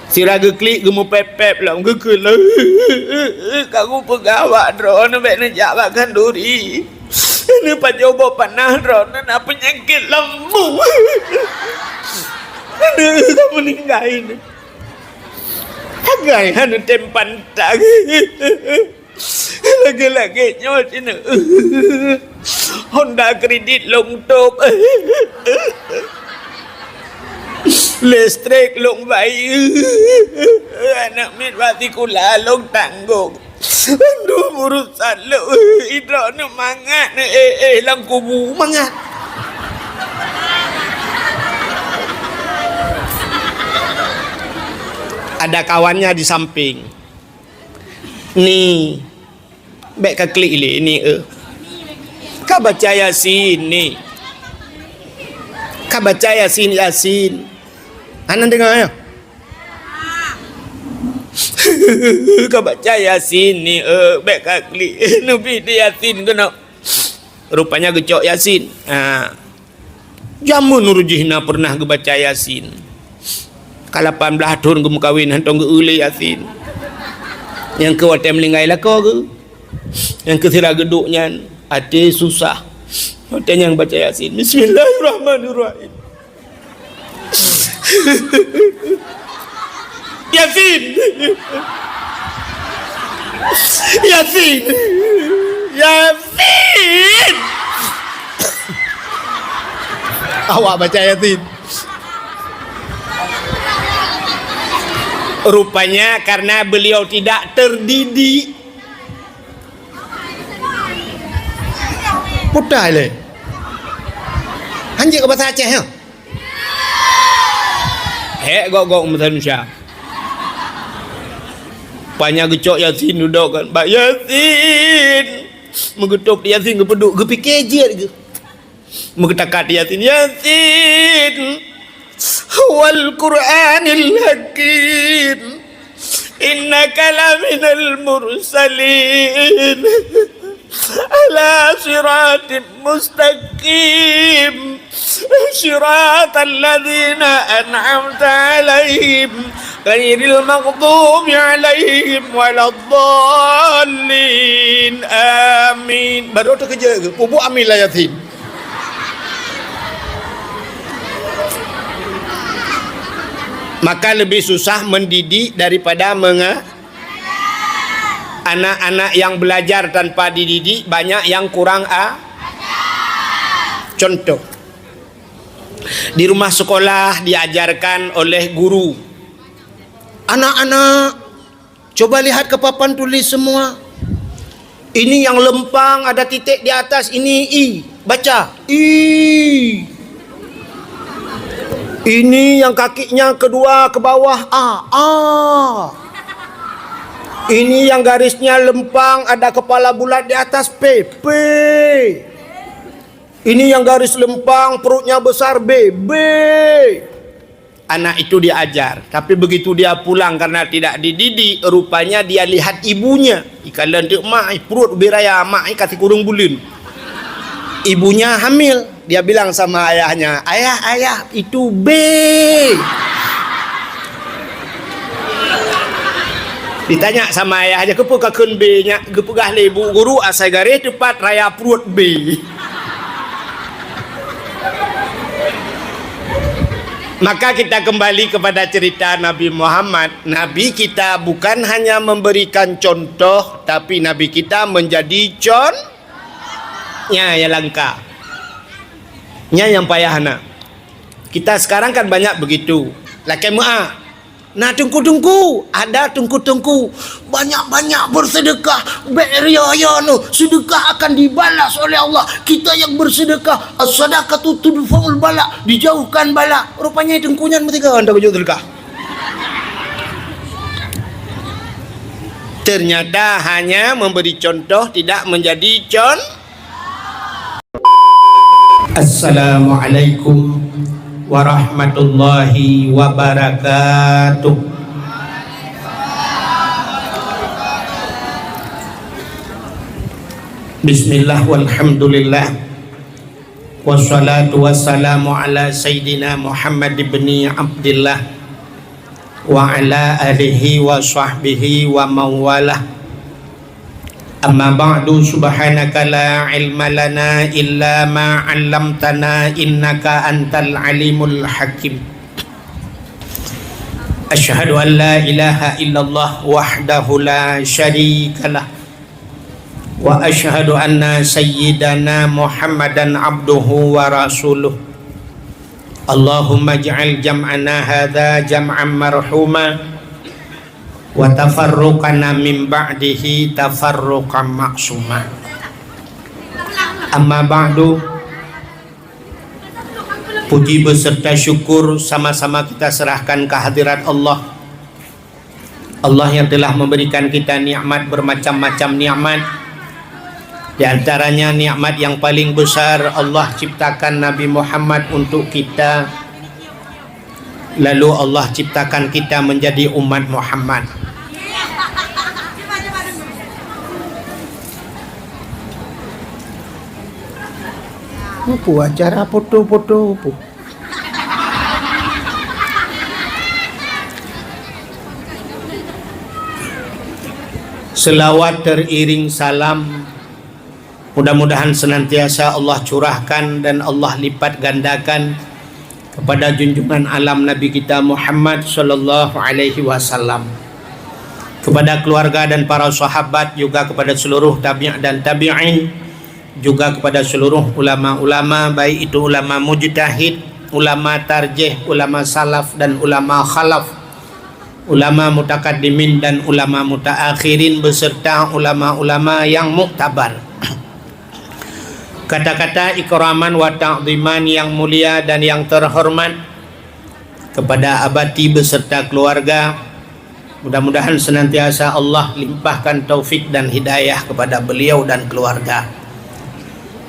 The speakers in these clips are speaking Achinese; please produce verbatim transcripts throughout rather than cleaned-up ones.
Sira geuklik, geumupép-pép lom, geukheun lom. Ka kupeugah bak droeneuh bèk neujak bak khanduri. Neupajoh boh panah droeneuh na peunyakét lambung. Neuh ka meuninggai neuh. Sagai hana tem pantang. Lagèe-lagèe nyoe sineuk. Honda kredit lôn tôp. Listrik lôn bayeue. Aneuk miet bak sikula lôn tanggong. Aduh, urusan lôn. Droeneuh mangat, eh, eh, lam kubu mangat. Ada kawannya di samping. Ni, bèk ka klik lé ni, eh. Ka baca Yasin ni. Ka baca Yasin, Yasin. Hana deungö, ya? Ka baca Yasin ni, eh, bèk ka klik. Neubi di Yasin keunoe. Rupanya geucok Yasin. Ha. Jameun uroe jih na peureunah geubaca Yasin. Ka lapan blaih thon geumeukawen hantom geu-eu lé Yasin. Nyang keu watèe meuninggai lakoe geuh. Nyang keu sira geuduek nyan até susah. Watèe nyan baca Yasin. Bismillahirrahmanirrahim. Yasin. Yasin. Yasin. Awak baca Yasin. Rupanya karena beliau tidak terdidik. Putai lé. Hanjeuet keu bahasa Aceh, ya? Hék gok-gok meusanusia. Panya geucok Yasin dudoe kan. Bak Yasin. Meugeutôb di Yasin geupeuduek, geupike jeuet geuh. Meugeutakat di Yasin. Yasin. Wal Qur'anil Hakim. Innaka laminal mursalin. Ala siratim mustaqim. Siratal ladzina an'amta 'alaihim, ghairil maghdubi 'alaihim waladdallin. Amin. Baru teukeujot geuh, peubuet amin lah Yasin. Maka lebih susah mendidik daripada menga-, anak-anak yang belajar tanpa dididik banyak yang kurang a-, contoh. Di rumah sekolah diajarkan oleh guru. Anak-anak, coba lihat ke papan tulis semua. Ini yang lempang ada titik di atas, ini I. Baca, I. Ini yang kakinya kedua ke bawah, A. A. Ini yang garisnya lempang ada kepala bulat di atas, P. P. Ini yang garis lempang perutnya besar, B. B. Anak itu diajar, tapi begitu dia pulang karena tidak dididik, rupanya dia lihat ibunya. Ikalon teuk mak, eh, pruet ubé raya, mak, eh, ka sikureueng buleuen. Ibunya hamil, dia bilang sama ayahnya, "Ayah, ayah, itu B." Ditanya sama ayahnya, "Keupeue kakheun B nyak?" Geupeugah lé ibu guru, asai garéh teupat raya pruet B. Maka kita kembali kepada cerita Nabi Muhammad. Nabi kita bukan hanya memberikan contoh, tapi Nabi kita menjadi con-, nya nyang langka. Nya nyang payah na. Kita sekarang kan banyak begitu. Lakèe meu'ah. Nah, teungku-teungku, ada teungku-teungku, banyak-banyak bersedekah, bèk ria-ria noh, sedekah akan dibalas oleh Allah. Kita yang bersedekah, as-sadaqatu tudfa'ul bala, dijauhkan bala. Rupanya teungku nyan meusigoe hantom geujok sedekah. Ternyata hanya memberi contoh tidak menjadi con-, Assalamualaikum warahmatullahi wabarakatuh. Bismillah walhamdulillah. Wassalatu wassalamu ala sayyidina Muhammad ibni Abdillah wa ala alihi wa sahbihi wa mawalah. Amma ba'du, subhanaka la ilma lana illa ma 'allamtana innaka antal alimul hakim. Asyhadu an la ilaha illallah wahdahu la syarikalah. Wa asyhadu anna sayyidana Muhammadan abduhu wa rasuluh. Allahumma ij'al jam'ana hadza jam'an marhuma wa tafarruqana min ba'dihi tafarruqan ma'suma. Amma ba'du, puji beserta syukur sama-sama kita serahkan ke hadirat Allah. Allah yang telah memberikan kita nikmat bermacam-macam nikmat. Di antaranya nikmat yang paling besar, Allah ciptakan Nabi Muhammad untuk kita. Lalu Allah ciptakan kita menjadi umat Muhammad. Apa acara foto-foto apa? Selawat teriring salam, mudah-mudahan senantiasa Allah curahkan dan Allah lipat gandakan kepada junjungan alam Nabi kita Muhammad sallallahu alaihi wasallam, kepada keluarga dan para sahabat, juga kepada seluruh tabi' dan tabi'in, juga kepada seluruh ulama-ulama, baik itu ulama mujtahid, ulama tarjih, ulama salaf dan ulama khalaf, ulama mutakaddimin dan ulama mutaakhirin, beserta ulama-ulama yang muktabar. Kata-kata ikraman wa ta'ziman yang mulia dan yang terhormat kepada Abati beserta keluarga, mudah-mudahan senantiasa Allah limpahkan taufik dan hidayah kepada beliau dan keluarga.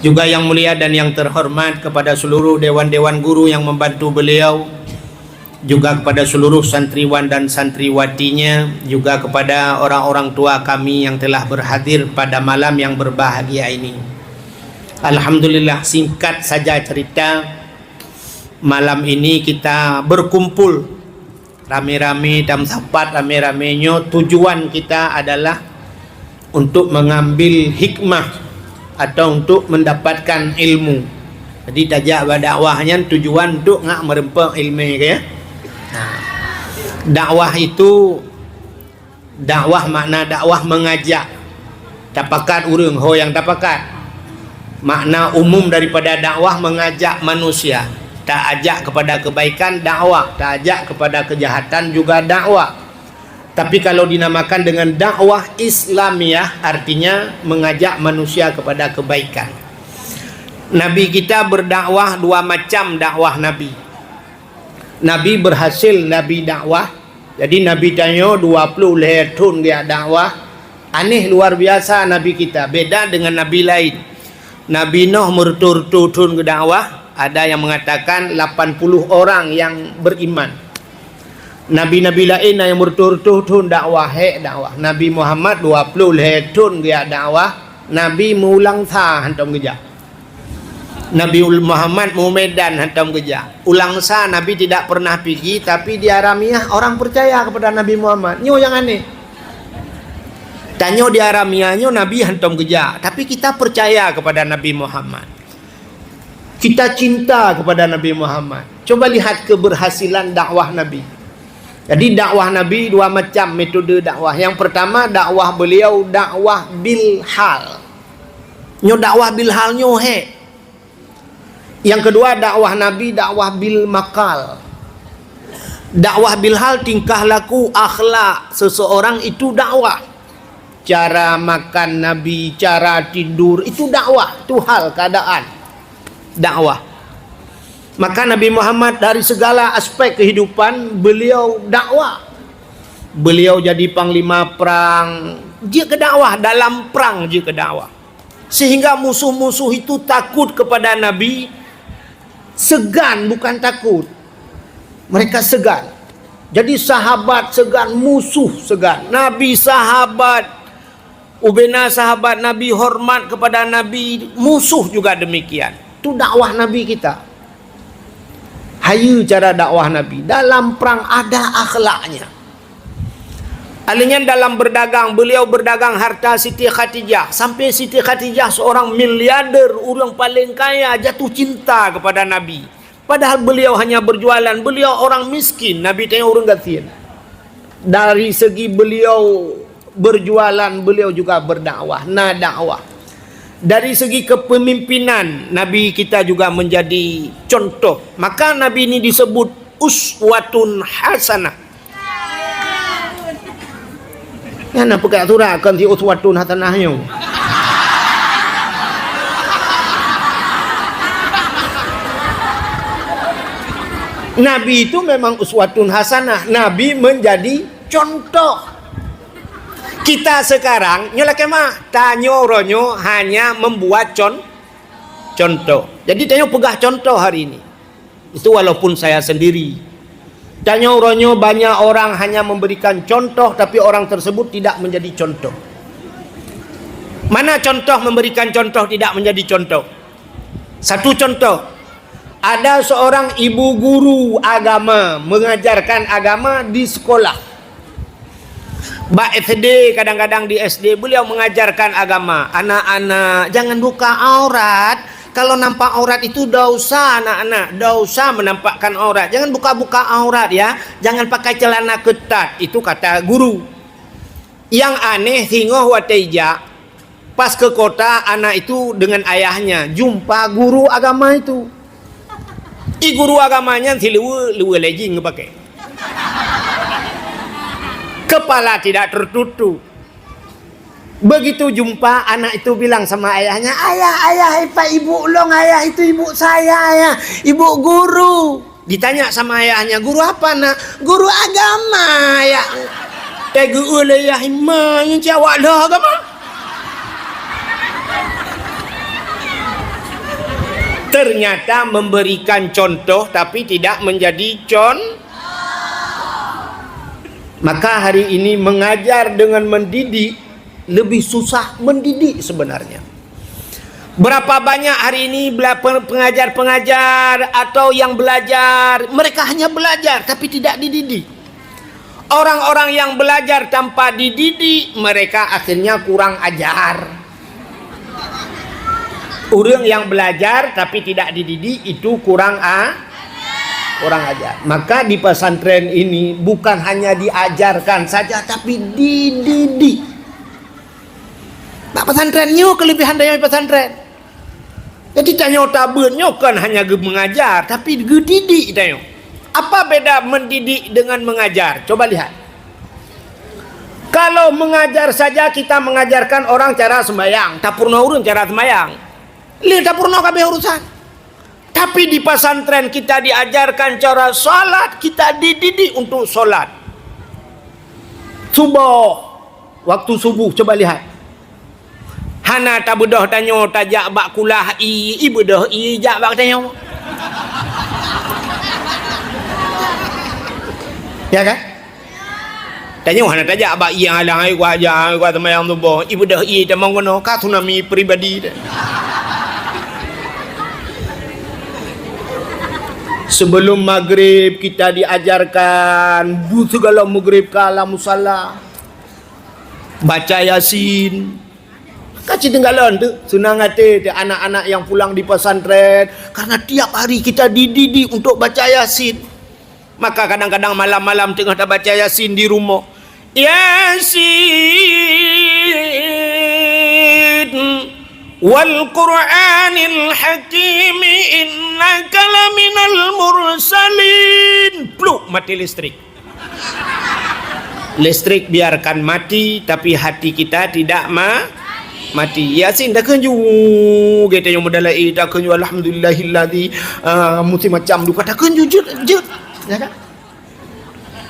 Juga yang mulia dan yang terhormat kepada seluruh dewan-dewan guru yang membantu beliau, juga kepada seluruh santriwan dan santriwatinya, juga kepada orang-orang tua kami yang telah berhadir pada malam yang berbahagia ini. Alhamdulillah, singkat saja cerita, malam ini kita berkumpul rame-rame dan sapat rame-rame nyoe, tujuan kita adalah untuk mengambil hikmah atau untuk mendapatkan ilmu. Jadi tajak bak dakwah nyan tujuan untuk ngak meureumpok ilmu ke, ya. Nah, dakwah itu, dakwah makna dakwah mengajak. Tapakat ureuëng ho nyang tapakat. Makna umum daripada dakwah mengajak manusia. Taajak kepada kebaikan dakwah, taajak kepada kejahatan juga dakwah. Tapi kalau dinamakan dengan dakwah Islamiyah, artinya mengajak manusia kepada kebaikan. Nabi kita berdakwah dua macam dakwah Nabi. Nabi berhasil Nabi dakwah. Jadi Nabi tanyoe dua puluh lhée thon geujak dakwah. Aneh luar biasa Nabi kita, beda dengan nabi lain. Nabi Nuh meureutoh-reutoh thon geudakwah, ada yang mengatakan lapan puluh orang yang beriman. Nabi-nabi laén na nyang meureutoh-reutoh thon dakwah, hék dakwah. Nabi Muhammad dua puluh lhée thon geujak dakwah, Nabi meuulang sa hantom geujak. Nabi Muhammad meumedan hantom geujak. Ulang sa Nabi tidak pernah pigi, tapi di Haramiyah orang percaya kepada Nabi Muhammad. Nyoe nyang aneh. Tanyoe di Haramiyah nyoe Nabi hantom geujak, tapi kita percaya kepada Nabi Muhammad. Kita cinta kepada Nabi Muhammad. Coba lihat keberhasilan dakwah Nabi. Jadi dakwah Nabi dua macam metode dakwah. Yang pertama dakwah beliau dakwah bil hal. Nyoe dakwah bil hal nyoe hék. Yang kedua dakwah Nabi dakwah bil makal. Dakwah bil hal, tingkah laku, akhlak seseorang itu dakwah. Cara makan Nabi, cara tidur, itu dakwah, itu hal keadaan dakwah. Maka Nabi Muhammad dari segala aspek kehidupan beliau dakwah. Beliau jadi panglima perang, jeuet keu dakwah, dalam perang jeuet keu dakwah. Sehingga musuh-musuh itu takut kepada Nabi, segan bukan takut. Mereka segan. Jadi sahabat segan, musuh segan. Nabi sahabat, ubena sahabat Nabi hormat kepada Nabi, musuh juga demikian. Itu dakwah Nabi kita. Hayeue cara dakwah Nabi. Dalam perang ada akhlaknya. Alheuh nyan dalam berdagang, beliau berdagang harta Siti Khadijah. Sampai Siti Khadijah seorang miliarder, ureuëng paling kaya, jatuh cinta kepada Nabi. Padahal beliau hanya berjualan, beliau orang miskin, Nabi teuh ureuëng gasien. Dari segi beliau berjualan, beliau juga berdakwah, na dakwah. Dari segi kepemimpinan, Nabi kita juga menjadi contoh. Maka Nabi ini disebut uswatun hasanah. Nyan na peukat surat kon si uswatun hasanah nyoe. Nabi itu memang uswatun hasanah. Nabi menjadi contoh. Kita sekarang nyoe lakée mah, tanyoe uroe nyoe hanya membuat con-, contoh. Jadi tanyoe peugah contoh hari ini. Itu walaupun saya sendiri. Tanyoe uroe nyoe banyak orang hanya memberikan contoh, tapi orang tersebut tidak menjadi contoh. Mana contoh memberikan contoh tidak menjadi contoh? Satu contoh, ada seorang ibu guru agama mengajarkan agama di sekolah. Bak S D, kadang-kadang di S D, beliau mengajarkan agama. "Anak-anak, jangan buka aurat. Kalau nampak aurat itu dosa, anak-anak. Dosa menampakkan aurat. Jangan buka-buka aurat, ya. Jangan pakai celana ketat." Itu kata guru. Yang aneh, singoh watée jak, pas ke kota, anak itu dengan ayahnya jumpa guru agama itu. I guru agama nyan siluweue, luweue legging geupakai. Kepala tidak tertutup. Begitu jumpa, anak itu bilang sama ayahnya, "Ayah, ayah, ipat ibu ulôn, ayah, itu ibu saya, ayah, ibu guru." Ditanya sama ayahnya, "Guru apa, Nak?" "Guru agama, Ayah." Teugeue lé ayah, "Ima nyang cit awak lheueh agama." Ternyata memberikan contoh tapi tidak menjadi con-, maka hari ini mengajar dengan mendidik lebih susah mendidik sebenarnya. Berapa banyak hari ini bela-, pe-, pengajar-pengajar atau yang belajar, mereka hanya belajar tapi tidak dididik. Orang-orang yang belajar tanpa dididik, mereka akhirnya kurang ajar. Ureuëng yang belajar tapi tidak dididik, itu kurang a-, kurang ajar. Maka di pesantren ini bukan hanya diajarkan saja, tapi dididik. Bak pesantren nyoe kelebihan tanyoe pesantren. Jadi tanyoe tabeuet nyoe kon hanya geu-, mengajar, tapi geudidik tanyoe. Apa beda mendidik dengan mengajar? Coba lihat. Kalau mengajar saja, kita mengajarkan orang cara sembahyang, tapeurunoe ureuëng cara sembahyang. Lé tapeurunoe kabeh urusan. Tapi di pesantren kita diajarkan cara salat, kita dididik untuk salat. Suboh, waktu subuh, coba lihat. Hana tabeudôh tanyoe tajak bak kulah ie, ie beudôh ie jak bak tanyoe. Ya kan? Tanyoe hana tajak bak ie alang, "Ai, kuat jak, ai, kuat seumayang suboh." Ie beudôh ie tamong keunoe, ka tsunami pribadi. Sebelum maghrib kita diajarkan, bu segala maghrib ka lam musala. Baca Yasin. Ka cit teunggalon tu, seunang até teuh anak-anak yang pulang di pesantren, karena tiap hari kita dididik untuk baca Yasin. Maka kadang-kadang malam-malam teungoh tabaca Yasin di rumoh. Yasin wal Qur'anil Hakim, innaka laminal mursalin. Pluk, mati listrik. Listrik biarkan mati, tapi hati kita tidak ma-, mati. Yasin takheun ju, geutanyoe meudalai takheun ju, "Alhamdulillahilladzi, ah, musim macam duka," takheun ju jeuet, jeuet. Ya kan?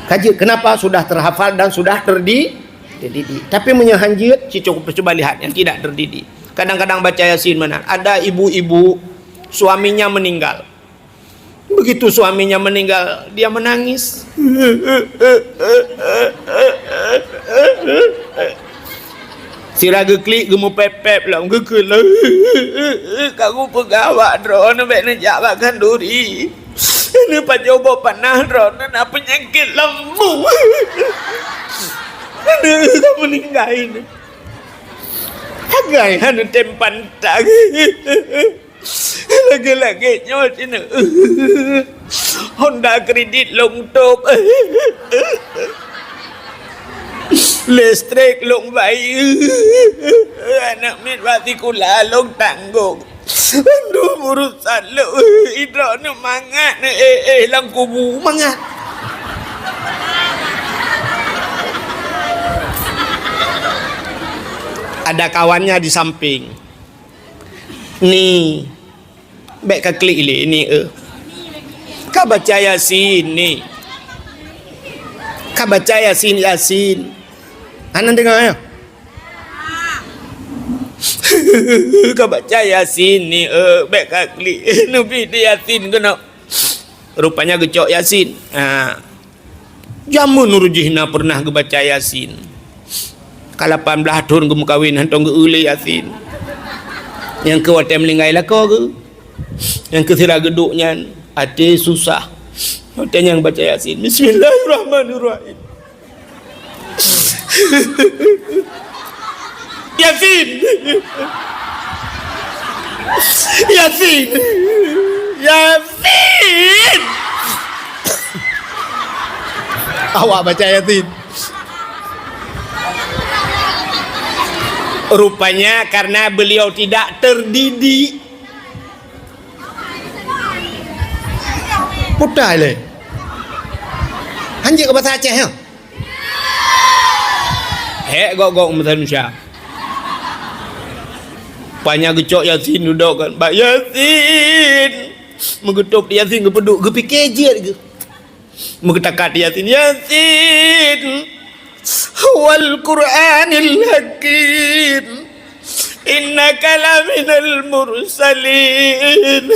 Ka jeuet, kenapa? Sudah terhafal dan sudah terdi-, terdidik. Tapi meunyoe han jeuet, cuba lihat yang tidak terdidik. Kadang-kadang baca Yasin meunan. Ada ibu-ibu, suaminya meninggal. Begitu suaminya meninggal, dia menangis. Sira geuklik, geumeupép-pép lom, geukheun lom. Ka kupeugah bak droeneuh bèk neujak bak khanduri. Neupajoh boh panah droeneuh na peunyakét lambung. Aneuk ka meuninggai nyoe. Sagai hana tem pantang. Lagèe-lagèe nyoe sineuk. Honda kredit lôn tôb. Listrik lôn bayeue. Aneuk miet bak sikula lôn tanggong. Aduh, urosan lôn. Droeneuh mangat, eh, eh, lam kubu mangat. Ada kawannya di samping. Ni, bèk ka klik lé ni, eh. Ka baca Yasin ni. Ka baca Yasin, Yasin. Hana deungö, ya? Ka baca Yasin ni, eh, bèk ka klik. Neubi di Yasin keunoe. Rupanya geucok Yasin. Ha. Jameun uroe jih na pernah geubaca Yasin. Ka lapan blaih thon geumeukawen, hantom geu-eu lé Yasin. Nyang keu watèe meuninggai lakoe geu. Nyang keu sira geuduek nyan, até susah. Watèe nyan baca Yasin. Bismillahirrahmanirrahim. Yasin. Yasin. Yasin. Awak baca Yasin. Rupanya karena beliau tidak terdidik. Putai lé. Hanjeuet keu bahasa Aceh, ya? Hék gok-gok meusanusia. Panya geucok Yasin dudoe kan. Bak Yasin. Meugeutôb di Yasin geupeuduek, geupike jeuet geuh. Meugeutakat di Yasin. Yasin. Wal Qur'anil Hakim. Innaka laminal mursalin.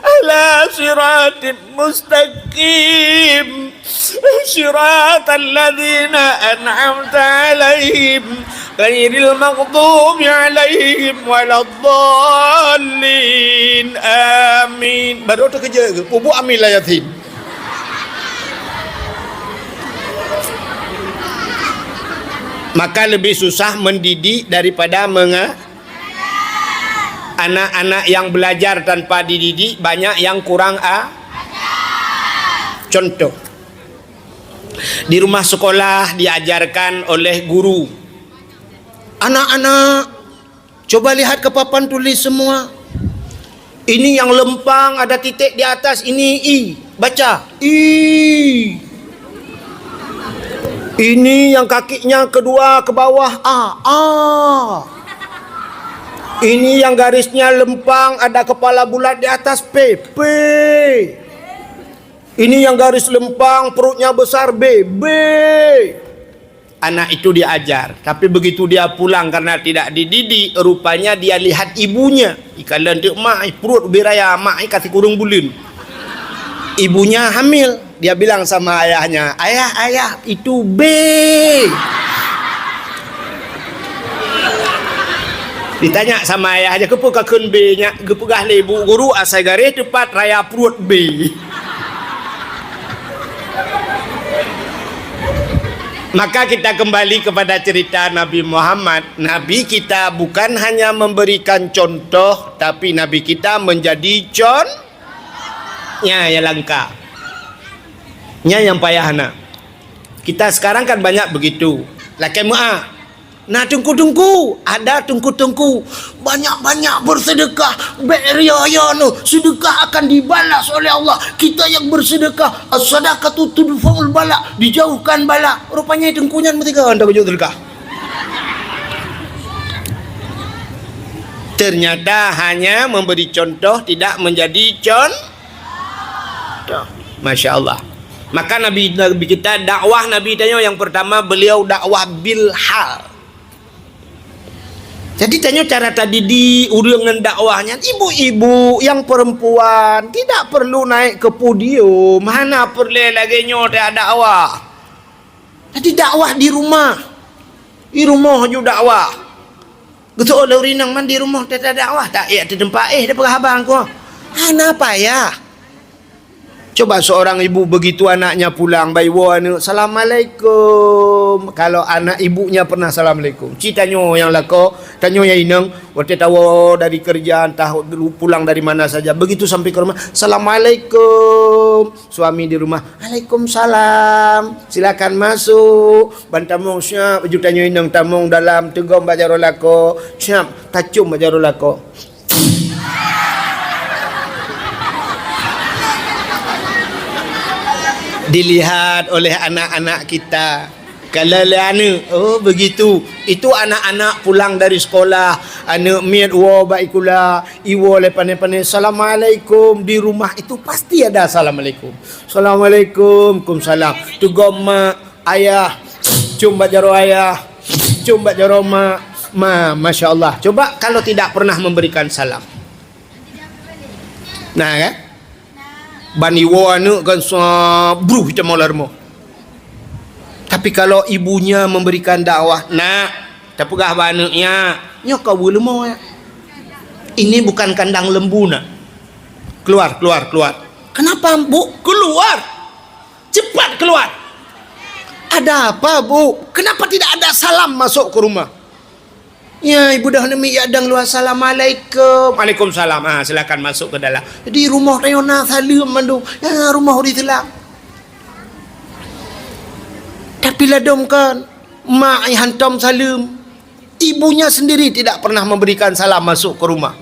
Ala siratim mustaqim. Siratal ladzina an'amta 'alaihim ghairil maghdubi 'alaihim waladdallin. Amin. Baru teukeujot geuh, peubuet amin lam Yasin. Maka lebih susah mendidik daripada menga-, anak-anak yang belajar tanpa dididik banyak yang kurang a-, contoh. Di rumah sekolah diajarkan oleh guru. Anak-anak, coba lihat ke papan tulis semua. Ini yang lempang ada titik di atas, ini I. Baca, I. Ini yang kakinya kedua ke bawah, A. A. Ini yang garisnya lempang ada kepala bulat di atas, P. P. Ini yang garis lempang perutnya besar, B. B. Anak itu diajar, tapi begitu dia pulang karena tidak dididik, rupanya dia lihat ibunya. Ikalon teuk mak, eh, pruet ubé raya, mak, eh, ka sikureueng buleuen. Ibunya hamil. Dia bilang sama ayahnya, "Ayah, ayah, itu B." Ditanya sama ayahnya, "Keupeue kakheun B nyak?" Geupeugah lé ibu guru, asai garéh teupat raya pruet B. Maka kita kembali kepada cerita Nabi Muhammad. Nabi kita bukan hanya memberikan contoh, tapi Nabi kita menjadi con-, nya nyang langka. Nya nyang payah na. Kita sekarang kan banyak begitu. Lakèe meu'ah. Na teungku-teungku, ada teungku-teungku, banyak-banyak bersedekah, bèk ria-ria nyoe, sedekah akan dibalas oleh Allah. Kita yang bersedekah, as-sadaqatu tudfa'ul bala, dijauhkan bala. Rupanya teungku nyan meusigoe han teukeujot sedekah. Ternyata hanya memberi contoh tidak menjadi con-, toh. Masya Allah. Maka Nabi, Nabi kita, dakwah Nabi tanyoe yang pertama, beliau dakwah bil hal. Jadi tanyoe cara tadidik ureueng ngon dakwah nyan, ibu-ibu yang perempuan tidak perlu naik ke podium, hana peureulèe lagèe nyoe dakwah. Jadi dakwah di rumah. Di rumoh ju dakwah. Geuseuôt lé ureueng inong man di rumoh teuka dakwah, tak ék teuteumpat éh, tapeugah haba ngon ku. Hana payah. Coba seorang ibu begitu anaknya pulang, bak iwoe aneuk, "Assalamualaikum." Kalau anak ibunya pernah assalamualaikum. Ci tanyoe nyang lakoe, tanyoe nyang inong, watée tawoe dari kerja, entah pulang dari mana saja, begitu sampai ke rumah, "Assalamualaikum." Suami di rumah, "Waalaikumsalam. Silakan masuk." Ban tamong siap, baju tanyoe inong tamong dalam, teugom bak jaroe lakoe, siap, tacom bak jaroe lakoe. Dilihat oleh anak-anak kita. Kalau lé aneuk, oh begitu. Itu anak-anak pulang dari sekolah, aneuk miet woe bak sikula, iwoe lé pané-pané, "Assalamualaikum." Di rumah itu pasti ada assalamualaikum. "Assalamualaikum." "Kumsalam." Teugom mak, ayah, com bak jaroe ayah, com bak jaroe mak. Ma, masya Allah. Coba kalau tidak pernah memberikan salam. Nah, kan? Ban iwoe aneuk kan sa bruh iteumong lam rumoh. Tapi kalau ibunya memberikan dakwah, "Nak, tapeugah bak aneuk nyak, nyoe ka weueh leumo ya. Ini bukan kandang lembu, Nak. Keluar, keluar, keluar." "Kenapa, Bu?" "Keluar! Cepat keluar!" "Ada apa, Bu? Kenapa tidak ada salam masuk ke rumah?" "Ya, ibu dah nemi ya dang luar, assalamualaikum." "Waalaikumsalam." "Ah, silakan masuk ke dalam." Di rumoh tanyoe na saleuem mandum. Ya, rumoh ureueng Islam. Tapi ladom kan, mak ai hantom saleuem. Ibunya sendiri tidak pernah memberikan salam masuk ke rumah.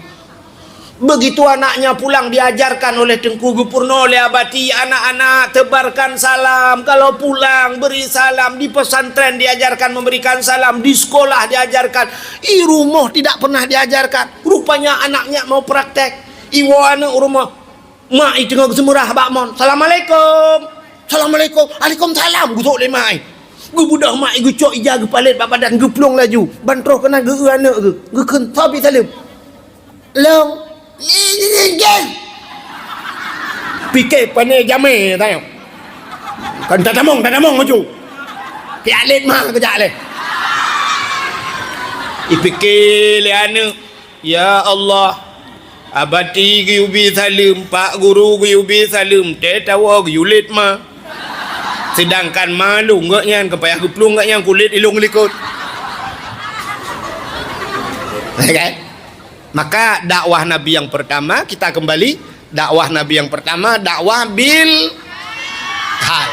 Begitu anaknya pulang, diajarkan oleh Teungku, geupeurunoe lé Abati, "Anak-anak, tebarkan salam. Kalau pulang, beri salam." Di pesantren diajarkan memberikan salam, di sekolah diajarkan. I rumoh tidak pernah diajarkan. Rupanya anaknya mau praktek. Iwoe aneuk rumoh. Mak i teungoh geuseumurah bak mon. "Assalamualaikum." "Assalamualaikum." "Waalaikumsalam." Geusok lé mak i. Geubeudoh mak i, geucok ija, geupalét bak badan, geuplueng laju. Ban troh keunan geu-eu aneuk geuh. Geukheun, "Soe pi saleuem?" "Lôn." "Pike pané jamé tanyong. Kan tatamong, tatamong maju. Pialét ma keujak lé." Ipike lé aneuk, "Ya Allah, Abati geuyue bi saleuem, Pak Guru geuyue bi saleuem, teuh tawoe geuyue lét ma. Sedangkan ma lôn geuh nyan, ka payah geuplueng geuh nyan kulét ilong likot." Ya kan? Maka dakwah Nabi yang pertama, kita kembali, dakwah Nabi yang pertama, dakwah bil hal.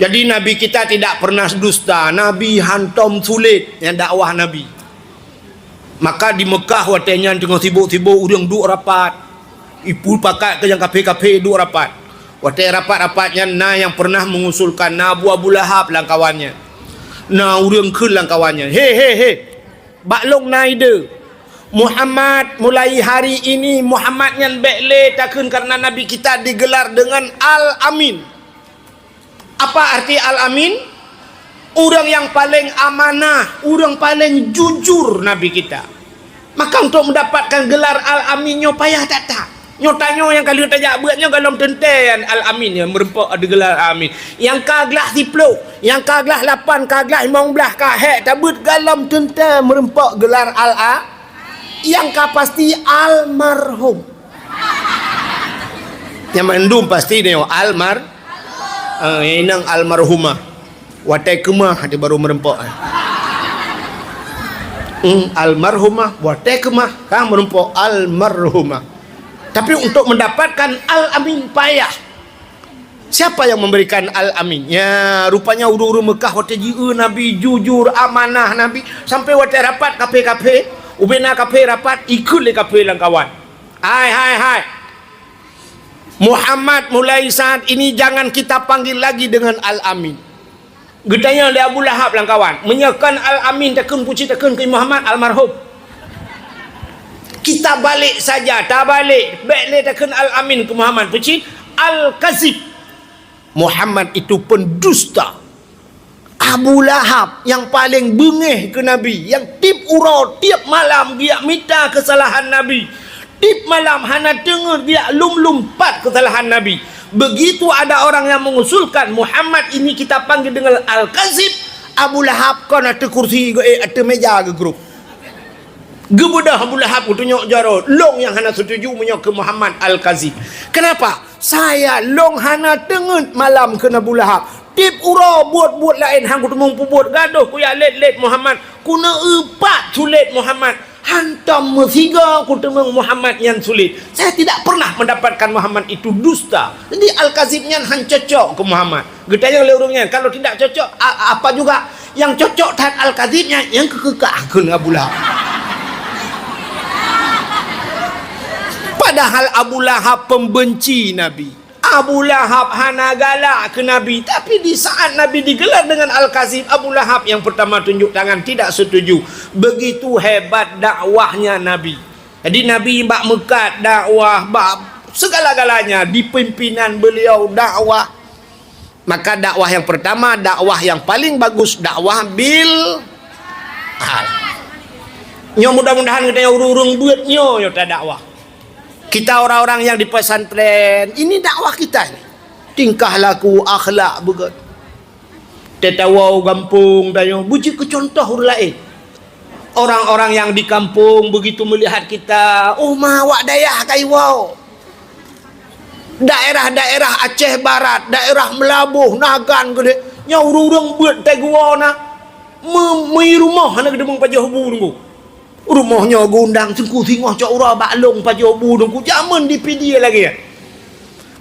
Jadi Nabi kita tidak pernah dusta, Nabi hantom sulet nyang dakwah Nabi. Maka di Mekah watée nyan teungoh sibok-sibok ureuëng duek rapat. Ipu pakat keu nyang kaphé-kaphé duek rapat. Watée rapat-rapat nyan na nyang pernah mengusulkan, na Abu, Abu Lahab lam kawan nyan. Na ureuëng kheun lam kawan nyan, "He, he, he! Bak lôn na ide. Muhammad, mulai hari ini Muhammad nyan bék lé takheun, karena Nabi kita digelar dengan Al-Amin." Apa arti Al-Amin? Ureuëng nyang paleng amanah, ureuëng paleng jujur Nabi kita. Maka untuk mendapatkan gelar Al-Amin nyoe payah that-that. Nyoe tanyoe nyang ka lheueh tajak beuet nyoe golom teuntée Al-Amin nyang meureumpok digelar Al-Amin. Nyang ka glah siploh, nyang ka glah lapan, ka glah limong blaih, ka hék tabeuet golom teuntée meureumpok gelar Al-A-, nyang ka pasti almarhum. Nyang mandum pasti nyoe almar-, eh, inong almarhumah. Watée keumah di baru meureumpok. Hmm, almarhumah, watée keumah ka meureumpok almarhumah. Tapi untuk mendapatkan Al-Amin payah. Siapa yang memberikan Al-Amin? Ya, rupanya ureuëng-ureuëng Mekah watée jieu Nabi jujur, amanah Nabi, sampai watée rapat kaphé-kaphé, ubena kaphé rapat, ikheun lé kaphé lam kawan. Hai, hai, hai. Muhammad, mulai saat ini jangan kita panggil lagi dengan Al-Amin. Geutanyong lé Abu Lahab lam kawan, "Meunyoe kon Al-Amin takheun, peue cit takheun keu Muhammad almarhum?" Kita balik saja, tabalek, bék lé takheun Al-Amin keu Muhammad, peue cit? Al-Kazib. Muhammad itu pendusta. Abu Lahab nyang paleng beungéh keu Nabi, nyang tieb uroe, tieb malam geujak mita keusalahan Nabi. Tieb malam hana teungeut geujak lom-lom pat keusalahan Nabi. Begitu ada orang yang mengusulkan Muhammad ini kita panggil dengan Al-Kazib, Abu Lahab kon ateueh kursi geuék, ateueh méja geugrôp. Geubeudôh Abu Lahab geutunyok jaroe, "Lôn nyang hana setuju meunyoe keu Muhammad Al-Kazib. Kenapa? Saya lôn hana teungeut malam," kheun Abu Lahab. "Tiep uroe buet-buet laén han kuteumeung peubuet, gadôh kuyak lét-lét Muhammad, kuneu-eu pat sulet Muhammad. Hantom meusigoe kuteumeung Muhammad nyan sulet. Saya tidak pernah mendapatkan Muhammad itu dusta. Jadi Al-Kazib nyan han cocok keu Muhammad." Geutanyong lé ureuëng nyan, "Kalau tidak cocok, a-, apa juga? Yang cocok that Al-Kazib nyan, nyang keukeukah," kheun Abu Lahab. Padahal Abu Lahab pembenci Nabi. Abu Lahab hana galak keu Nabi, tapi di saat Nabi digelar dengan Al-Kazib, Abu Lahab yang pertama tunjuk tangan tidak setuju. Begitu hebat dakwahnya Nabi. Jadi Nabi bak meukat dakwah, bak segala-galanya di pimpinan beliau dakwah. Maka dakwah yang pertama, dakwah yang paling bagus, dakwah bil hal. Nyoe mudah-mudahan geutanyoe ureuëng-ureuëng beuet nyoe, nyoe tadakwah. Kita orang-orang yang di pesantren, ini dakwah kita ini. Tingkah laku, akhlak beugét. Teuh tawoe u gampông tanyoe, beujeuet keu cuntoh ureuëng laén. Orang-orang yang di kampung begitu melihat kita, "Oh ma, awak dayah ka iwoe." Daerah-daerah Aceh Barat, daerah Meulaboh, Nagan keudéh, nyoe ureuëng-ureuëng beuet teugoe na, meu-, meu rumoh hana geuteumeung pajoh bu Teungku. Rumoh nyoe geuundang Teungku singoh cok uroe bak lôn pajoh bu Teungku, jameun di Pidie lagée nyan.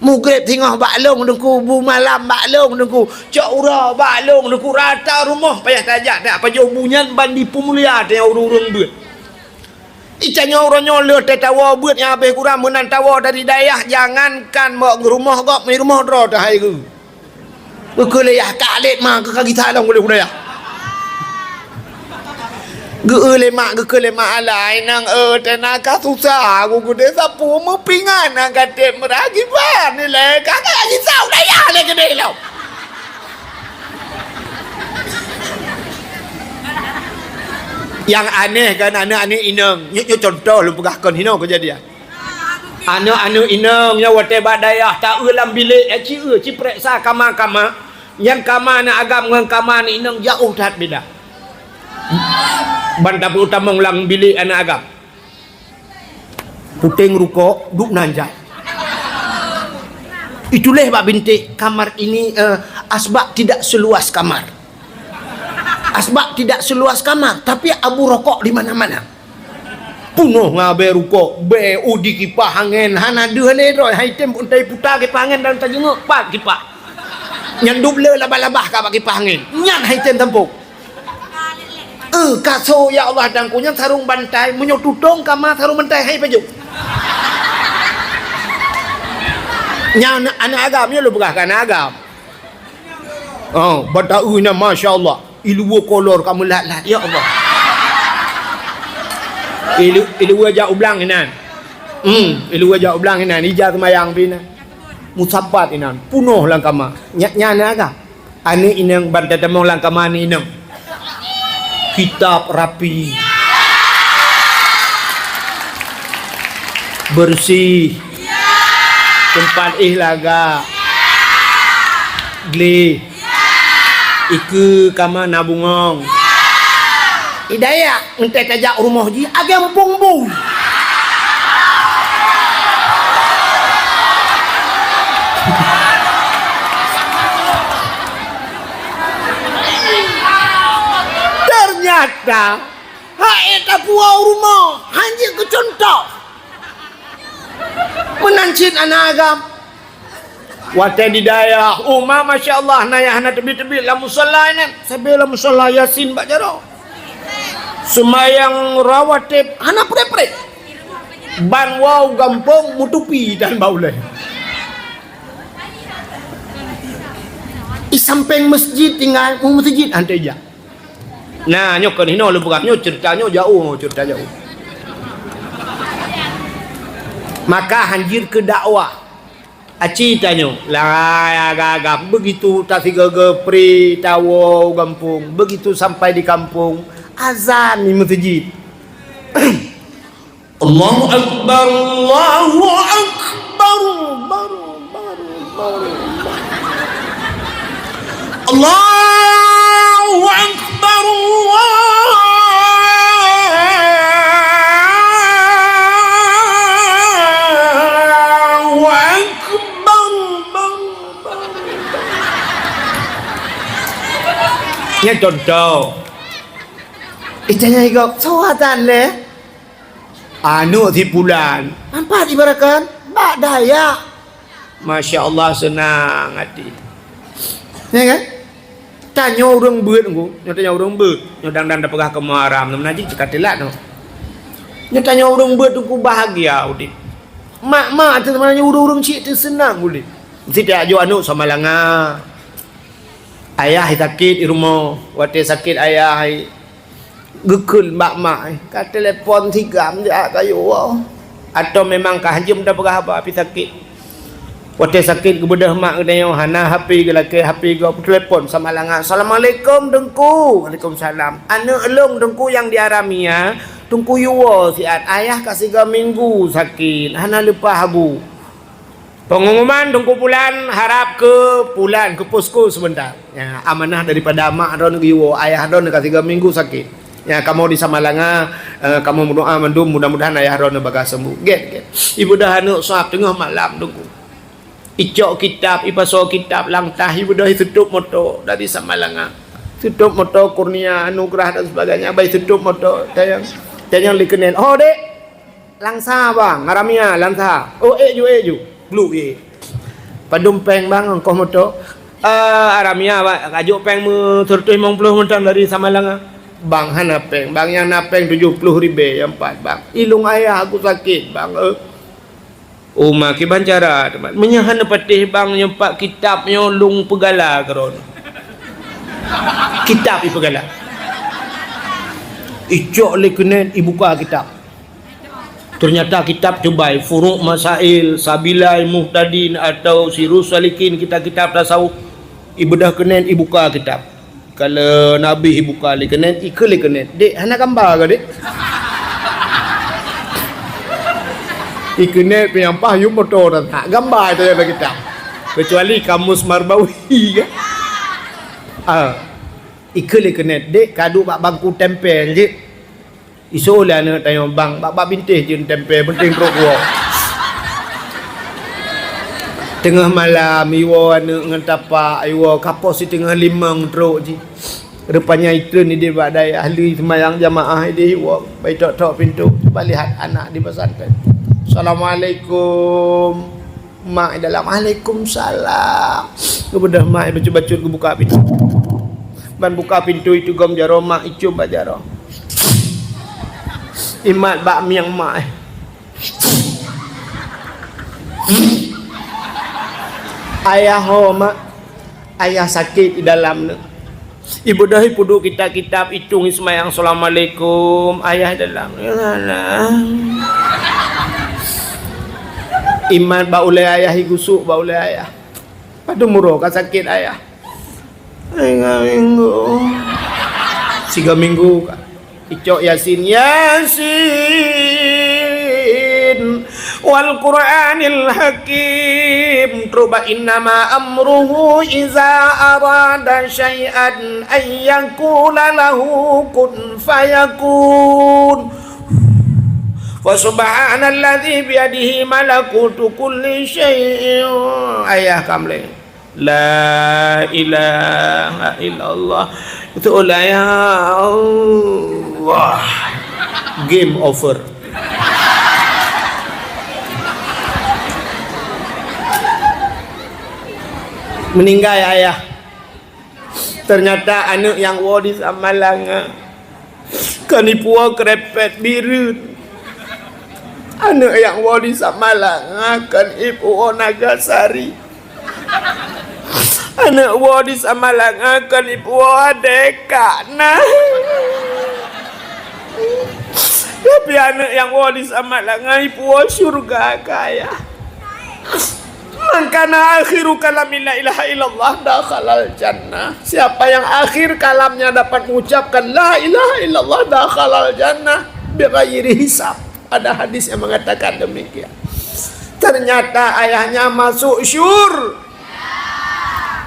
Mugreb singoh bak lôn Teungku, bu malam bak lôn Teungku, cok uroe bak lôn Teungku, rata rumoh payah tajak, tajak pajoh bu nyan ban di peumulia teuh nyang ureuëng-ureuëng beuet. Ica nyoe uroe nyoe lheueh teuh tawoe beuet nyang habéh kurang meunan tawoe dari dayah, jangankan bak rumoh gob, rumoh droe teuh hai geu. Geukheun lé yah, "Ka lét ma, keu ka gisa lom uleh budaya." Geu-eu lé mak, geukheun lé mak, "Alah, inong eu, teuh na ka susah, aku geudeh sapeue meupingan, na ka tét meuragiban, ilée ka, ka gisa budaya lé keudeh lom." Nyang aneh kan aneuk-aneuk inong. Nyoe, nyoe cuntoh lôn peugah kon hinoe keujadian. Aneuk-aneuk inong nyang watée bak dayah, ta-eu lam bilék, eh, ci-eu, ci preksa kama-kama. Nyan kama aneuk agam ngon kama aneuk inong jaoh that beda. Ban tapeutamong lam bilék aneuk agam. Puténg rukok, duek nan jai. Itulah bak binték kamar ini, eh, asbak tidak seluas kamar. Asbak tidak seluas kamar, tapi abu rokok di mana-mana. Punoh ngon abée rukok, bée u di kipah angén, hana deuh lé droe, hai tem untai puta kipah angén dan tajeungok pat kipah. Nyan dub le labah-labah ka bak kipah angén. Nyan hai tem tampok. Eh, kaso ya Allah dangku nyan sarong bantai, meunyoe tutong kama sarong bantai hai pajoh. Nyan aneuk agam, nyoe lôn peugah keu aneuk agam. Oh, bata uih nyan, masya Allah. Iluwa kolor ka meulat-lat, ya Allah. Ilu, iluwa jak ublang inan. Hmm, iluwa jak ublang inan, ija seumayang pi inan. Musapat inan, punoh lam kama. Nyak nyan aga. Aneuk inong ban tatamong lam kama aneuk inong. Kitab rapi. Bersih. Tempat ih laga. Gleh. Ikeue kama na bungong. Hidayah, entée tajak rumoh jih, agam bong-bong. Ternyata, hai tapuwoe u rumoh, hanjeuet keu cuntoh. Meunan cit aneuk agam. Watée di dayah, uma, masya Allah, na nyang hana teubiet-teubiet lam musalla nyan. Sabe lam musalla Yasin bak jaroe. Seumayang rawatib hana preh-preh. Ban woe u gampông meutupi dan bak ulée. Di sampéng masjid tinggai, u masjid hanté jak. Nah, nyoe kon hinoe lôn peugah, nyoe ceurita nyoe jaoh, ceurita jaoh. Maka hanjeuet keu dakwah. Aci tanyoe, lai aga-aga, begitu tasigoe-goe pri tawoe u gampông, begitu sampai di kampung, azan di meuseujid. Allahu Akbar, Allahu Akbar, baru, baru, baru, baru. Allahu Akbar. Nyan contoh. Itanya igok, "Soe tan lé?" "Aneuk si pulan." "Ampat ibarakan?" "Bak Dayak." Masya Allah, seunang até. Ya kan? Tanyoe ureueng beuet ngku, nyoe tanyoe ureueng beuet. Nyoe dang-dang tapeugah kamoe haram, na najih cit ka teulat nyoe. Nyoe tanyoe ureueng beuet teungku bahagia udép. Mak-mak teuh sebenarnya ureueng-ureueng cit teuh seunang udép. Sitiap jok aneuk Samalanga. Ayah sakét di rumoh, watèe sakét ayah, geukheun bak mak, ka telepon sigam jak kayue woe. Atau memang ka hanjeuem tapeugah haba pih sakét. Watèe sakét geubeudôh mak geutanyoe, hana H P geulakèe, H P gob, telepon Samalanga, "Assalamualaikum Teungku." "Waalaikumsalam." "Aneuk lôn Teungku nyang di Haramia, Teungku yue woe siat, ayah ka sigoe minggu sakét, hana leupah bu." Pengumuman Teungku Pulan harab keu Pulan, keu posko sebentar. Ya, amanah daripada mak droeneuh geuwoe, ayah droeneuh ka tiga minggu sakét. Ya, kamoe di Samalanga, eh, kamoe meudoa mandum mudah-mudahan ayah droeneuh bagah sembuh. Gét, gét. Ibeudôh aneuk sab teungoh malam Teungku. Icok kitab, ipasoe kitab lam tah, ibeudôh itutup moto dari Samalanga. Tutup moto Kurnia, Anugerah dan sebagainya, bai tutup moto. Tanyong, tanyong lé keunen. "Oh, Dek!" "Lam sa, Bang?" "Haramia, lam sa." "Oh, ék ju, ék ju." Gluk ék. "Padum péng, Bang, ongkoh moto?" "Eh, Haramia, Bang, ka jok péng meu seratus lima puluh mantong dari Samalanga." "Bang, hana péng, Bang, nyang na péng tujoh puluh ribèe nyang pat, Bang. Ilôn ayah aku sakét, Bang, eh." "Oh, ma kiban cara, teuma. Meunyoe hana patéh, Bang, nyoe pat kitab nyoe lôn peugala keu droeneuh." Kitab ipeugala. Icok lé keunen, ibuka kitab. Ternyata kitab cubai, Furuq Masail, Sabilai Muhtadin atau Sirus Salikin, kitab-kitab tasawuf. Ibeudôh keunen, ibuka kitab. Ka lheueh habéh ibuka lé keunen, ikheun lé keunen, "Dek, hana gamba kah, Dek?" Ikeunen pih nyan paih yum moto dan tak gamba itu dalam kitab. Kecuali kamus Marbawi kan. Ah. Ikheun lé keunen, "Dek, ka duek bak bangku tempel jih." Isoe lé aneuk tanyoe, "Bang, bak, bak bintéh jeuet tempel, penting trok woe." Teungoh malam, iwoe aneuk ngon tapak, iwoe ka poh siteungoh limong trok jih. Rupanya itreun idéh bak dayah, lheueh seumayang jamaah idéh iwoe, bai tok-tok pintoe, balihat anak di pesantren. "Assalamualaikum." Mak i dalam, "Waalaikumsalam." Geubeudôh mak i bacut-bacut geubuka pintoe. Ban buka pintoe itu gom jaroe mak icum bak jaroe. Imat bak mieng mak, eh. "Ayah ho, Mak." Ayah sakét di dalam nyoe. Ibeudôh ipeuduek kitab-kitab, itong iseumayang assalamualaikum, ayah dalam. Imat bak ulèe ayah, igusok bak ulèe ayah. Padum uroe ka sakét ayah? Tiga minggu. Tiga minggu ka. Icok Yasin, Yasin, wal Qur'anil Hakim. Trok bak innama amruhu iza arada syai'an an yaqula lahu kun fayakun. Fa subhanalladzi biyadihi malakutu kulli syai'in. Ayah kamleng. La ilaha illallah. Itu lah ya Allah. Game over. Meninggai ayah. Ternyata aneuk nyang woe di Samalanga. Kon ipuwoe Krepet Bireuen. Aneuk nyang woe di Samalanga kon ipuwoe Nagasari. Aneuk woe di Samalanga kon ipuwoe Adeka na. Tapi aneuk nyang woe di Samalanga ipuwoe syurga kaya. Man kana akhiru kalami la ilaha illallah dakhalal jannah. Siapa yang akhir kalamnya dapat mengucapkan la ilaha illallah dakhalal jannah bighairi hisab. Ada hadis yang mengatakan demikian. Ternyata ayahnya masuk syur.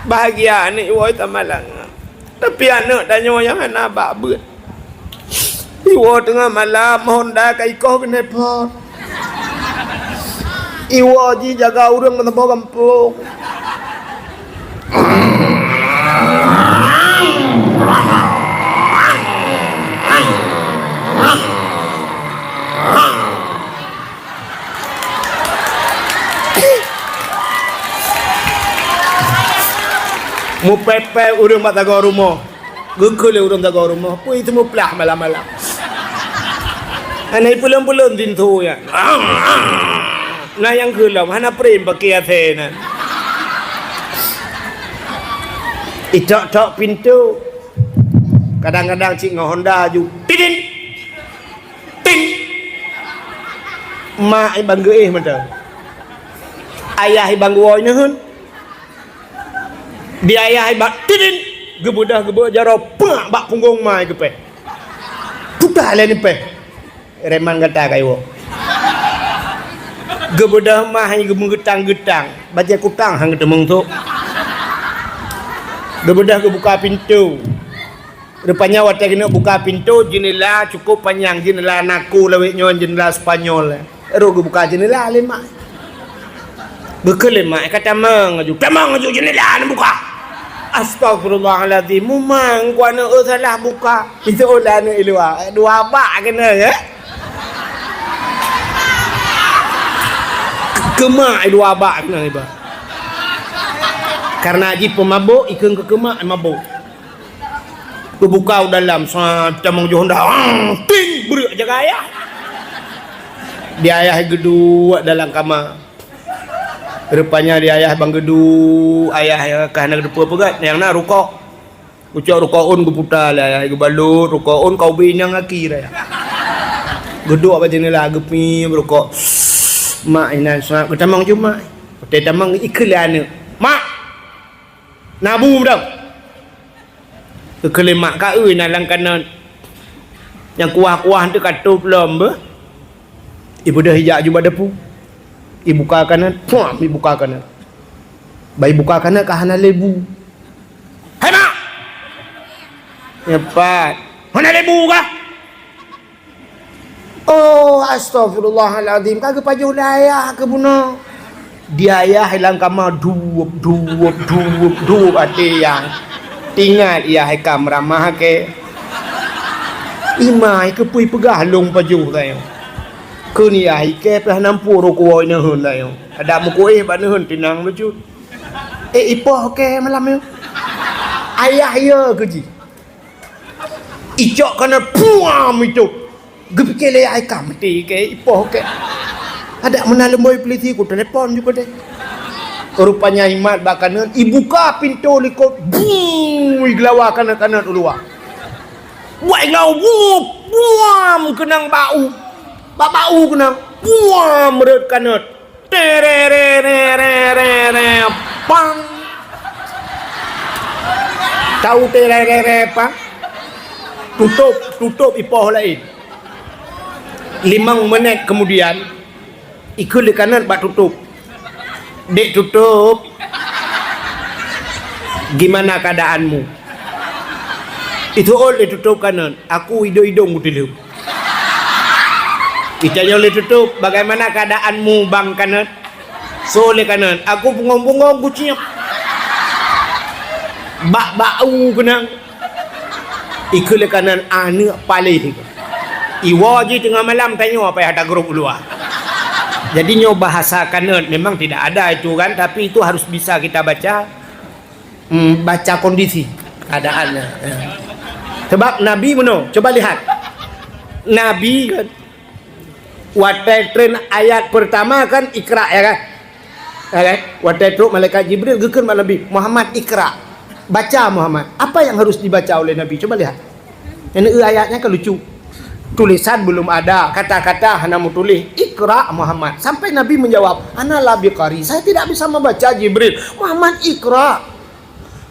Bahagia aneuk woe Samalanga. Tapi aneuk tanyoe nyang hana bak beuet. Iwoe teungoh malam, Honda ka ikoh keuneupot. Iwoe jijaga ureueng meusaboh gampông. Mupèe-pèe ureueng bak sagoe rumoh. Geukheun lé ureueng sagoe rumoh, peue teumuplah malam-malam. Hana ipeulon-peulon pintoe nyan. Na nyang kheun lom, hana prem pakai asèe nyan. Itok-tok pintoe. Kadang-kadang cit ngon honda aju. Tidin! Tin! Mak ibang geuéh mantong. Ayah ibang geuwoe neuheun. Di ayah bak tidin, geubeudôh geubeudôh jaroe peue bak punggong ma geupèh. Puta lé neupèh. Reman gata kayo. Geubeudôh ma hai geumeugeutang-geutang, bajèe kutang han geuteumeung sôk. Geubeudôh geubuka pintoe. Rupanya watèe keuneuk buka pintoe, jeundela cukup panyang, jeundela naku lawét nyoe, jeundela Spanyol. Rot geubuka jeundela lé mak. Geukheun lé mak, ka tamong aju, tamong aju jeundela neubuka. Astagfirullahalazim, mumang ku aneuk, oh, salah buka. Itu ulah aneuk i luwa. Dua bak keunan, ya. Keumak dua bak keunan iba. Karena jih peumabôk, ikheun keu keumak mabôk. Geubuka u dalam, sa tamong aju honda, ang, ting, breuek jaga ayah. Di ayah geuduek dalam kama. Rupanya di ayah bang geuduek, ayah ka hana geuteupeue peugah, nyang na rukok. Geucok rukok ôn geuputa lé ayah, geubalot rukok ôn ka ubé nyang akhé ayah. Geuduek bak jeundela geupie rukok. Mak inan sa geutamong aju mak. Watèe tamong ikheun lé aneuk. Mak! Na bu dong. Geukheun lé mak, ka eu na lam kanot. Nyang kuah-kuah teuh ka tôb lom beuh. Ibeudôh ijak aju bak dapu. Ibuka kanot, puam, ibuka kanot. Bak ibuka kanot ka hana lé bu. Hai mak! Nyoe pat. Hana lé bu kah? Oh, astagfirullahalazim, ka geupajoh lé ayah keu bunoe. Di ayah lam kama duep, duep, duep, duep até ayah. Teuingat ayah ka meuramah keu. Imai keupeue peugah lôn pajoh tanyoe. Kheun ayah ikèe pih nampu rukok neuheun tanyoe. Adak meukuéh bak neuheun teunang lucut. Eh, ipoh kèe malam nyoe. Ayah ya keu jih. Icok kanot puam itu. Geupike lé ayah ka meuti kèe, ipoh kèe. Adak meunan leumbôi peulisi ku telepon juga deh. Rupanya imat bak kanot, ibuka pintoe likot, buu, igelawa kanot-kanot u luwa. Buat igelawa, buu, buam keunong bak u. Bak, bak u keunong, buam rhot kanot. Tererere, pang. Tahu tererere, pang? Tutup, tutup ipoh laén. Limong menit kemudian, ikheun lé kanot bak tutup. Dek tutup, gimana keadaanmu? Itu ol dek tutup kanot, aku idong-idong kutileup. Itanyong lé tutup, bagaimana keadaanmu bang kanot? So lé kanot, aku bungong-bungong kuciep. Bak bak u keunong. Ikheun lé kanot aneuk paléh. Iwoe jih teungoh malam tanyoe apa yang ada grup u luwa. Jadi nyoe bahasa kanot memang tidak ada itu kan, tapi itu harus bisa kita baca. Hmm, baca kondisi keadaannya. Ya. Sebab Nabi meunoe, coba lihat. Nabi kan, watèe treun ayat pertama kan Iqra ya kan? Ya kan? Watèe trok malaikat Jibril geukheun bak Nabi, "Muhammad, Iqra." Baca Muhammad. Apa yang harus dibaca oleh Nabi? Coba lihat. Ini ayatnya kan lucu. Tulisan belum ada, kata-kata hana meutuléh. "Iqra Muhammad." Sampai Nabi menjawab, "Ana la biqari." "Saya tidak bisa membaca, Jibril." "Muhammad, Iqra."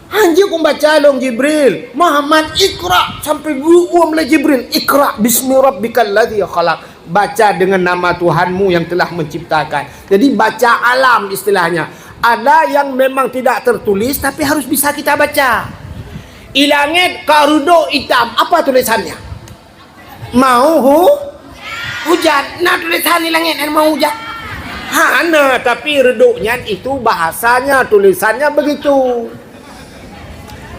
"Hanjeuet kumbaca lôn, Jibril." "Muhammad, Iqra." Sampai geuuem lé Jibril, "Iqra bismi rabbikal ladzi khalaq." "Baca dengan nama Tuhanmu yang telah menciptakan." Jadi baca alam istilahnya. Ada yang memang tidak tertulis tapi harus bisa kita baca. Di langit ka reudôk itam, apa tulisannya? Mau hu-, hujan. Na tulisan di langit nyan mau hujan? Hana, tapi reudôk nyan itu bahasanya, tulisannya begitu.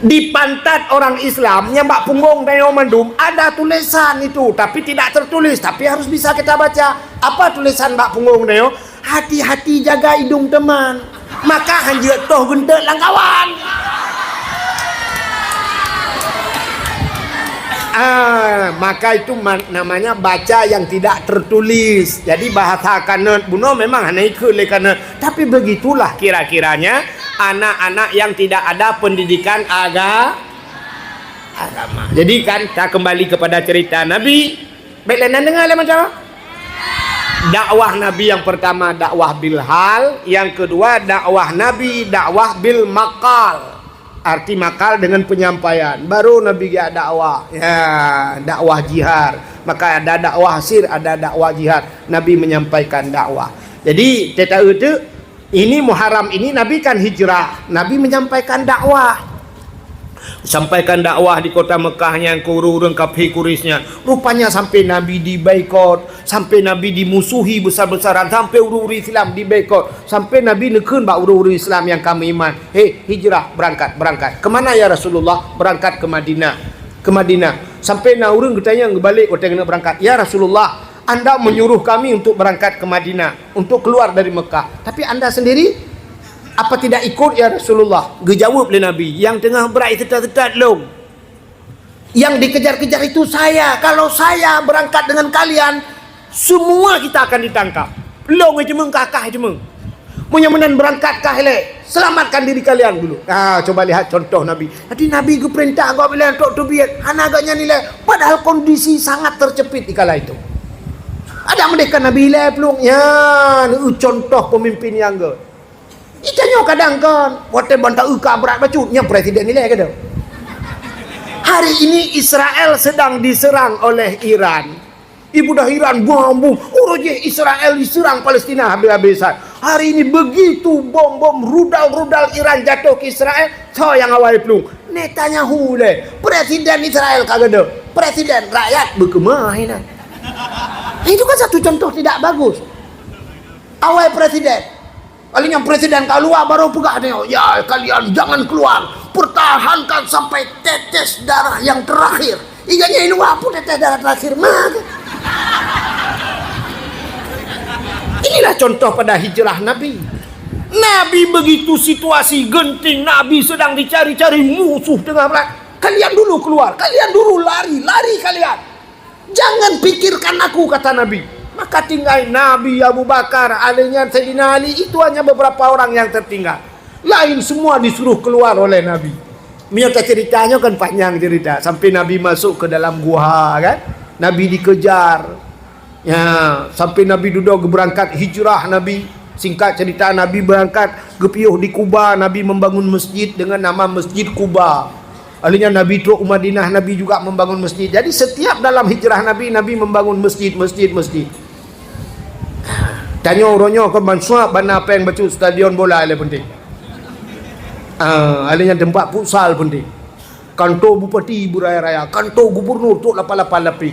Di pantat orang Islam nyang bak punggong tanyoe mandum ada tulisan itu, tapi tidak tertulis, tapi harus bisa kita baca. Apa tulisan bak punggong tanyoe? Hati-hati jaga idong teman. Maka hanjeuet toh geunteuk lam kawan. Ah, maka itu ma-, namanya baca yang tidak tertulis. Jadi bahasa kaneuet bunoe memang hana ikheun lé kaneuet. Tapi begitulah kira-kiranya anak-anak yang tidak ada pendidikan aga-, agama. Jadi kan, kita kembali kepada cerita Nabi. Baik, lain deungoe lé macam apa? Dakwah Nabi yang pertama dakwah bil hal, yang kedua dakwah Nabi dakwah bil maqal. Arti maqal dengan penyampaian. Baru Nabi geujak dakwah. Ya, dakwah jihar. Maka ada dakwah sir, ada dakwah jihar. Nabi menyampaikan dakwah. Jadi, teuta-, ini Muharram ini Nabi kan hijrah. Nabi menyampaikan dakwah. Sampaikan dakwah di kota Mekah nyan keu ureuëng-ureuëng kafé Quraisy nyan. Rupanya sampai Nabi diboikot, sampai Nabi dimusuhi besar-besaran, sampai ureuëng-ureuëng Islam diboikot, sampai Nabi neukheun bak ureuëng-ureuëng Islam nyang ka meuiman, "Hei, hijrah, berangkat, berangkat." "Kemana ya Rasulullah?" "Berangkat ke Madinah." Ke Madinah. Sampai na ureuëng geutanyong geubalek watée keuneuk berangkat, "Ya Rasulullah, Anda menyuruh kami untuk berangkat ke Madinah, untuk keluar dari Mekah. Tapi Anda sendiri, apa tidak ikut, ya Rasulullah?" Geujaweueb lé Nabi, "Nyang teungoh brat teutat-teutat lôn. Yang dikejar-kejar itu saya. Kalau saya berangkat dengan kalian, semua kita akan ditangkap. Lôn iteumeung, kakah iteumeung. Meunyoe meunan berangkat kah ilée, selamatkan diri kalian dulu." Ah, coba lihat contoh Nabi. Jadi Nabi geupeurintah gob ilée untuk teubiet, hana gobnyan ilée. Padahal kondisi sangat terjepit di kala itu. Ada meudeh ka Nabi ilée plueng, nyan, eu, contoh pemimpin nyang gét. Itanyoe kadang kon, watée ban ta-eu ka brat bacut, nyan presiden ilée keudeh. Hari ini Israel sedang diserang oleh Iran. Ibu dah Iran, bom, bom. Uroe jih Israel diserang Palestina habis-habisan. Hari ini begitu bom-bom, rudal-rudal Iran jatuh ke Israel, soe nyang awai plueng? Netanyahu ilée. Presiden Israel ka keudeh. Presiden rakyat beukeumah inan. Itu kan satu contoh tidak bagus. Awai presiden. Kali nyan presiden ka luwa baru peugah nyoe, "Ya, kalian jangan keluar. Pertahankan sampai tetes darah yang terakhir." Iga nyan luwa pun tetes darah terakhir mah. Inilah contoh pada hijrah Nabi. Nabi begitu situasi genting, Nabi sedang dicari-cari musuh tengah perang. "Kalian dulu keluar, kalian dulu lari, lari kalian." "Jangan pikirkan aku," kata Nabi. Maka tinggai Nabi, Abu Bakar, alih nyan Saidina Ali, itu hanya beberapa orang yang tertinggal. Lain semua disuruh keluar oleh Nabi. Meunyoe taceurita nyoe kan panjang cerita. Sampai Nabi masuk ke dalam guha kan. Nabi dikejar. Ya, sampai Nabi dudoe geubeurangkat hijrah Nabi. Singkat cerita, Nabi berangkat geupiôh di Kuba, Nabi membangun masjid dengan nama Masjid Kuba. Alih nyan Nabi trok u Madinah, Nabi juga membangun masjid. Jadi setiap dalam hijrah Nabi, Nabi membangun masjid, masjid, masjid. Tanyoe uroe nyoe kon ban suap bana péng bacut stadion bola lé penting. Ah, alih nyan tempat futsal penting. Kantor bupati beuraya-raya, kantor gubernur trok lapan-lapan lapéh.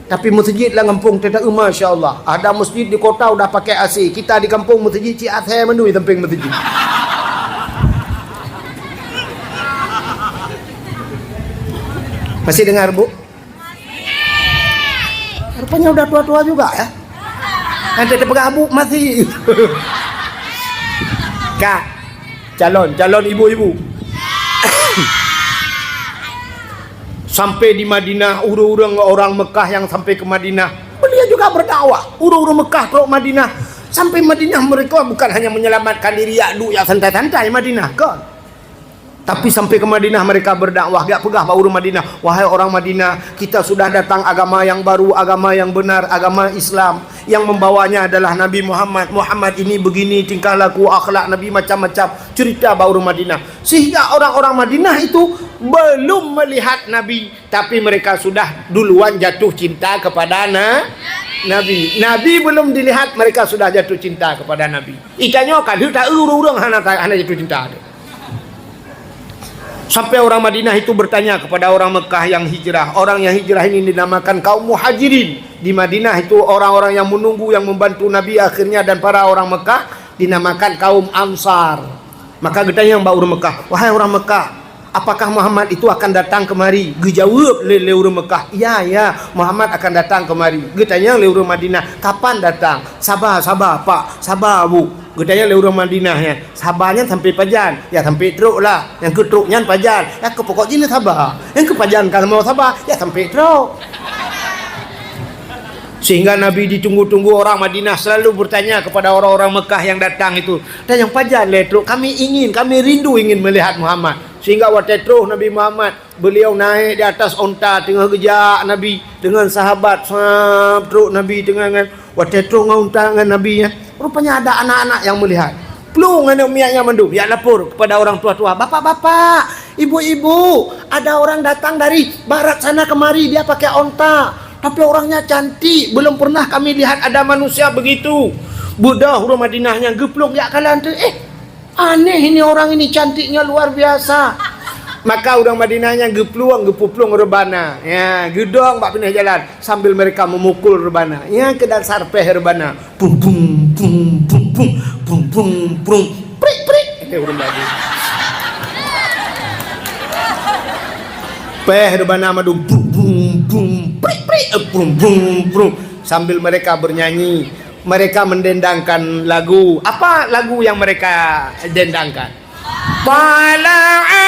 Tapi masjid lam gampông teuta, masya Allah. Ada masjid di kota udah pakai A C. Kita di kampung masjid cit asai mandum di samping masjid. Masih dengar, Bu? Rupanya udah tua-tua juga ya. Nanti dipeugah, "Bu, masih." Kak, calon, calon ibu-ibu. Sampai di Madinah, ureuëng-ureuëng orang Mekah yang sampai ke Madinah, beliau juga berdakwah. Ureuëng-ureuëng Mekah trok Madinah, sampai Madinah mereka bukan hanya menyelamatkan diri, yak duek, yak santai-santai Madinah, kan? Tapi sampai ke Madinah mereka berdakwah, geujak peugah bak ureuëng Madinah, "Wahai orang Madinah, kita sudah datang agama yang baru, agama yang benar, agama Islam. Yang membawanya adalah Nabi Muhammad. Muhammad ini begini tingkah laku, akhlak Nabi macam-macam." Cerita bak ureuëng Madinah. Sehingga orang-orang Madinah itu belum melihat Nabi, tapi mereka sudah duluan jatuh cinta kepada na-, Nabi. Nabi belum dilihat, mereka sudah jatuh cinta kepada Nabi. Itanyoe ka lheueh ta-eu ureuëng-ureuëng hana ta-, hana jatuh cinta. Sampai orang Madinah itu bertanya kepada orang Mekah yang hijrah. Orang yang hijrah ini dinamakan kaum Muhajirin. Di Madinah itu orang-orang yang menunggu, yang membantu Nabi akhirnya, dan para orang Mekah dinamakan kaum Ansar. Maka geutanyong bak ureuëng Mekah, "Wahai orang Mekah, "Apakah Muhammad itu akan datang kemari?" Geujaweueb lé, lé ureuëng Meukah, "Ya, ya, Muhammad akan datang kemari." Geutanyong lé ureuëng Madinah, "Kapan datang?" "Saba, saba, Pak, saba, Bu." Geutanyong lé ureuëng Madinah nyan, "Saba nyan sampai pajan?" "Ya, sampai trok lah." "Nyang keu trok nyan pajan?" "Ya, keu pokok jih saba. Nyang keu pajan ka mau saba, ya sampai trok." Sehingga Nabi ditunggu-tunggu, orang Madinah selalu bertanya kepada orang-orang Mekah yang datang itu, "Dan nyang pajan lé trok? Kami ingin, kami rindu ingin melihat Muhammad." Sehingga watée troh Nabi Muhammad, beliau naik di atas onta, teungoh geujak Nabi dengan sahabat, sab, trok Nabi teungoh ngon, watée troh ngon onta ngon Nabi nyan. Rupanya ada anak-anak yang melihat. Plueng aneuk miet nyan mandum, jak lapor kepada orang tua-tua, "Bapak-bapak, ibu-ibu, ada orang datang dari barat sana kemari, dia pakai onta. Tapi orangnya cantik, belum pernah kami lihat ada manusia begitu." Beudôh ureuëng Madinah nyan geuplueng jak kalon teuh, "Eh, aneh ini orang ini, cantiknya luar biasa." Maka ureuëng Madinah nyan geuplueng, geupeuplueng reubana. Ya, geudong bak pinéh jalan sambil mereka memukul reubana. Ya, keu dasar péh reubana. Bum, bum, bum, bum, bum, bum, bum, bum. Prik, prik. Kata ureuëng Bali. Péh reubana mandum. Bum, bum, bum, prik, prik. Eh, bum, bum, bum. Sambil mereka bernyanyi, mereka mendendangkan lagu. Apa lagu yang mereka dendangkan? Tala'al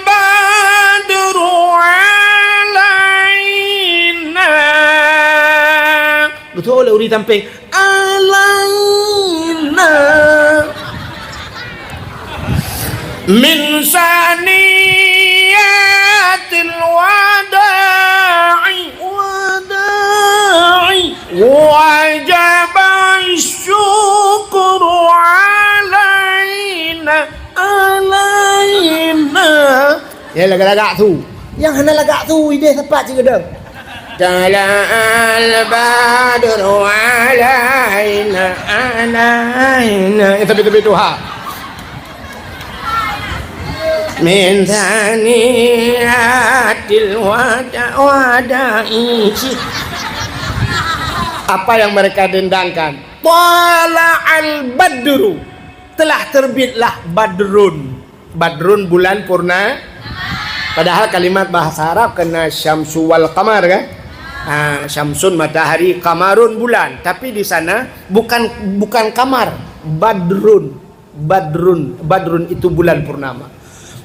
badru alaina. Beutôi lé ureuëng sampéng. Alaina. Min saniyatil wada'i. Wada'i. Wajaba syukru alaina. Alaina. Ya, lagak-lagak su. Nyang hana lagak su, idéh sapat cit keudong. Tala'al badru alaina, alaina. Ya, tapi-tapi tu, ha. Min saniyatil wada-, wada'i. Apa yang mereka dendangkan? Tala'al badru. Telah terbitlah badrun. Badrun, bulan purna. Padahal kalimat bahasa Arab kena syamsu wal qamar, kan? Ha, syamsun matahari, qamarun bulan. Tapi di sana bukan, bukan kamar, badrun. Badrun, badrun itu bulan purnama.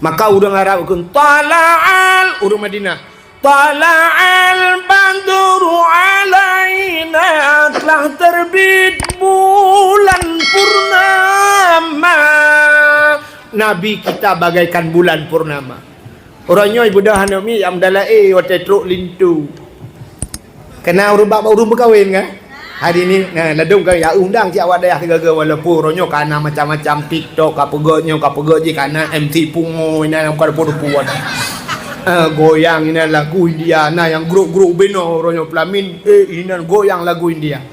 Maka ureuëng Arab kheun, "Tala'al," ureuëng Madinah, "Tala'al badru alaina, telah terbit bulan purnama." Nabi kita bagaikan bulan purnama. Uroe nyoe beudôh aneuk miet nyang meudalaé watée trok linto. Kena ureuëng bak ureuëng meukawen, kan? Hari ni, nah, ladôm ka ya undang cit awak dayah sigaga, walaupun uroe nyoe ka na macam-macam TikTok, ka peugah nyoe, ka peugah jih, ka na M C pungo, inan nyang bukan rupa-rupa. Eh, goyang inan lagu India, na nyang grup-grup binoe uroe nyoe pelamin, eh, inan goyang lagu India.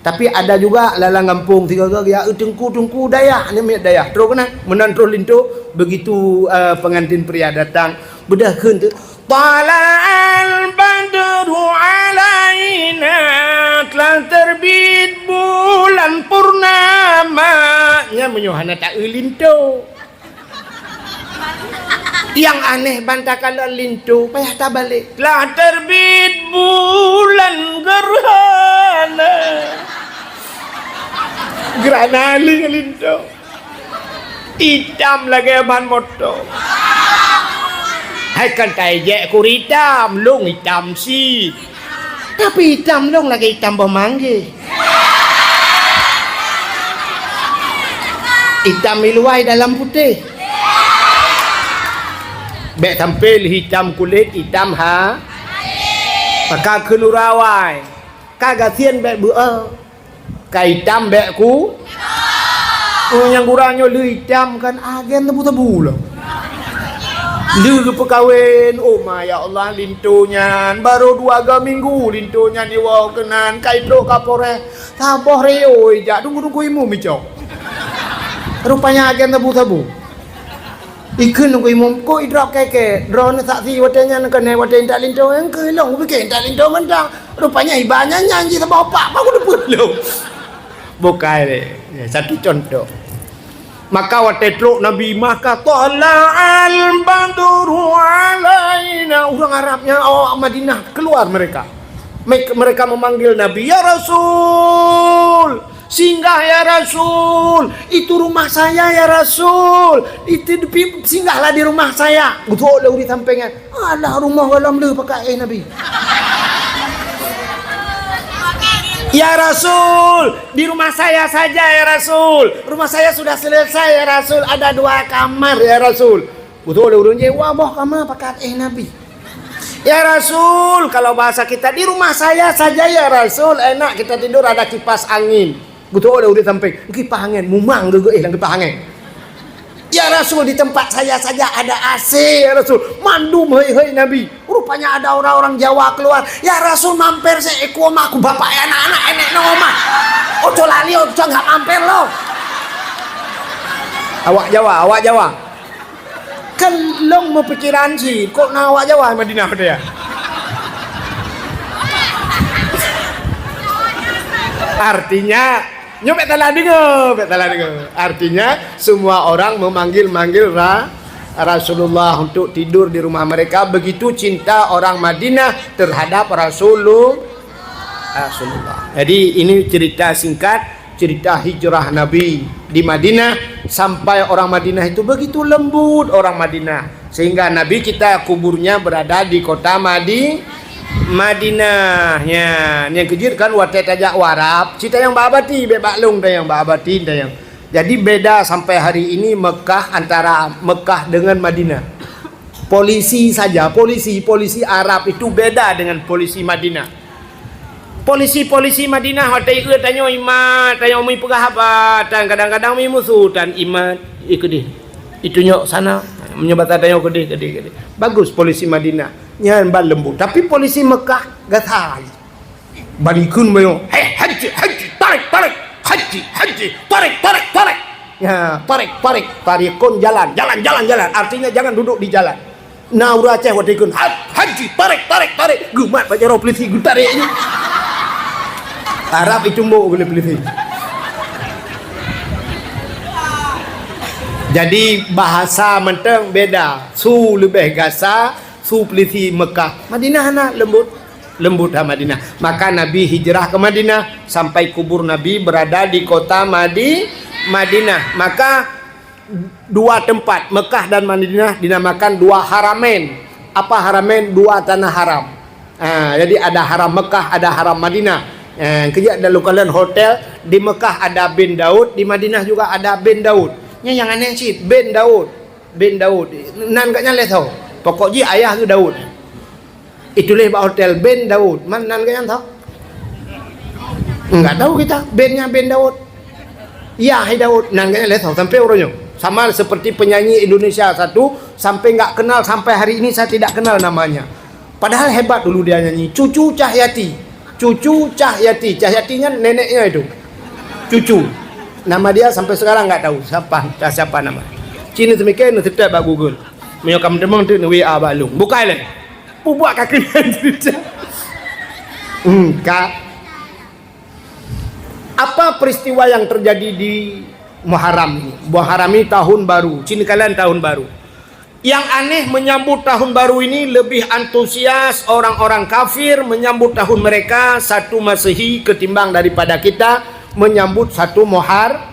Tapi ada juga lalang gampông sigaga ya, eh, teungku-teungku dayah, aneuk miet dayah. Trok keunan, meunan troh linto, begitu, eh, pengantin pria datang, beudôh kheun teuh, "Tala'al badru alaina," telah terbit bulan purnama. Nyan meunyoe hana taeu linto. Nyang aneh ban takalon linto, payah tabalek. Telah terbit bulan gerhana. Gerhana linto. Itam lagée ban moto. Hai kan taijek kuri itam, lông itam si. Tapi itam lông lagée itam boh manggeh. Itam iluwai dalam putéh. Bék sampai lé itam kulét, itam ha. Maka keunurawai. Ka gasien bék beu'oh. Ka itam bék ku. Oh, nyang gura nyoe lé itam kan agen tebu-tebu lah. Lé geupeukawen, oh ma ya Allah, linto nyan baru dua ga minggu linto nyan iwoe keunan, ka itrok Kapolres. Saboh reo ijak tunggu-tunggu imum icok. Rupanya agen tebu-tebu. Ikheun ngon imum, "Kok idrop kèe-kèe? Droeneuh saksi watèe nyan keuneuk watèe intat linto, nyang keu ilôn kupike intat linto mantong. Rupanya iba nyan, nyan jih saboh pak, bah kuteupeu lôn." Bukai lé. Ya, satu contoh. Maka watée trok Nabi, maka tala'al badru alaina. Ureuëng Arab nyang awak Madinah keluar mereka. Mek-, mereka memanggil Nabi, "Ya Rasul, singgah ya Rasul. Itu rumah saya ya Rasul. Itu di-, singgahlah di rumah saya." Beutôi lé ureuëng sampéngan. Alah, rumoh gohlom le pakat éh Nabi. "Ya Rasul, di rumah saya saja ya Rasul. Rumah saya sudah selesai ya Rasul. Ada dua kamar ya Rasul." Beutôi lé ureuëng jih, "Wah, boh kama pakat éh Nabi." "Ya Rasul, kalau bahasa kita, di rumah saya saja ya Rasul. Enak kita tidur, ada kipas angin." Beutôi lé ureuëng sampéng, "Kipas angin, mumang geuh éh lam kipas angin." "Ya Rasul, di tempat saya saja ada A C ya Rasul. Mandum hei-hei Nabi." Rupanya ada orang-orang Jawa keluar. "Ya Rasul, mampir seuekor mah ku bapak ya anak-anak enek nong omah. Ojo lali, ojo nggak mampir lo." Awak Jawa, awak Jawa. Kan long meupikiran cit, kok na awak Jawa Madinah tu ya? Artinya, nyoe bèk salah deungoe, bèk salah deungoe. Artinya, semua orang memanggil-manggil Ra-, Rasulullah untuk tidur di rumah mereka. Begitu cinta orang Madinah terhadap Rasulu-, Rasulullah. Jadi, ini cerita singkat, cerita hijrah Nabi di Madinah, sampai orang Madinah itu begitu lembut orang Madinah, sehingga Nabi kita kuburnya berada di kota Madi-, Madinah. Nya, nyang keujeuet kan watée tajak u Arab, cit tanyong bak Abati, bèk bak lôn tanyong, bak Abati tanyong. Jadi beda sampai hari ini Mekah, antara Mekah dengan Madinah. Polisi saja, polisi, polisi Arab itu beda dengan polisi Madinah. Polisi-polisi Madinah watée ieu tanyoe imat, tanyoe mi peugah haba, tan kadang-kadang mi musu, tan imat, "Ih, keudeh. Itunyok sana." Meunyoe basa tanyoe, "Keudeh, keudeh, keudeh." Bagus polisi Madinah. Nyan ban lembut. Tapi polisi Mekah gasai. Ban ikheun meunyoe, "Hei, haji, haji, tarik, tarik. Haji, haji, tarik, tarik, tarik." Ya, tarik, tarik. Tarikun jalan, jalan, jalan, jalan. Artinya jangan duduk di jalan. Na ureuëng Aceh watée ikheun, "Ha-, haji, tarik, tarik, tarik." Geumat bak jaroe polisi, geutarek je. Arab itumbok oleh polisi. Jadi, bahasa mantong beda. Su leubeh gasa, su polisi Mekah. Madinah na lembut. Lembut ha Madinah. Maka Nabi hijrah ke Madinah, sampai kubur Nabi berada di kota Madi-, Madinah. Maka dua tempat, Mekah dan Madinah, dinamakan dua haramain. Apa haramain? Dua tanah haram. Ha, jadi ada haram Mekah, ada haram Madinah. Ha, keujak dalam kalian hotel, di Mekah ada bin Daud, di Madinah juga ada bin Daud. Nyan nyang aneh cit, bin Daud. Bin Daud. Nan gobnyan lé tho. Pokok jih ayah geuh Daud. Ituléh bak hotel bin Daud. Man nan gobnyan tho? Enggak tahu kita. Bin nyan bin Daud. Ya, hai Daud. Nan gobnyan lé tho sampai uroe nyoe. Sama seperti penyanyi Indonesia satu, sampai enggak kenal, sampai hari ini saya tidak kenal namanya. Padahal hebat dulu dia nyanyi. Cucu Cahyati. Cucu Cahyati. Cahyati nyan neneknya itu. Cucu. Nama dia sampai sekarang enggak tahu. Siapa, entah siapa nama. Cina semikian, seutôt bak Google. Meunyoe ka meuteumé tu, W A bak lôn. Bukai lé. Bubuak ka keunan cerita. Hmm, ka. Apa peristiwa yang terjadi di Muharram ini? Muharram ini tahun baru. Cina kalian tahun baru. Yang aneh, menyambut tahun baru ini lebih antusias orang-orang kafir menyambut tahun mereka satu Masehi ketimbang daripada kita menyambut satu Muhar-,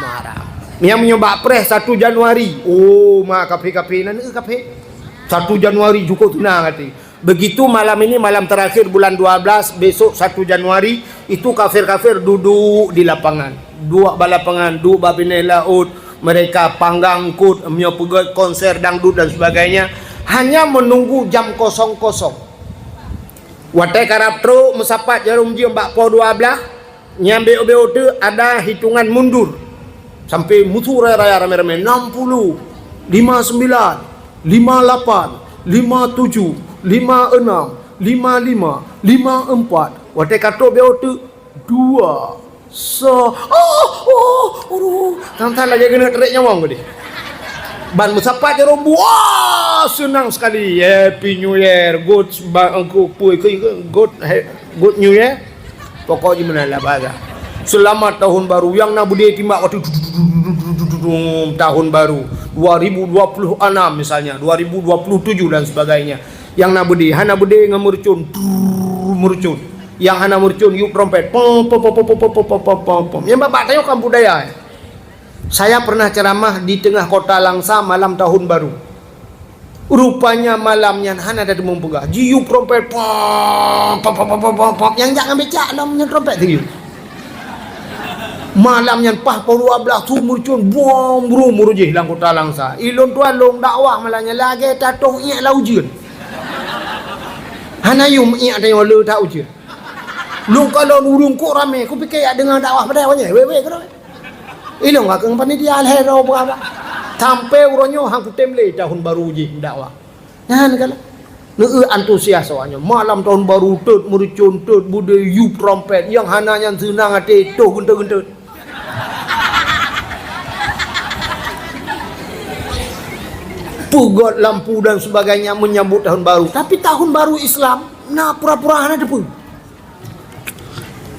Muharram. Nyang meunyoe bak preh satu Januari. Oh, ma kafé-kafé nan, eh, kafé. Satu Januari jukuk tunang hati. Begitu malam ini, malam terakhir bulan dua belas, besok satu Januari, itu kafir-kafir duduk di lapangan. Duek bak lapangan, duek bak binéh laôt, mereka panggang eungkôt, meunyoe peugét konser dangdut dan sebagainya, hanya menunggu jam kosong-kosong. Watée karab trok meusapat jaroe jeuem bak poh dua blaih, nyang bék-bék teuk ada hitungan mundur. Sampai musu raya-raya ramé-ramé, enam puluh, lima sembilan, lima lapan, lima tujuh, lima enam, lima lima, lima empat. Watée ka trok bék teuk, dua, sa-, oh, oh, aduh. Tang-tang lagée keuneuk tarék nyawöng tadi. Ban meusapat jaroe, wah, senang sekali. Happy New Year, good, ba-, good, good, good New Year. Pokok jih meunan lah bahasa. Selamat tahun baru. Nyang na beudé timbak watée. Brum, tahun baru dua ribu dua puluh enam misalnya, dua ribu dua puluh tujuh dan sebagainya. Nyang na beudé, hana beudé ngon meurucon, brrrr, meurucon. Nyang hana meurucon, yub trompet, pom, pom, pom. Nyang babah tanyoe kan budaya, eh. Saya pernah ceramah di tengah kota Langsa malam tahun baru. Rupanya malam nyan hana teudeungoe peugah. Jiyub trompet, pom, pom, pom. Nyang jak ngon becak lom nyan trompet teuh. Malam nyan paih poh dua belas su meurucon, brum, brum, meurucon lam kota Langsa. Ilôn tuan lôn dakwah malam nyan lagèe tatong iek lam ujeuen. Hana yum iek tanyoe le that ujeuen. Lôn kalon ureueng kok ramé, kupike jak deungoe dakwah padahai awaknyan wèh-wèh keudroe. Ilôn ka keuh panitia lhèe droe peugah bah. Sampoe uroe nyoe han kutem lé tahun baru jih dakwah. Nyan kalon. Neu antusias awaknyan. Malam tahun baru, teut meurucon, teut beudé, yub trompet. Nyang hana nyan seunang até, toh geunteut-geunteut. Peugöt lampu dan sebagainya menyambut tahun baru. Tapi tahun baru Islam, na pura-pura hana teupeue.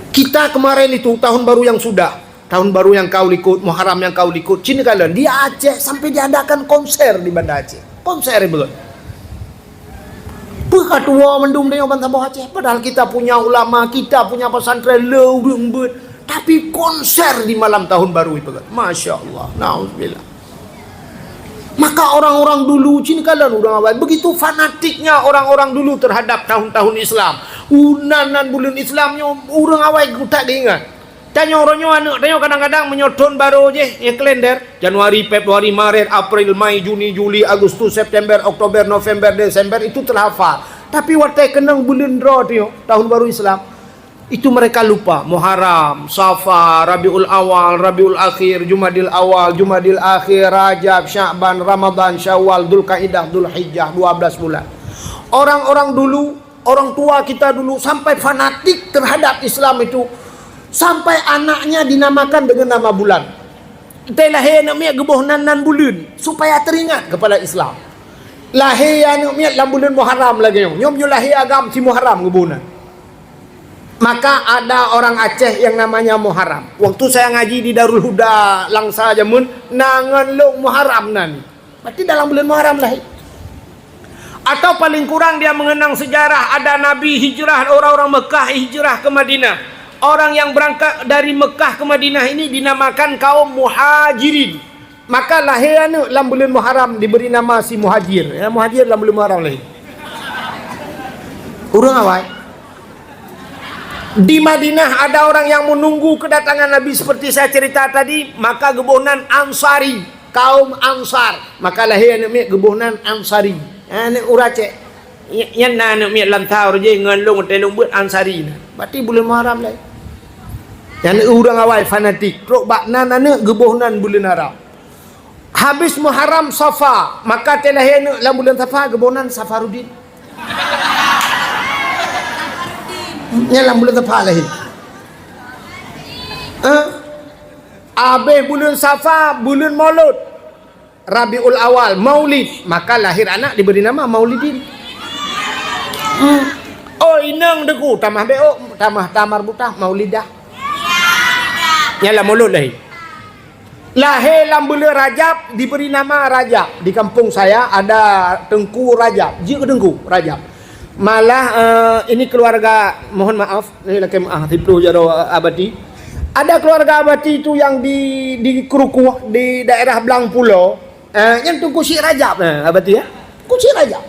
Kita kemarin itu, tahun baru yang sudah, tahun baru yang kau likot, Muharram yang kau likot, cina kalon, di Aceh sampai diadakan konser di Banda Aceh. Konser ibeulôn. Peue ka tuwoe mandum tanyoe bansaboh Aceh. Padahal kita punya ulama, kita punya pesantren, le ureueng beuet. Tapi konser di malam tahun baru ipeugöt. Masya Allah. Nauzubillah. Maka orang-orang dulu, cina kalon ureueng awai, begitu fanatiknya orang-orang dulu terhadap tahun-tahun Islam. Unan nan buleuen Islam nyoe ureueng awai geutak geuingat. Tanyoe uroe nyoe aneuk tanyoe kadang-kadang meunyoe thon barô jih, ya kalender, Januari, Februari, Maret, April, Mai, Juni, Juli, Agustus, September, Oktober, November, Desember, itu terhafal. Tapi watèe keunong buleuen droe tanyoe, tahun baru Islam, itu mereka lupa. Muharram, Safar, Rabiul Awal, Rabiul Akhir, Jumadil Awal, Jumadil Akhir, Rajab, Sya'ban, Ramadan, Syawal, Dzulkaidah, Dzulhijjah, dua belas bulan. Orang-orang dulu, orang tua kita dulu sampai fanatik terhadap Islam itu, sampai anaknya dinamakan dengan nama bulan. Teuh lahé aneuk miet geuboh nan, nan buleuen, supaya teringat kepada Islam. Lahé aneuk miet lam buleuen Muharram lagèe nyoe. Nyoe meunyoe lahé agam si Muharram geuboh nan. Maka ada orang Aceh yang namanya Muharram. Waktu saya ngaji di Darul Huda Langsa jameun, na ngon lôn Muharram nan. Berarti dalam buleuen Muharram lahé. Atau paling kurang dia mengenang sejarah ada Nabi hijrah, orang-orang Mekah hijrah ke Madinah. Orang yang berangkat dari Mekah ke Madinah ini dinamakan kaum Muhajirin. Maka lahé aneuk lam buleuen Muharram diberi nama si Muhajir. Ya, Muhajir lam buleuen Muharram lahé. Ureueng awai. Di Madinah ada orang yang menunggu kedatangan Nabi seperti saya cerita tadi, maka geuboh nan Ansari, kaum Ansar. Maka lahé aneuk miet geuboh nan Ansari. Aneuk ureueng Aceh. Nyan na aneuk miet lam Saur jih ngon lôn teuh lôn beuet Ansari na. Berarti buleuen Muharram lahé. Nyan ureueng awai fanatik. Trok bak nan aneuk geuboh nan buleuen Haram. Habis Muharram Safa, maka teuh lahé aneuk lam buleuen Safa geuboh nan Safaruddin. Nyan lam buleuen Safa lahé. Eh? Habis buleuen Safa, buleuen Maulud. Rabiul Awal, Maulid, maka lahir anak diberi nama Maulidin. Hmm. Oh, inong deku, tamah beok, tamah tamar butah, Maulidah. Nyan lam Maulud lahé. Lahé lam buleuen Rajab, diberi nama Rajab. Di kampung saya ada Teungku Rajab. Jeuet keu Teungku Rajab. Malah, eh, ini keluarga, mohon maaf, ini lakèe maaf, siploh jaroe, eh, Abati. Ada keluarga Abati itu yang di, di Krukuh, di daerah Blang Pulo. Eh, nyan Teungku Syik Rajab, eh, Abati, ya. Teungku Syik Rajab.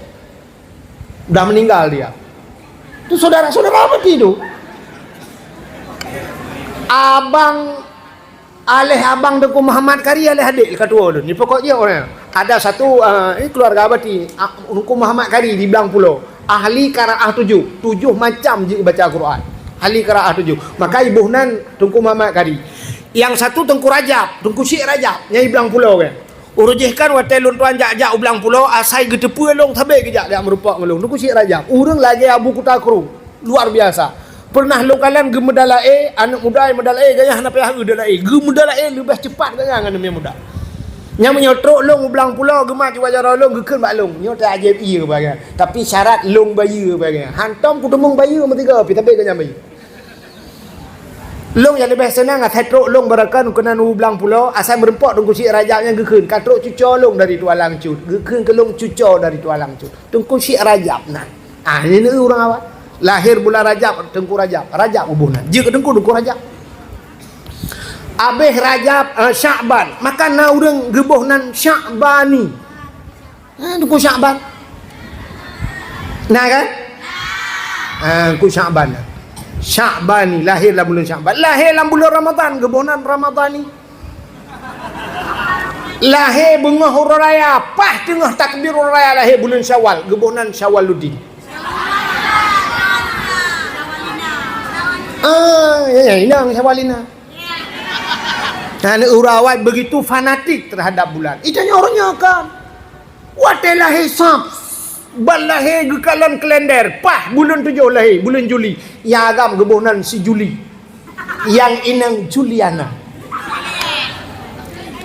Udah meninggal dia. Itu saudara-saudara Abati itu. Abang Aléh abang Teungku Muhammad Kari, aléh adék ka tuwo lôn. Di pokok jih orang. Ada satu, ah, ini keluarga Abati, ah, Teungku Muhammad Kari di Blang Pulo. Ahli qiraah tujoh. Tujoh macam jeuet baca Quran. Ahli qiraah tujoh. Maka iboh nan Teungku Muhammad Kari. Yang satu Teungku Rajab, Teungku Syik Rajab, nyang di Blang Pulo kan. Uroe jih kan watèe lôn tuan jak-jak u Blang Pulo, asai geuteupeue lôn sabé geujak, jak meurumpok ngon lôn. Teungku Syik Rajab. Ureueng lagèe Abu Kuta Kru. Luar biasa. Pernah lôn kalon geumeudalaé, aneuk muda meudalaé, gaya hana payah eu dalaé. Geumeudalaé leubeh cepat gaya ngon aneuk muda. Nyang meunyoe trok lôn u Blang Pulo, geumat jiwa jaroe lôn, geukheun bak lôn. Nyoe teuajeb ie bagai. Tapi syarat lôn bayeue bagai. Hantom kuteumeung bayeue meusigoe pi, tapi gaya bayeue. Lôn nyang leubeh seunang asai trok lôn beurakan keunan u blang pulo, asai meureumpok Teungku Syik Rajab nyang geukheun, ka trok cuco lôn dari Tualang Cut. Geukheun keu lôn cuco dari Tualang Cut. Teungku Syik Rajab nan. Ah, ini ureuëng awai. Lahé bulan Rajab, Teungku Rajab. Rajab geuboh nan. Jeuet keu Teungku, Teungku Rajab. Abéh Rajab, ah, Syakban. Maka na ureuëng geuboh nan Syakbani. Ha, Teungku Syakban. Nah kan? Ha, Teungku Syakban. Syakbani, lahé lam buleuen Syakban. Lahé lam buleuen Ramadhan, geuboh nan Ramadhani. Lahé beungoh uroe raya, paih teungoh takbir uroe raya lahé buleuen Syawal, geuboh nan Syawaluddin. Ah, ya, ya, inong Syawalina. Nah, ureuëng awai begitu fanatik terhadap bulan. Itu nyoe ureuëng nyoe kan. Watée lahé sab, ban lahé geukalon kalender, paih buleuen tujoh lahé, buleuen Juli. Nyang agam geuboh nan si Juli. Nyang inong Juliana.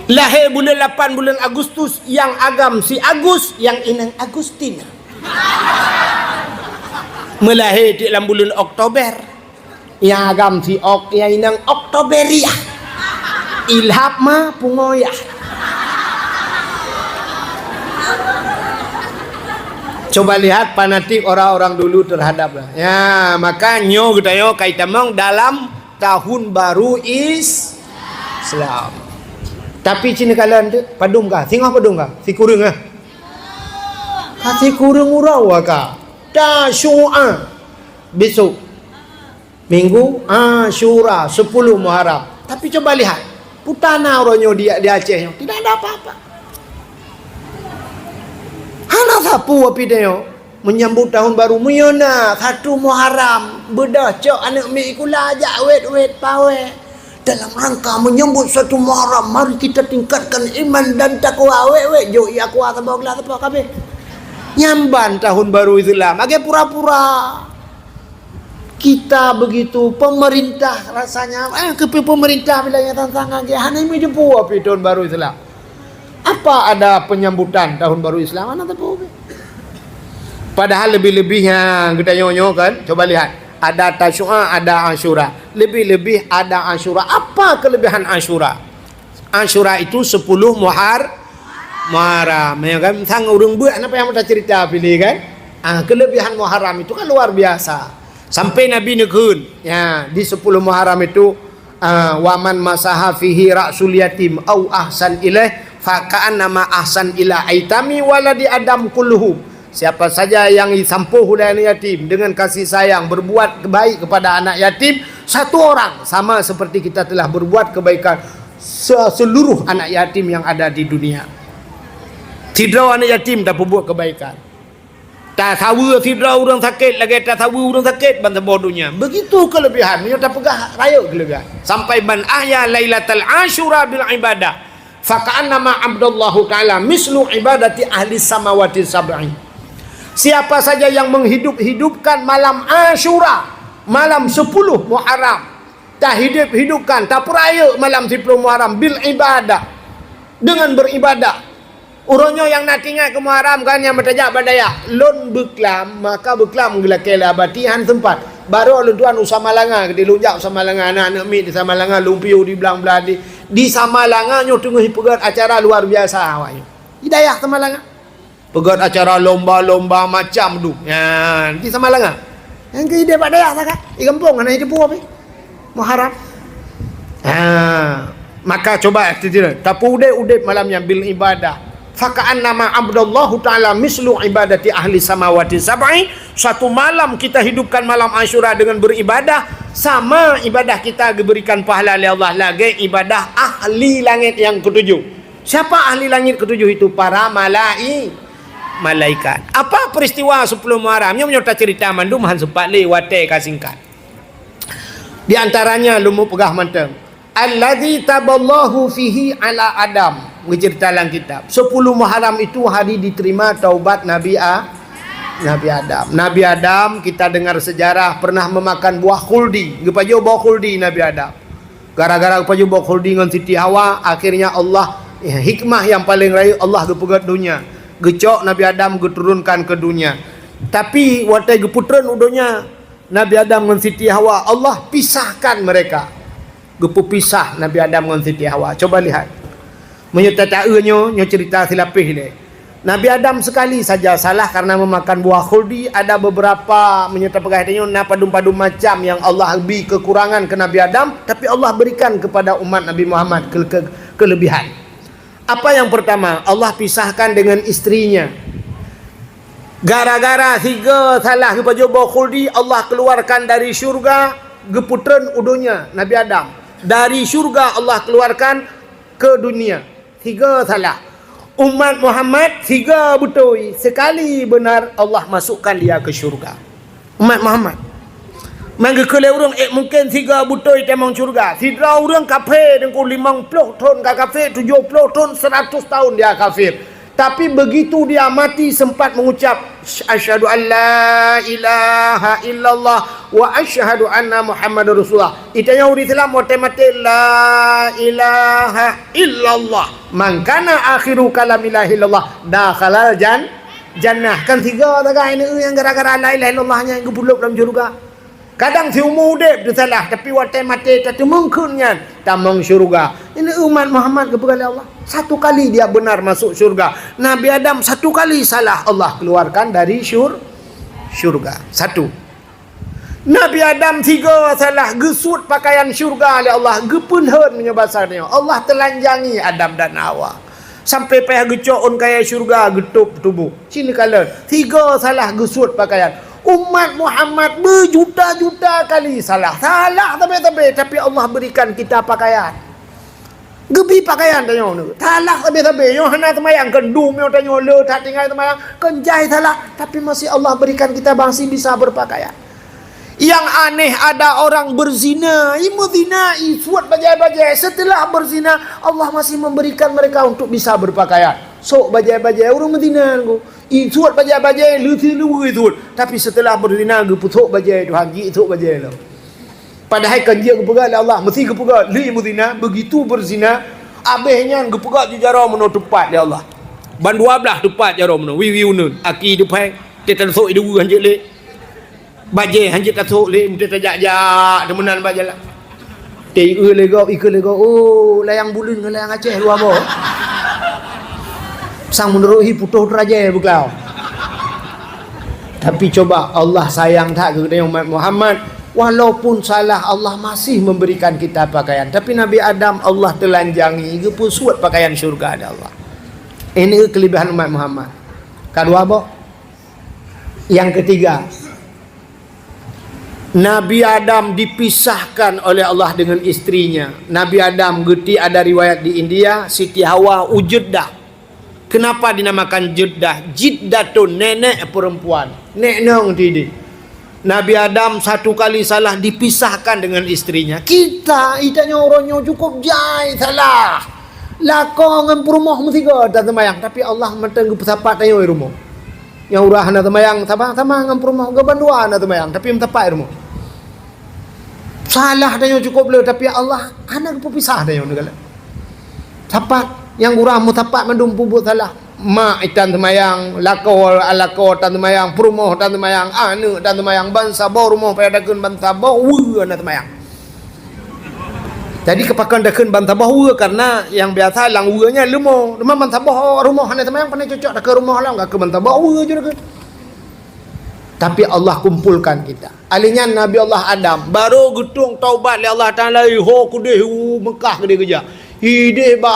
Lahé buleuen lapan, buleuen Agustus, nyang agam si Agus, nyang inong Agustina. Meulahé tiek lam buleuen Oktober. Nyang agam si Ok, nyang inong Oktoberia. Ilhab ma pungoya. Coba lihat fanatik orang-orang dulu terhadap, ya, maka nyoe geutanyoe ka itamong dalam tahun baru Is-, Islam. Tapi cina kalian tu, padum kah? Singoh padum kah? Sikureueng kah? Ka sikureueng uroe ka. Tasyu'a. Besok. Minggu Asyura, sepuluh Muharram. Tapi coba lihat, putana uroe nyoe di, di Aceh nyoe, tidak ada apa-apa. Hana sapeue api tanyoe menyambut tahun baru, meunyoe na satu Muharram, beudôh cok aneuk miet sikula jak wét-wét pawé. Dalam rangka menyambut satu Muharram, mari kita tingkatkan iman dan takwa. Wét-wét jok ie aqua saboh glah saboh kabeh. Nyan ban tahun baru Islam, lagée pura-pura. Kita begitu, pemerintah rasanya, eh, keupeue pemerintah bila nyang tantang lagée hana meujeupu api tahun baru Islam. Apa ada penyambutan tahun baru Islam? Hana teupeu. Padahal lebih-lebih nyang geutanyoe nyoe kan, coba lihat, ada Tasyu'a, ada Asyura. Lebih-lebih ada Asyura. Apa kelebihan Asyura? Asyura itu sepuluh Muhar-, Muharram, ya kan? Sang ureuëng beuet, napa nyang meuta cerita pilih kan? Ah, kelebihan Muharram itu kan luar biasa. Sampai Nabi neukheun, ya, di sepuluh Muharram itu, ah, "Wa man masaha fihi ra'sul yatim au ahsan ilaih, fa ka'annama ahsan ila aitami waladi Adam kulluhum." Siapa saja yang disampôh oleh anak yatim dengan kasih sayang, berbuat baik kepada anak yatim satu orang, sama seperti kita telah berbuat kebaikan se-, seluruh anak yatim yang ada di dunia. Sidroe anak yatim tapeubuet kebaikan. Tasaweue sidroe ureuëng sakét lagée tasaweue ureuëng sakét ban saboh donya. Begitu kelebihan, meunyoe tapeugah rayeuk kelebihan. Sampai, "Man ahya lailatal asyura bil ibadah, faka'annama abdallahu ta'ala mislu ibadati ahli samawati sab'i." Siapa saja yang menghidup-hidupkan malam Asyura, malam sepuluh Muharram, tahidup-hidupkan, tapeurayeuk malam sepuluh Muharram bil ibadah, dengan beribadah. Uroe nyoe nyang na teuingat keu Muharram kan, nyang meutajak bak dayah. Lôn beuklam, maka beuklam geulakée lé abati han seumpat. Barô lôn tuan u Samalanga, keudeh lôn jak u Samalanga, na aneuk miet di Samalanga, lôn piôh di blang blah di, di Samalanga nyoe teungoh jipeugét acara luar biasa awaknyoe. Di dayah Samalanga. Peugét acara lomba-lomba macam dum. Nyan, di Samalanga. Nyang keu idéh bak dayah sakat, di gampông hana jiteupeue pih. Muharram. Ha, maka coba, tapeuudép-udép malam nyan bil ibadah. Faka'annama abdallahu ta'ala mislu ibadati ahli samawati sab'i. Suatu malam kita hidupkan malam Asyura dengan beribadah, sama ibadah kita diberikan pahala oleh Allah lagée ibadah ahli langét nyang ketujuh. Siapa ahli langét ketujuh itu? Para malai-, malaikat. Apa peristiwa sepuluh Muharram? Nyoe meunyoe tacerita mandum han sempat lé, watée ka singkat. Di antaranya lôn peugah mantong. Alladzi taballahu fihi ala Adam. Geucerita lam kitab. Sepuluh Muharram itu hari diterima taubat Nabi A-, Nabi Adam. Nabi Adam, kita dengar sejarah, pernah memakan buah khuldi. Geupajoh buah khuldi Nabi Adam. Gara-gara geupajoh buah khuldi ngon Siti Hawa, akhirnya Allah, ya, hikmah yang paling rayeuk, Allah geupeugét donya. Geucok Nabi Adam geuturunkan ke dunia. Tapi watée geupeutron u donya, Nabi Adam ngon Siti Hawa, Allah pisahkan mereka. Geupeupisah Nabi Adam ngon Siti Hawa. Coba lihat. Meunyoe tata-eu nyoe, nyoe cerita silapeh lé. Nabi Adam sekali saja salah karena memakan buah khuldi, ada beberapa, meunyoe tapeugah tanyoe, na padum-padum macam yang Allah bri kekurangan ke Nabi Adam, tapi Allah berikan kepada umat Nabi Muhammad ke-, ke-, kelebihan. Apa yang pertama? Allah pisahkan dengan istrinya. Gara-gara siga salah geupajoh boh khuldi, Allah keluarkan dari syurga, geupeutreun u donya Nabi Adam. Dari syurga Allah keluarkan ke dunia. Siga salah. Umat Muhammad siga beutôi, sekali benar Allah masukkan dia ke syurga. Umat Muhammad. Manggeukheun lé ureuëng, eh, mungken siga beutôi tamong syurga. Sidroe ureuëng kafé, deungon limong ploh thon ka kafé, tujoh ploh thon, seratus tahun dia kafir. Tapi begitu dia mati sempat mengucap, "Asyhadu an la ilaha illallah wa asyhadu anna Muhammadar Rasulullah." Itanyoe ureuëng Islam watée maté, "La ilaha illallah. Man kana akhiru kalami la ilaha illallah, dakhalal jan-, jannah." Kan siga tagai neu nyang gara-gara la ilaha illallah nyan geupulop lam syurga. Kadang siumu udeb teusalah, tapi watée maté tateumeung kheun nyan tamong syurga. Ini umat Muhammad geupeugah lé Allah. Satu kali dia benar masuk syurga. Nabi Adam satu kali salah, Allah keluarkan dari syur-, syurga. Satu. Nabi Adam siga salah, geusuet pakaian syurga lé Allah, geupeulhon meunyoe basa nyoe. Allah teulanjangi Adam dan Hawa. Sampai payah geucok ôn kayée syurga geutôb tuboh. Cit neukalon, siga salah geusuet pakaian. Umat Muhammad beujuta-juta kali salah. Salah sabe-sabe, tapi Allah berikan kita pakaian. Geubri pakaian tanyoe nyoe. Salah sabe-sabe. Nyoe hana seumayang, keu dum nyoe tanyoe le that tinggai seumayang, keu jai salah, tapi masih Allah berikan kita masih bisa berpakaian. Yang aneh, ada orang berzina, i meuzina, i suet bajée-bajée. Setelah berzina, Allah masih memberikan mereka untuk bisa berpakaian. Sok bajée-bajée ureuëng meuzina nyoe. I suet bajée-bajée, leuti luweue i suet. Tapi setelah berzina, geupeusok bajée Tuhan, jisok bajée lom. Padahai kan jeuet geupeugah lé Allah, meusti geupeugah, lé meuzina, begitu berzina, abéh nyan geupeugah ju jaroe meunoe teupat lé Allah. Ban dua blaih teupat jaroe meunoe, wiwi uneun, aki depan, teutan sok i deue hanjeuet lé. Bajée hanjeuet tasok lé, meuti tajak-jak, teumeunan bak jalan. Teu-eu lé gob, ikeu lé gob, oh, layang buleuen ngon layang Aceh luwa boh. Sang meunurot hi putôh teurajée beuklau. Tapi coba, Allah sayang that keu geutanyoe umat Muhammad. Walaupun salah, Allah masih memberikan kita pakaian. Tapi Nabi Adam, Allah teulanjangi, geupeusuet pakaian syurga lé Allah. Ini kelebihan umat Muhammad. Ka dua boh. Yang ketiga, Nabi Adam dipisahkan oleh Allah dengan istrinya. Nabi Adam geuti ada riwayat di India, Siti Hawa u Jeddah. Kenapa dinamakan Jeddah? Jiddatun, nenek perempuan. Nek nong tidi. Nabi Adam satu kali salah dipisahkan dengan istrinya. Kita, itanyoe uroe nyoe cukup jai salah. Lakoe ngon peurumoh meusigoe tan seumayang, tapi Allah mantong geupeusapat tanyoe i rumoh. Nyang uroe hana seumayang, sama-sama ngon peurumoh, geuban dua hana seumayang, tapi meusapat i rumoh. Salah tanyoe cukup le, tapi Allah hana geupeupisah tanyoe neugalak. Sapat, nyang uroe meusapat mandum peubuet salah. Mak tan seumayang, lakoe, lakoe tan seumayang, peurumoh tan seumayang, aneuk tan seumayang, bansaboh rumoh payah takheun bansaboh weue hana seumayang. Jadi, keupakon takheun bansaboh weue, karena nyang biasa lam weue nyan leumo. Teuma bansaboh rumoh hana seumayang, pane cocok takheun rumoh lam, ka keu bansaboh weue ju takheun. Tapi Allah kumpulkan kita. Alèh nyan Nabi Allah Adam baru geutueng taubat lé Allah Taala, ho keudeh u Mekah keudeh geujak. Ideh ba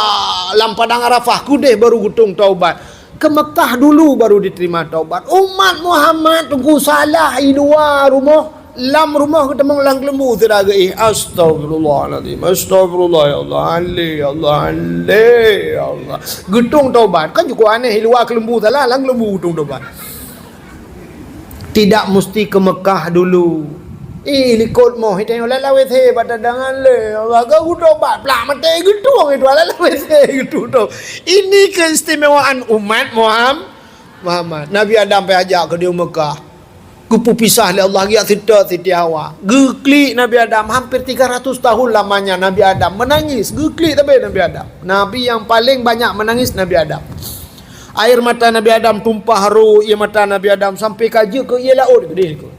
lam padang Arafah keudeh baru geutueng taubat. Ke Mekah dulu baru diterima taubat. Umat Muhammad teungku salah i luwa rumoh, lam rumoh geutamong lam keuleumbu sira geuih. Astagfirullahalazim. Astagfirullah ya Allah. Ale ya Allah. Ale ya Allah. Geutueng taubat. Kan cukup aneh, i luwa keuleumbu salah, lam keuleumbu geutueng taubat. Tidak musti ke Mekah dulu. Ih, likot moh, itanyoe lalawét he, bak tadangan lé. Allah, ka geutobat, plak maté geutueng itu, lalawét he geutueng. Ini keistimewaan umat Muham-, Muhammad. Nabi Adam pai ajak keu di Mekah. Geupeupisah lé Allah, geujak seutôt Siti Hawa. Geuklik Nabi Adam, hampir tiga ratus tahun lamanya Nabi Adam menangis. Geuklik tapi Nabi Adam. Nabi yang paling banyak menangis Nabi Adam. Air mata Nabi Adam tumpah ru ié mata Nabi Adam sampai ka jeuet keu ié laôt keudeh keu.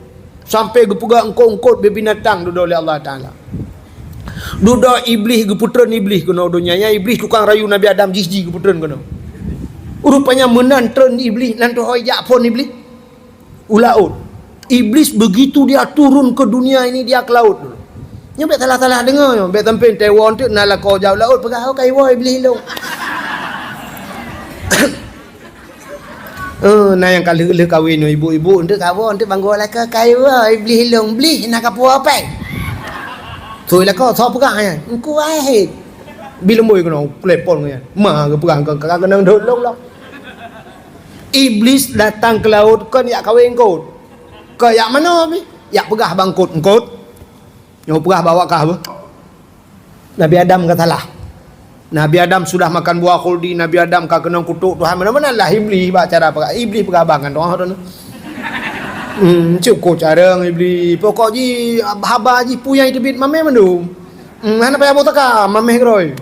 Sampai geupeugah eungkôt-eungkôt bibinatang dudoe lé Allah Taala. Dudoe Iblih geupeutreun Iblih keunoe donya, nyan Iblih tukang rayu Nabi Adam jih-jih geupeutreun keunoe. Rupanya meunan treun Iblih, nan teuhôi jak phon Iblih u laôt. Iblis begitu dia turun ke dunia ini, dia ke laut dulu. Nyoe bèk salah-salah deungoe nyoe, bèk sampoe teuwoe teuk na lakoe jak u laôt peugah, "Oh, ka iwoe Iblih lôn." Eh, na nyang ka lheueh-lheueh kawin nyoe, ibu-ibu, enteuk kawoe, enteuk banggô lakoe, "Ka iwoe Iblih lôn, Blih na kapuwoe pèng." Sôi lakoe, soe peugah nyan? Engku Wahid. Bi leumbôi keunoe, telepon ngon nyan. Ma geupeugah engkau ka keunong dot lôn lom. Iblis datang ke laut kon jak kawin eungkôt. Kon jak manoe pih? Jak peugah bak eungkôt, "Eungkôt, nyoe peugah bak awak kah beuh. Nabi Adam ka salah. Nabi Adam sudah makan buah khuldi, Nabi Adam ka keunong kutok Tuhan." Meunan-meunan lah Iblih bak cara peugah. Iblih peugah abang kan doh tu. Hmm, cukup carông Iblih. Pokok jih haba jih peue nyang teubiet mamèh mandum. Hmm, hana payah boh taka, mamèh keudroe.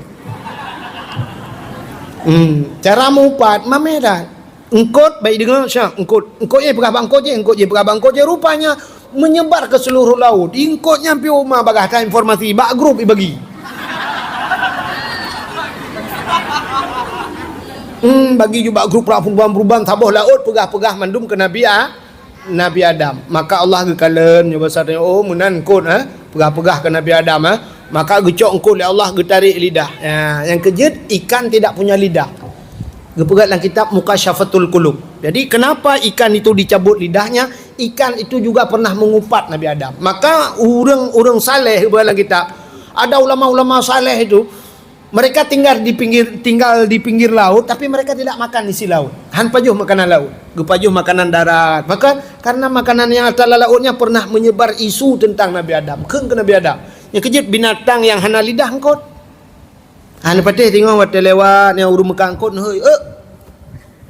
Hmm, cara meuupat mamèh that. Eungkôt, bèk deungoe, syak, eungkôt. Eungkôt jih peugah bak eungkôt jih, eungkôt jih peugah bak eungkôt jih. Rupanya menyebar ke seluruh laut. Eungkôt nyan pih uma bagah ka informasi, bak grup ibagi. Hmm, bagi ju bak grup rak peruban-peruban, saboh laôt peugah-peugah mandum keu Nabi A-, Nabi Adam. Maka Allah geukalon, nyoe basa tanya, "Oh, meunan eungkôt, eh? Peugah-peugah keu Nabi Adam, eh?" Maka geucok eungkôt lé Allah, geutarek lidah. Ya, nyang keujeuet, ikan tidak punya lidah. Geupeugah lam kitab Mukasyafatul Qulub. Jadi, kenapa ikan itu dicabut lidahnya? Ikan itu juga pernah mengupat Nabi Adam. Maka, ureueng-ureueng saleh, geupeugah lam kitab, ada ulama-ulama saleh itu, mereka tinggal di pinggir, tinggal di pinggir laut, tapi mereka tidak makan isi laut. Han pajoh makanan laut, geupajoh makanan darat. Maka, karena makanan yang ada dalam lautnya pernah menyebar isu tentang Nabi Adam, kheun keu Nabi Adam. Nyang keujeuet binatang yang hana lidah eungkôt. Han patéh teungoh watèe lewat, nyang ureueng meukat eungkôt, "Hei, eh,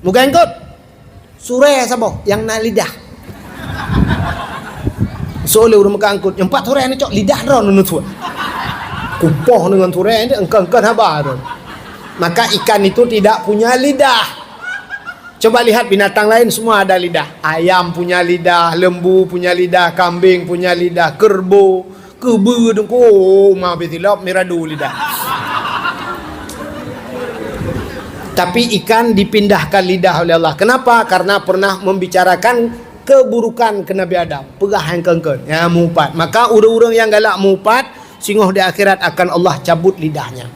mugai eungkôt." Surée saboh nyang na lidah. Soe lé ureueng meukat eungkôt, "Nyoe pat surée neucok, lidah droeneuh neusuet." Kupoh deungon surée, engkon-kon haba droe. Maka ikan itu tidak punya lidah. Coba lihat binatang lain, semua ada lidah. Ayam punya lidah, lembu punya lidah, kambing punya lidah, kerbau, keubeu, dengku, oh, ma bitilop, miradu lidah. Tapi ikan dipindahkan lidah oleh Allah. Kenapa? Karena pernah membicarakan keburukan ke Nabi Adam. Peugah nyang kheun-kheun, nyang meuupat. Maka ureueng-ureueng nyang galak meuupat, singoh di akhirat akan Allah cabut lidahnya.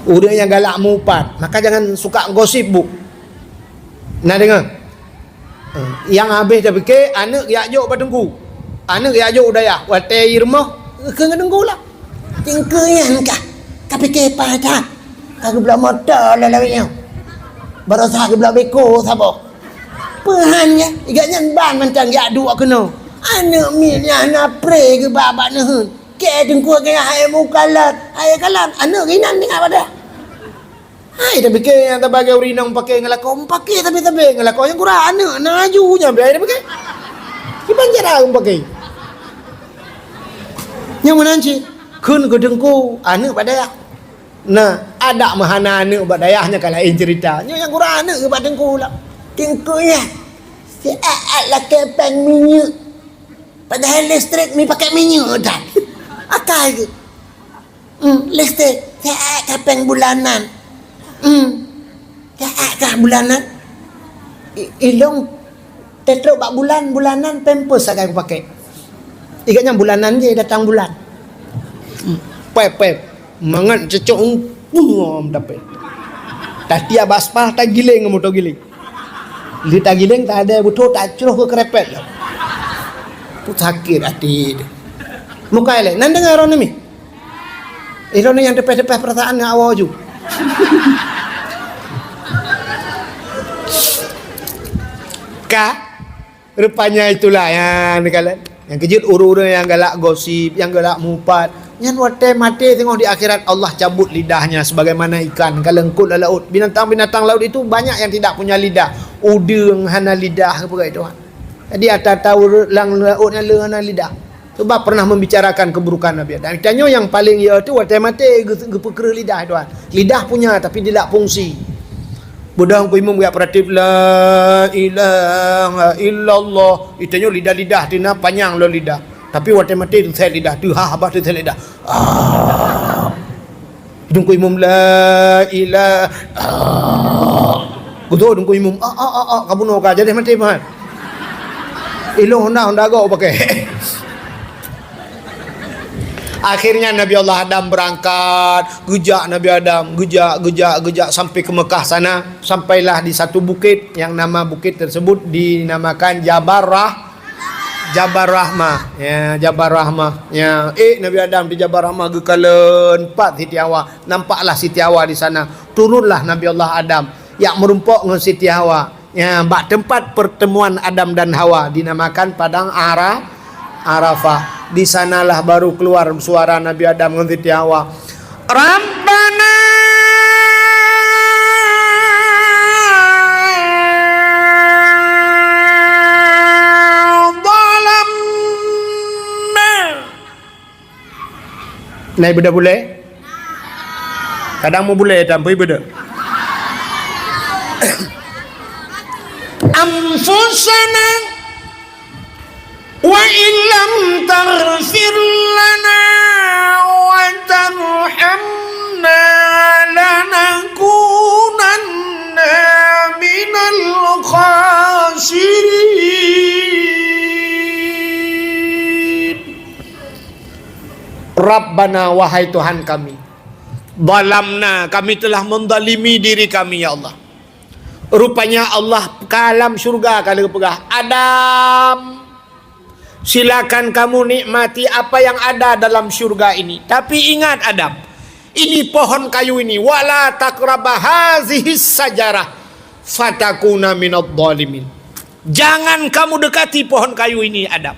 Ureueng nyang galak meuupat, maka jangan suka gosip, Bu. Na deungoe? Eh, nyang habéh tapike, aneuk jak jok bak teungku. Aneuk jak jok u dayah, watèe i rumoh, kheun ngon teungku lah. Teungku nyan kah, kapike paih that, ka geubloe moto lé lawét nyoe. Baroesa geubloe beko saboh. Peuhan nyan, i gobnyan ban mantong jak duek keunoe. Aneuk miet nyan hana pré geuba bak neuheun. Kèe teungku kèe hai mukalat, hai kalam, aneuk inan tinggai bak dayah. Hai tapike nyang tabagi ureueng inong pake ngon lakoe, pake sabe-sabe ngon lakoe nyang kurang aneuk na aju nyan pi hai tapike. Kiban cara pake. Nyang meunan cit, kheun keu teungku, aneuk bak dayah. Nah, adak meuhana aneuk bak dayah nyan ka laén cerita. Nyoe nyang kurang aneuk bak teungku lah. Teungku nyan, siat-at lakèe pèng minyeuk. Padahai listrik mi pakai minyeuk that. Akai geuh. Hmm, listrik, siat-at ka pèng bulanan. Hmm, siat-at ka bulanan. I-, ilong Tetrok bak bulan, bulanan pampers sagai kupake. I gobnyan bulanan je datang bulan. Pep, pep. Mangat cecok ngom dapet. Tatiap bak aspal, tagiléng ngon moto giléng. Lheueh tagiléng, tadée beuthôh, tacroh keu keurepet. Sakét até. Mukai lé, nan deungoe droeneuh mi? Eh, droeneuh nyang teupeh-teupeh peurasaan ngon awak ju. Ka, rupanya itulah nyang neukalon. Nyang keujeuet ureueng-ureueng nyang galak gosip, nyang galak mupat, nyan watée maté teungoh di akhirat Allah cabut lidahnya sebagaimana ikan ka leungkot lam laôt. Binatang-binatang laut itu banyak yang tidak punya lidah. Udeueng hana lidah, peugah Tuhan. Jadi ata-ata ureueng lam laôt nyan le hana lidah. Sebab pernah membicarakan keburukan Nabi Adam. Tanyoe nyang paleng ya tu watée maté geu-, geupeukreuh lidah, tuan. Lidah punya tapi tidak fungsi. Beudôh ku imum geujak peuratif, "La ilaha illallah." Itanyoe lidah-lidah tina panyang lom lidah. Tapi watée maté teusét lidah, teuhah bah teusét lidah. Ah. Teungku imum, "La ilah." Ah. Geutoh teungku imum, "Ah, ah, ah, ah, ka bunoe ka, jadi maté meuhan." Ilong honda, honda gok pakai. Akhirnya Nabi Allah Adam berangkat, geujak Nabi Adam, geujak, geujak, geujak sampai ke Mekah sana. Sampailah di satu bukit yang nama bukit tersebut dinamakan Jabal Rah-, Jabal Rahmah. Ya, Jabal Rahmah. Ya, eh, Nabi Adam di Jabal Rahmah geukalon pat Siti Hawa. Nampaklah Siti Hawa di sana. Turunlah Nabi Allah Adam. Yak meurumpok ngon Siti Hawa. Ya, bak tempat pertemuan Adam dan Hawa dinamakan Padang Ara-, Arafah. Di sanalah baru keluar suara Nabi Adam ngon Siti Hawa. "Rabbana zalamna." Nah, ibadah boleh? Kadang mau boleh, tapi ibadah. "Anfusana wa illam taghfir lana wa tarhamna lanakunanna minal khasirin." Rabbana, wahai Tuhan kami, zalamna, kami telah menzalimi diri kami, ya Allah. Rupanya Allah ka lam syurga ka lheueh peugah, "Adam, silakan kamu nikmati apa yang ada dalam syurga ini. Tapi ingat, Adam, ini pohon kayu ini, wala taqraba hazihis sajarah fatakuna minadh dhalimin." Jangan kamu dekati pohon kayu ini, Adam.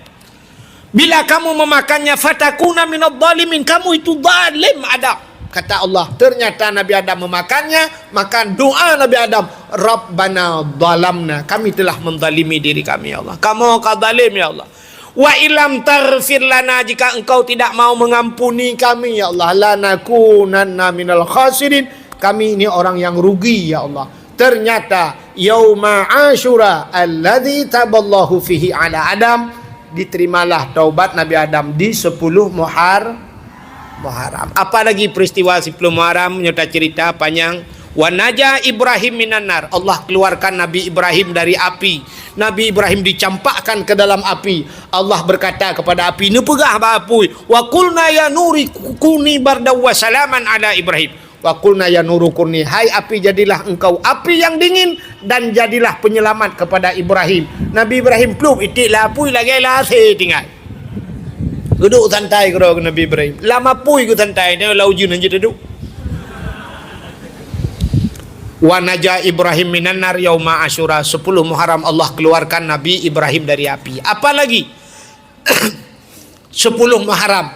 Bila kamu memakannya, fatakuna minadh dhalimin, kamu itu zalim, Adam, kata Allah. Ternyata Nabi Adam memakannya, maka doa Nabi Adam, "Rabbana zalamna, kami telah menzalimi diri kami, ya Allah. Kamoe ka zalim, ya Allah. Wa illam taghfir lana, jika Engkau tidak mau mengampuni kami, ya Allah, lanakunanna minal khasirin, kami ini orang yang rugi, ya Allah." Ternyata yauma Asyura alladzi taballahu fihi ala Adam, diterimalah taubat Nabi Adam di sepuluh Muhar-, Muharram. Apa lagi peristiwa sepuluh Muharram? Nyoe ta cerita panjang. Wa naja Ibrahim minan nar. Allah keluarkan Nabi Ibrahim dari api. Nabi Ibrahim dicampakkan ke dalam api. Allah berkata kepada api, neupeugah bak apui, "Wa qulna ya nuri kuni bardaw wa salaman ala Ibrahim." "Wa qulna ya nuru kuni, hai api, jadilah engkau api yang dingin dan jadilah penyelamat kepada Ibrahim." Nabi Ibrahim plup itik lam apui lagée lam asé tinggai. Geuduek santai keudroe Nabi Ibrahim. Lam apui geusantai, nyoe lam ujeuen hanjeuet duek. Wa naja Ibrahim minan nar yauma Asyura, sepuluh Muharram Allah keluarkan Nabi Ibrahim dari api. Apa lagi? Sepuluh Muharram.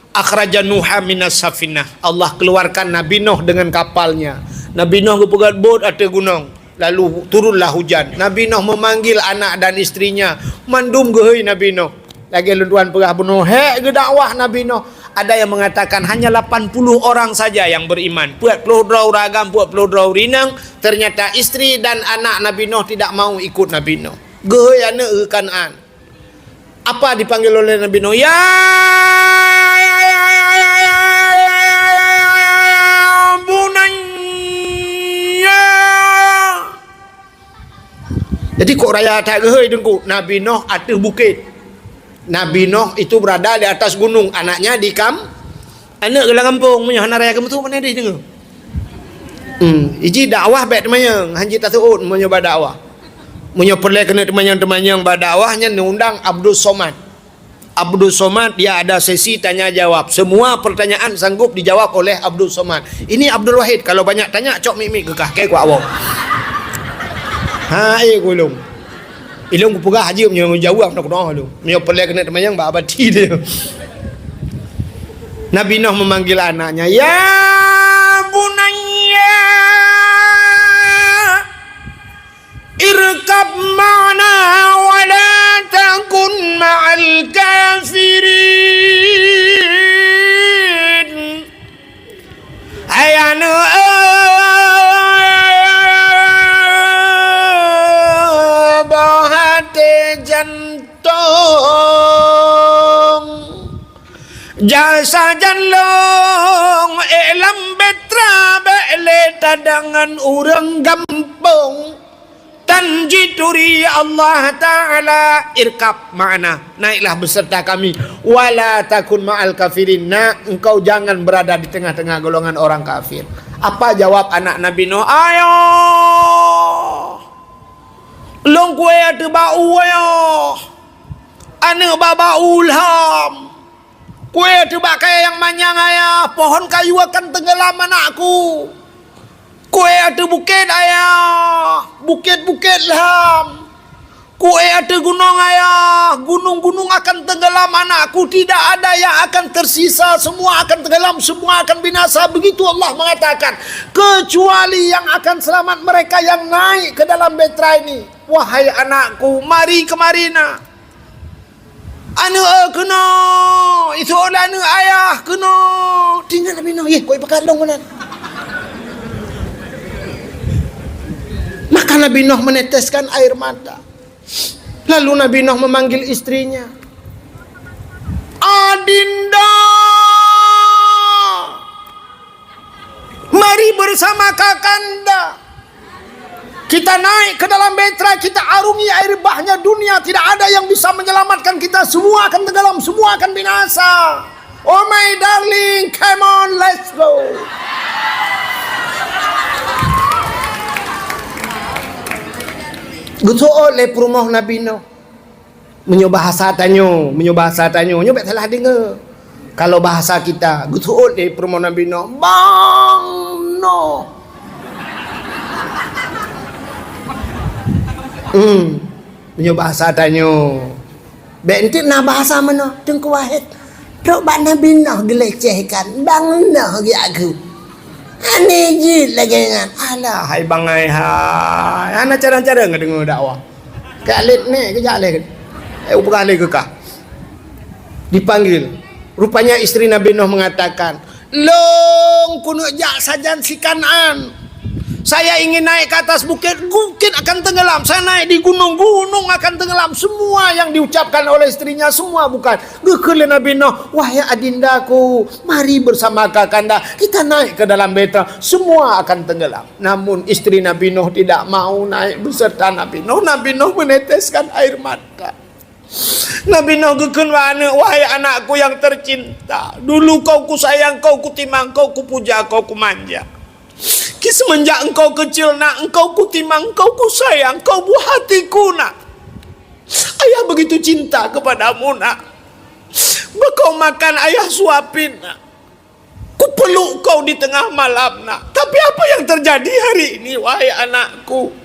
Akhraja Nuha minas safinah. Allah keluarkan Nabi Nuh dengan kapalnya. Nabi Nuh geupeugöt bot ateueh gunong, lalu turunlah hujan. Nabi Nuh memanggil anak dan istrinya. Mandum geuhôi Nabi Nuh. Lagée lôn tuan peugah bunoe, hék geudakwah Nabi Nuh. Ada yang mengatakan hanya lapan puluh orang saja yang beriman. Peuet ploh droe ureuëng agam, peuet ploh droe ureuëng inong. Ternyata istri dan anak Nabi Nuh tidak mau ikut Nabi Nuh. Geuhôi aneuëk geuh Kanaan. Apa dipanggil oleh Nabi Nuh? "Ya bunayya." Jadi kok raya that geuhôi teungku? Nabi Nuh ateueh bukét. Nabi Nuh itu berada di atas gunung, anaknya di kam-, aneuëk geuh lam gampông, meunyoe hana raya keumeusuk, mana deh deungoe? Hmm, iji dakwah bék teumanyong, hanjeuet taseuôt meunyoe bak dakwah. Meunyoe peureulée keuneuk teumanyong-teumanyong bak dakwah, nyan neuundang Abdul Somad. Abdul Somad, dia ada sesi tanya jawab. Semua pertanyaan sanggup dijawab oleh Abdul Somad. Ini Abdul Wahid, kalau banyak tanya, cok mik-mik geukah, keu kuat awak. Ha, eh, ku ilong. Ilong kupeugah aja meunyoe jawab nak kudoh ilong. Meunyoe peureulée keuneuk teumanyong bak abati dia. Nabi Nuh memanggil anaknya, "Ya bunayya, irkab ma'ana wa la takun ma'al kafirin." Hai aneuëk, boh até jantung. Dengan ureuëng gampông, tan jituri Allah Ta'ala, irkab, makna, naiklah beserta kami, wala takun ma'al kafirin, nak, engkau jangan berada di tengah-tengah golongan orang kafir. Apa jawab anak Nabi Nuh? Ayah, lôn kue ateueh bak u, ayah. Aneuëk bak bak u lham. Kue ateueh bak kayée nyang manyang, ayah, pohon kayu akan tenggelam, anakku. Kue ateueh bukét, ayah, bukét-bukét lham. Kue ateueh gunong, ayah, gunong-gunong akan tenggelam, anakku. Tidak ada yang akan tersisa, semua akan tenggelam, semua akan binasa. Begitu Allah mengatakan, kecuali yang akan selamat mereka yang naik ke dalam bahtera ini. Wahai anakku, mari kemari nak. Aneuëk, eh, keunoe, isoe lé aneuëk ayah keunoe. Tinggai Nabi Nuh, yeh, kok ipakat lôn meunan. Maka Nabi Nuh meneteskan air mata. Lalu Nabi Nuh memanggil istrinya, "Adinda!" Mari bersama kakanda. Kita naik ke dalam bahtera, kita arungi air bahnya dunia. Tidak ada yang bisa menyelamatkan kita. Semua akan tenggelam, semua akan binasa. Oh my darling, come on, let's go. Geuseuôt lé peurumoh Nabi Nuh. Meunyoe bahasa tanyoe, meunyoe bahasa tanyoe, nyoe bék salah deungoe. Kalau bahasa kita, geuseuôt lé peurumoh Nabi Nuh, "Bang Nuh." Hmm, meunyoe bahasa tanyoe. Bék enteuk na bahasa meunoe, Teungku Wahid. Trok bak Nabi Nuh geulecehkan, Bang Nuh geujak keu. Aneh jeuet lagée nyan. Alah, hai bangai hai. Hana carang-carang deungoe dakwah. Keu alet nèk keujak lé. Eh, upeugah lé keu kah. Dipanggil. Rupanya istri Nabi Nuh mengatakan, "Lôn keuneuk jak sajan si Kan'an. Saya ingin naik ke atas bukit, bukit akan tenggelam. Saya naik di gunung, gunung akan tenggelam." Semua yang diucapkan oleh istrinya, semua bukan. Geukheun lé Nabi Nuh, "Wahai adindaku, mari bersama kakanda, kita naik ke dalam bahtera, semua akan tenggelam." Namun istri Nabi Nuh tidak mau naik beserta Nabi Nuh. Nabi Nuh meneteskan air mata. Nabi Nuh geukheun bak aneuëk, "Wahai anakku yang tercinta, dulu kau kusayang, kau kutimang, kau kupuja, kau kumanja. Ki semenjak engkau kecil, nak, engkau kutimang, engkau kusayang, kau buah hatiku, nak. Ayah begitu cinta kepadamu, nak. Bekau makan ayah suapin, nak. Kupeluk kau di tengah malam, nak. Tapi apa yang terjadi hari ini, wahai anakku?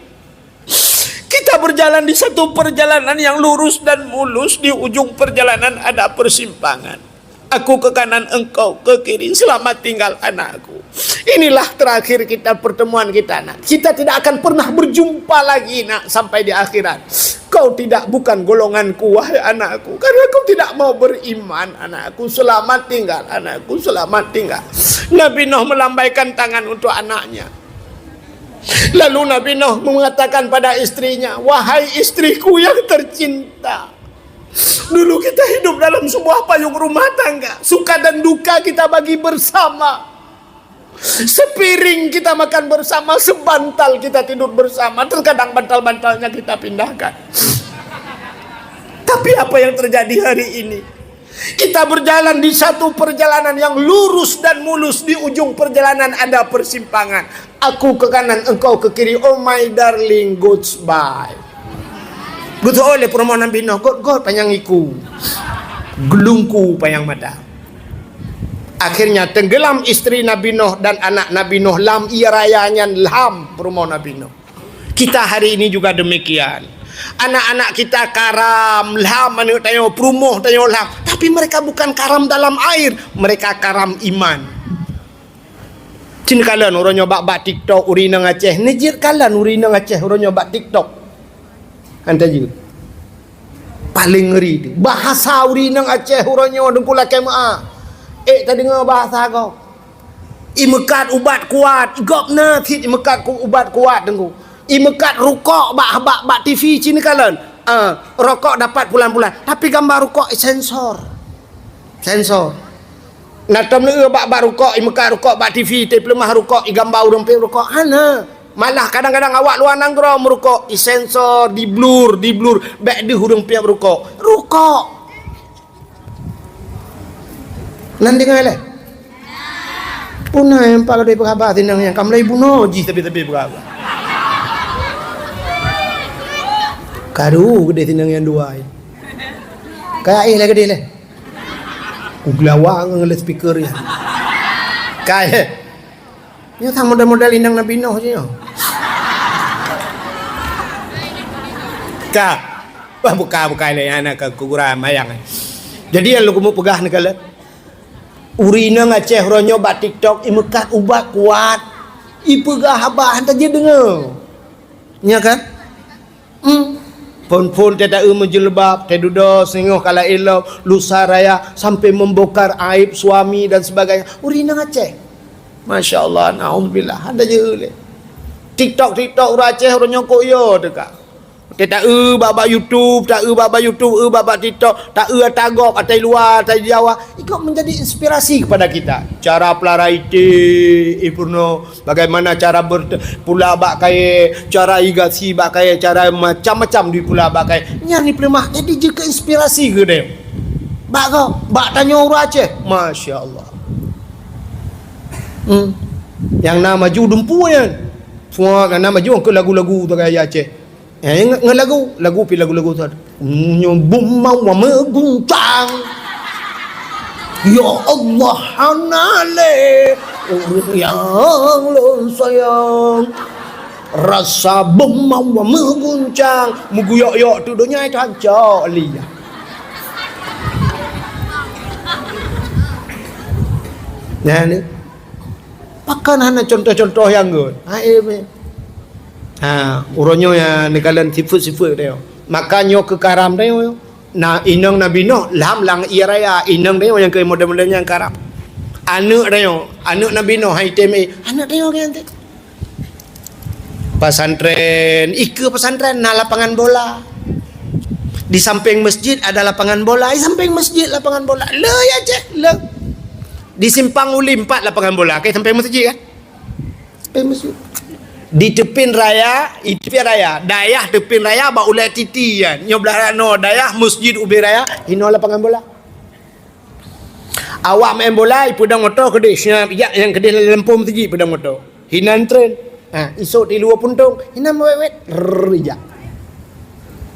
Kita berjalan di satu perjalanan yang lurus dan mulus, di ujung perjalanan ada persimpangan. Aku ke kanan, engkau ke kiri. Selamat tinggal, anakku. Inilah terakhir kita pertemuan kita, nak. Kita tidak akan pernah berjumpa lagi, nak, sampai di akhirat. Kau tidak, bukan golonganku, wahai anakku, karena kau tidak mau beriman, anakku. Selamat tinggal, anakku, selamat tinggal." Nabi Nuh melambaikan tangan untuk anaknya. Lalu Nabi Nuh mengatakan pada istrinya, "Wahai istriku yang tercinta, dulu kita hidup dalam sebuah payung rumah tangga. Suka dan duka kita bagi bersama. Sepiring kita makan bersama, sebantal kita tidur bersama. Terkadang bantal-bantalnya kita pindahkan. Tapi apa yang terjadi hari ini? Kita berjalan di satu perjalanan yang lurus dan mulus, di ujung perjalanan ada persimpangan. Aku ke kanan, engkau ke kiri. Oh my darling, goodbye." Geuteu'oh lé peurumoh Nabi Nuh, "Got-got panyang iku, geulungku panyang mata." Akhirnya tenggelam istri Nabi Nuh dan anak Nabi Nuh lam ie raya nyan, lam peurumoh Nabi Nuh. Kita hari ini juga demikian. Anak-anak kita karam lam aneuëk tanyoe, peurumoh tanyoe lam. Tapi mereka bukan karam dalam air, mereka karam iman. Cit neukalon uroe nyoe bak-bak TikTok ureuëng inong Aceh. Neujeuet kalon ureuëng inong Aceh uroe nyoe bak TikTok. Hana jeuet. Paleng ngeri teuh. Bahasa ureuëng inong Aceh uroe nyoe, Teungku, lakée meu'ah. Ék tadeungoe bahasa gob. Imeukat ubat kuat, gobnyan cit imeukat ku-, ubat kuat, Teungku. Imeukat rukok bak, bak, bak TV cit neukalon. Ah, rokok dapat pulan-pulan, tapi gambar rukok sensor. Sensor. Na tom leueu bak, bak rukok, imeukat rukok bak T V, tapeuleumah rukok, igamba ureuëng piep rukok. Hana. Malah kadang-kadang awak luwa nanggroe meurukok, isensor, diblur, diblur, bék deuh ureuëng piep rukok. Rukok. Nan deungoe lé? Puna nyang pagade peugah sinang nyang ka mulai bunoe jih tapi-tapi peugah. Karu gede sinang nyang dua. Kayak eh lé gede lé. Ku gelawang oleh speaker ya. Kayak. Nyoe sang model-model inong Nabi Nuh je nyoe. Ka. Wah, buka-buka ilée aneuk keu kuburan mayang. Jadi nyang lôn keumeung peugah neukalon. Ureuëng inong Aceh uroe nyoe bak TikTok imeukat ubat kuat. Ipeugah haba hana jeuet deungoe. Nya kan? Hmm. Phon-phon teuta eu meujilbab, teududoe singoh kala ilop, lusa raya sampai membongkar aib suami dan sebagainya. Ureuëng inong Aceh. Masya Allah, naudzubillah. Hana jeuet lé. TikTok, TikTok ureuëng Aceh ureuëng nyokok yo teuka. Teuta eu bak-bak YouTube, ta eu bak-bak YouTube, eu bak-bak TikTok, ta eu ata gob, ata luwa, ata Jawa. Ikut menjadi inspirasi kepada kita. Cara pelara ité, eh, purno. Bagaimana cara ber-, pula bak kayée, cara igasi bak kayée, cara macam-macam dipula bak kayée. Nyan dipeuleumah, jadi jeuet keu inspirasi keu deh. Bak gob, bak tanyoe ureuëng Aceh. Masya Allah. Hmm. Nyang na maju dumpu nyan. Semua nyang na maju ke lagu-lagu tu gaya Aceh. Eh, nge-, nge-, lagu, lagu pi lagu-lagu tu. Nyoe bumau wa meuguncang. Ya Allah, hana lé ureuëng nyang lôn sayang. Rasa bumau wa meuguncang. Meuguyok-yok tu donya itu hancok li. Nah, ni. Pakon hana contoh-contoh nyang gét. Ha, eh, meh. Ha, uroe nyoe ya neukalon sifeuet-sifeuet teuh. Maka nyoe keu karam teuh. Na inong Nabi Nuh lam, lam ie raya, inong teuh nyang keu model-model nyang karam. Aneuk teuh, aneuk Nabi Nuh hai tem, eh, aneuk teuh kan teuh. Pesantren, ikeue pesantren na lapangan bola. Di samping masjid ada lapangan bola, di samping masjid lapangan bola. Le ya ceh, le. Di simpang uli empat lapangan bola, ke samping masjid kan? Samping masjid. Di teupin raya, di teupin raya, dayah teupin raya bak ulée titi kan. Nyoe blah rano, dayah masjid ubé raya, hinoe lapangan bola. Awak main bola, ipeudong moto keudeh, siap jak nyang keudeh lam lampôh masjid peudong moto. Hinan tren. Ha, isok di luwa puntong, hinan wet-wet, rrrr, ijak.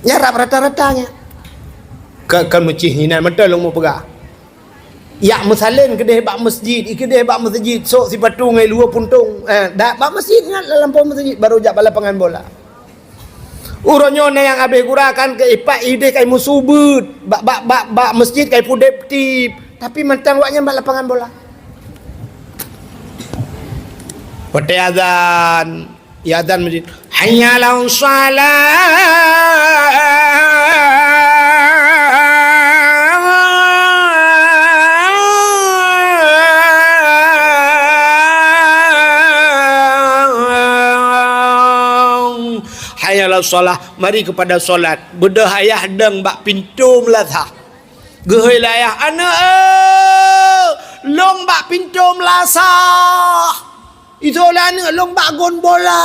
Nyarap rata-rata nya. Ka, kan meucih hinan mata lôn mau peugah. Yak meusalén keudeh bak masjid, i keudeh bak masjid, sok sipatu ngai luwa puntong. Eh, dak bak masjid nyan lam lampôh masjid, baru jak bak lapangan bola. Uroe nyoe na nyang habéh gura kan keu ipat ideh kai musubeut, bak, bak, bak, bak masjid kai pudeb tib, tapi mantang wak nyan bak lapangan bola. Watée azan, ya azan masjid, "Hayya 'alas shalah." Hayya 'alas shalah. Mari kepada solat. Beudôh ayah dong bak pintoe meulasah. Geuhôi lé ayah, "Aneuk, eh, lôn bak pintoe meulasah." Itu lé aneuk, "Lôn bak gon bola."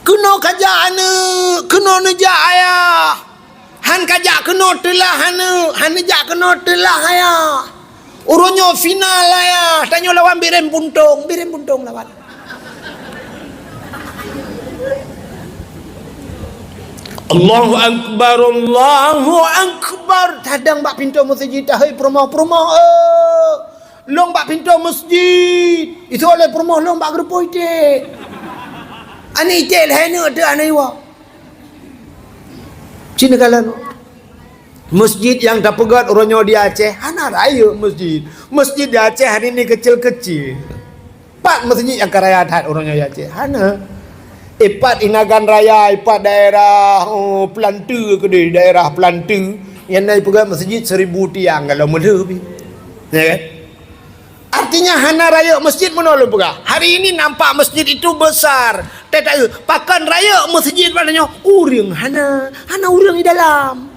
"Keunoe kajak aneuk, keunoe neujak ayah." "Han kajak keunoe teulah aneuk, han neujak keunoe teulah ayah." Uroe nyoe final ayah, tanyoe lawan Biren Puntong, Biren Puntong lawan. Allahu Akbar, Allahu Akbar. Tadang bak pintoe masjid, tahai peurumoh-peurumoh, eh. Lôn bak pintoe masjid. Itu oleh peurumoh lôn bak geureupoh iték. Aneuk iték lhèe neuk teuh aneuk iwa. Cina kalan. Masjid nyang tapeugöt uroe nyoe di Aceh, hana rayeuk masjid. Masjid di Aceh hari ini kecil-kecil. Pat masjid nyang ka raya that uroe nyoe di Aceh? Hana. Ipat Inagan Raya, ipat daerah, oh, Peulante keudeh, daerah Peulante. Nyang na ipeugöt masjid seribu tiang kalau meulheueh pih. Ya kan? Artinya hana rayeuk masjid meunoe lôn peugah. Hari ini nampak masjid itu besar. Tetapi pakon rayeuk masjid pada nyoe? Ureueng hana, hana ureueng di dalam.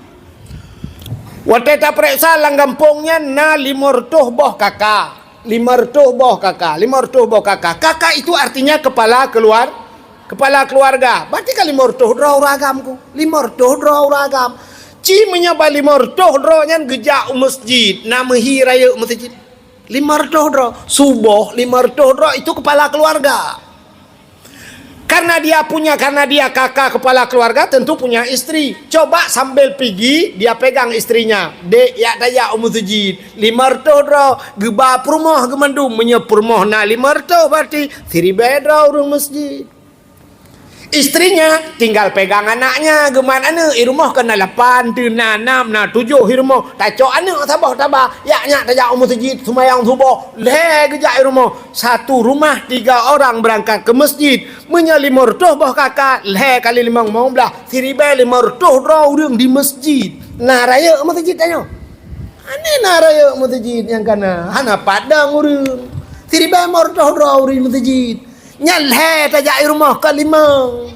Watée tapareksa lam gampông nyan na limong reutôh boh kaka. Limong reutôh boh kaka, limong reutôh boh kaka. Kaka itu artinya kepala keluar-, kepala keluarga. Berarti kan limong reutôh droe ureuëng agam ku. Limong reutôh droe ureuëng agam. Ci meunyoe ba limong reutôh droe nyan geujak u masjid, na meuhi rayeuk masjid. Limong reutôh droe. Suboh limong reutôh droe itu kepala keluarga. Karena dia punya, karena dia kaka kepala keluarga, tentu punya istri. Coba sambil pigi, dia pegang istrinya. "Dek, yak tajak u masjid. Limong reutôh droe, geuba peurumoh geumandum." Meunyoe peurumoh na limong reutôh, berarti siribée droe ureuëng masjid. Istrinya tinggal pegang anaknya, geumat aneuëk, i rumoh keu na lapan, teu na nam, na tujoh i rumoh. Tacok aneuëk saboh taba, yak nyak tajak u masjid, seumayang suboh, lhée geujak i rumoh. Satu rumah tiga orang berangkat ke masjid. Meunyoe limong reutôh boh kaka, lhée kali limong, limong blaih, siribée limong reutôh droe ureuëng di masjid. Na rayeuk masjid tanyoe? Hana na rayeuk masjid nyang kana, hana padang ureuëng. Siribée limong reutôh droe ureuëng di masjid. Nyan lhée tajak i rumoh ka limong.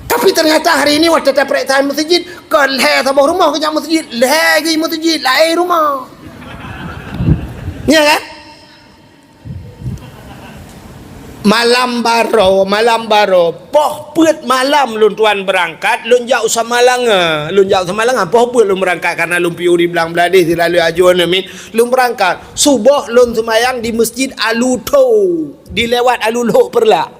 Tapi ternyata hari ini watée tapareksa masjid, ka lhée saboh rumoh geujak masjid, lhée geuh masjid, laén rumoh. Ya kan? Malam baroe, malam baroe, poh peuet malam lôn tuan beurangkat, lôn jak u Samalanga. Lôn jak u Samalanga, poh peuet lôn beurangkat, karena lôn piôh di Blang Bladeh, silalu aju aneuk miet. Lôn beurangkat. Suboh lôn seumayang di Masjid Alu Tho, di lewat Alu Lhok Peureulak.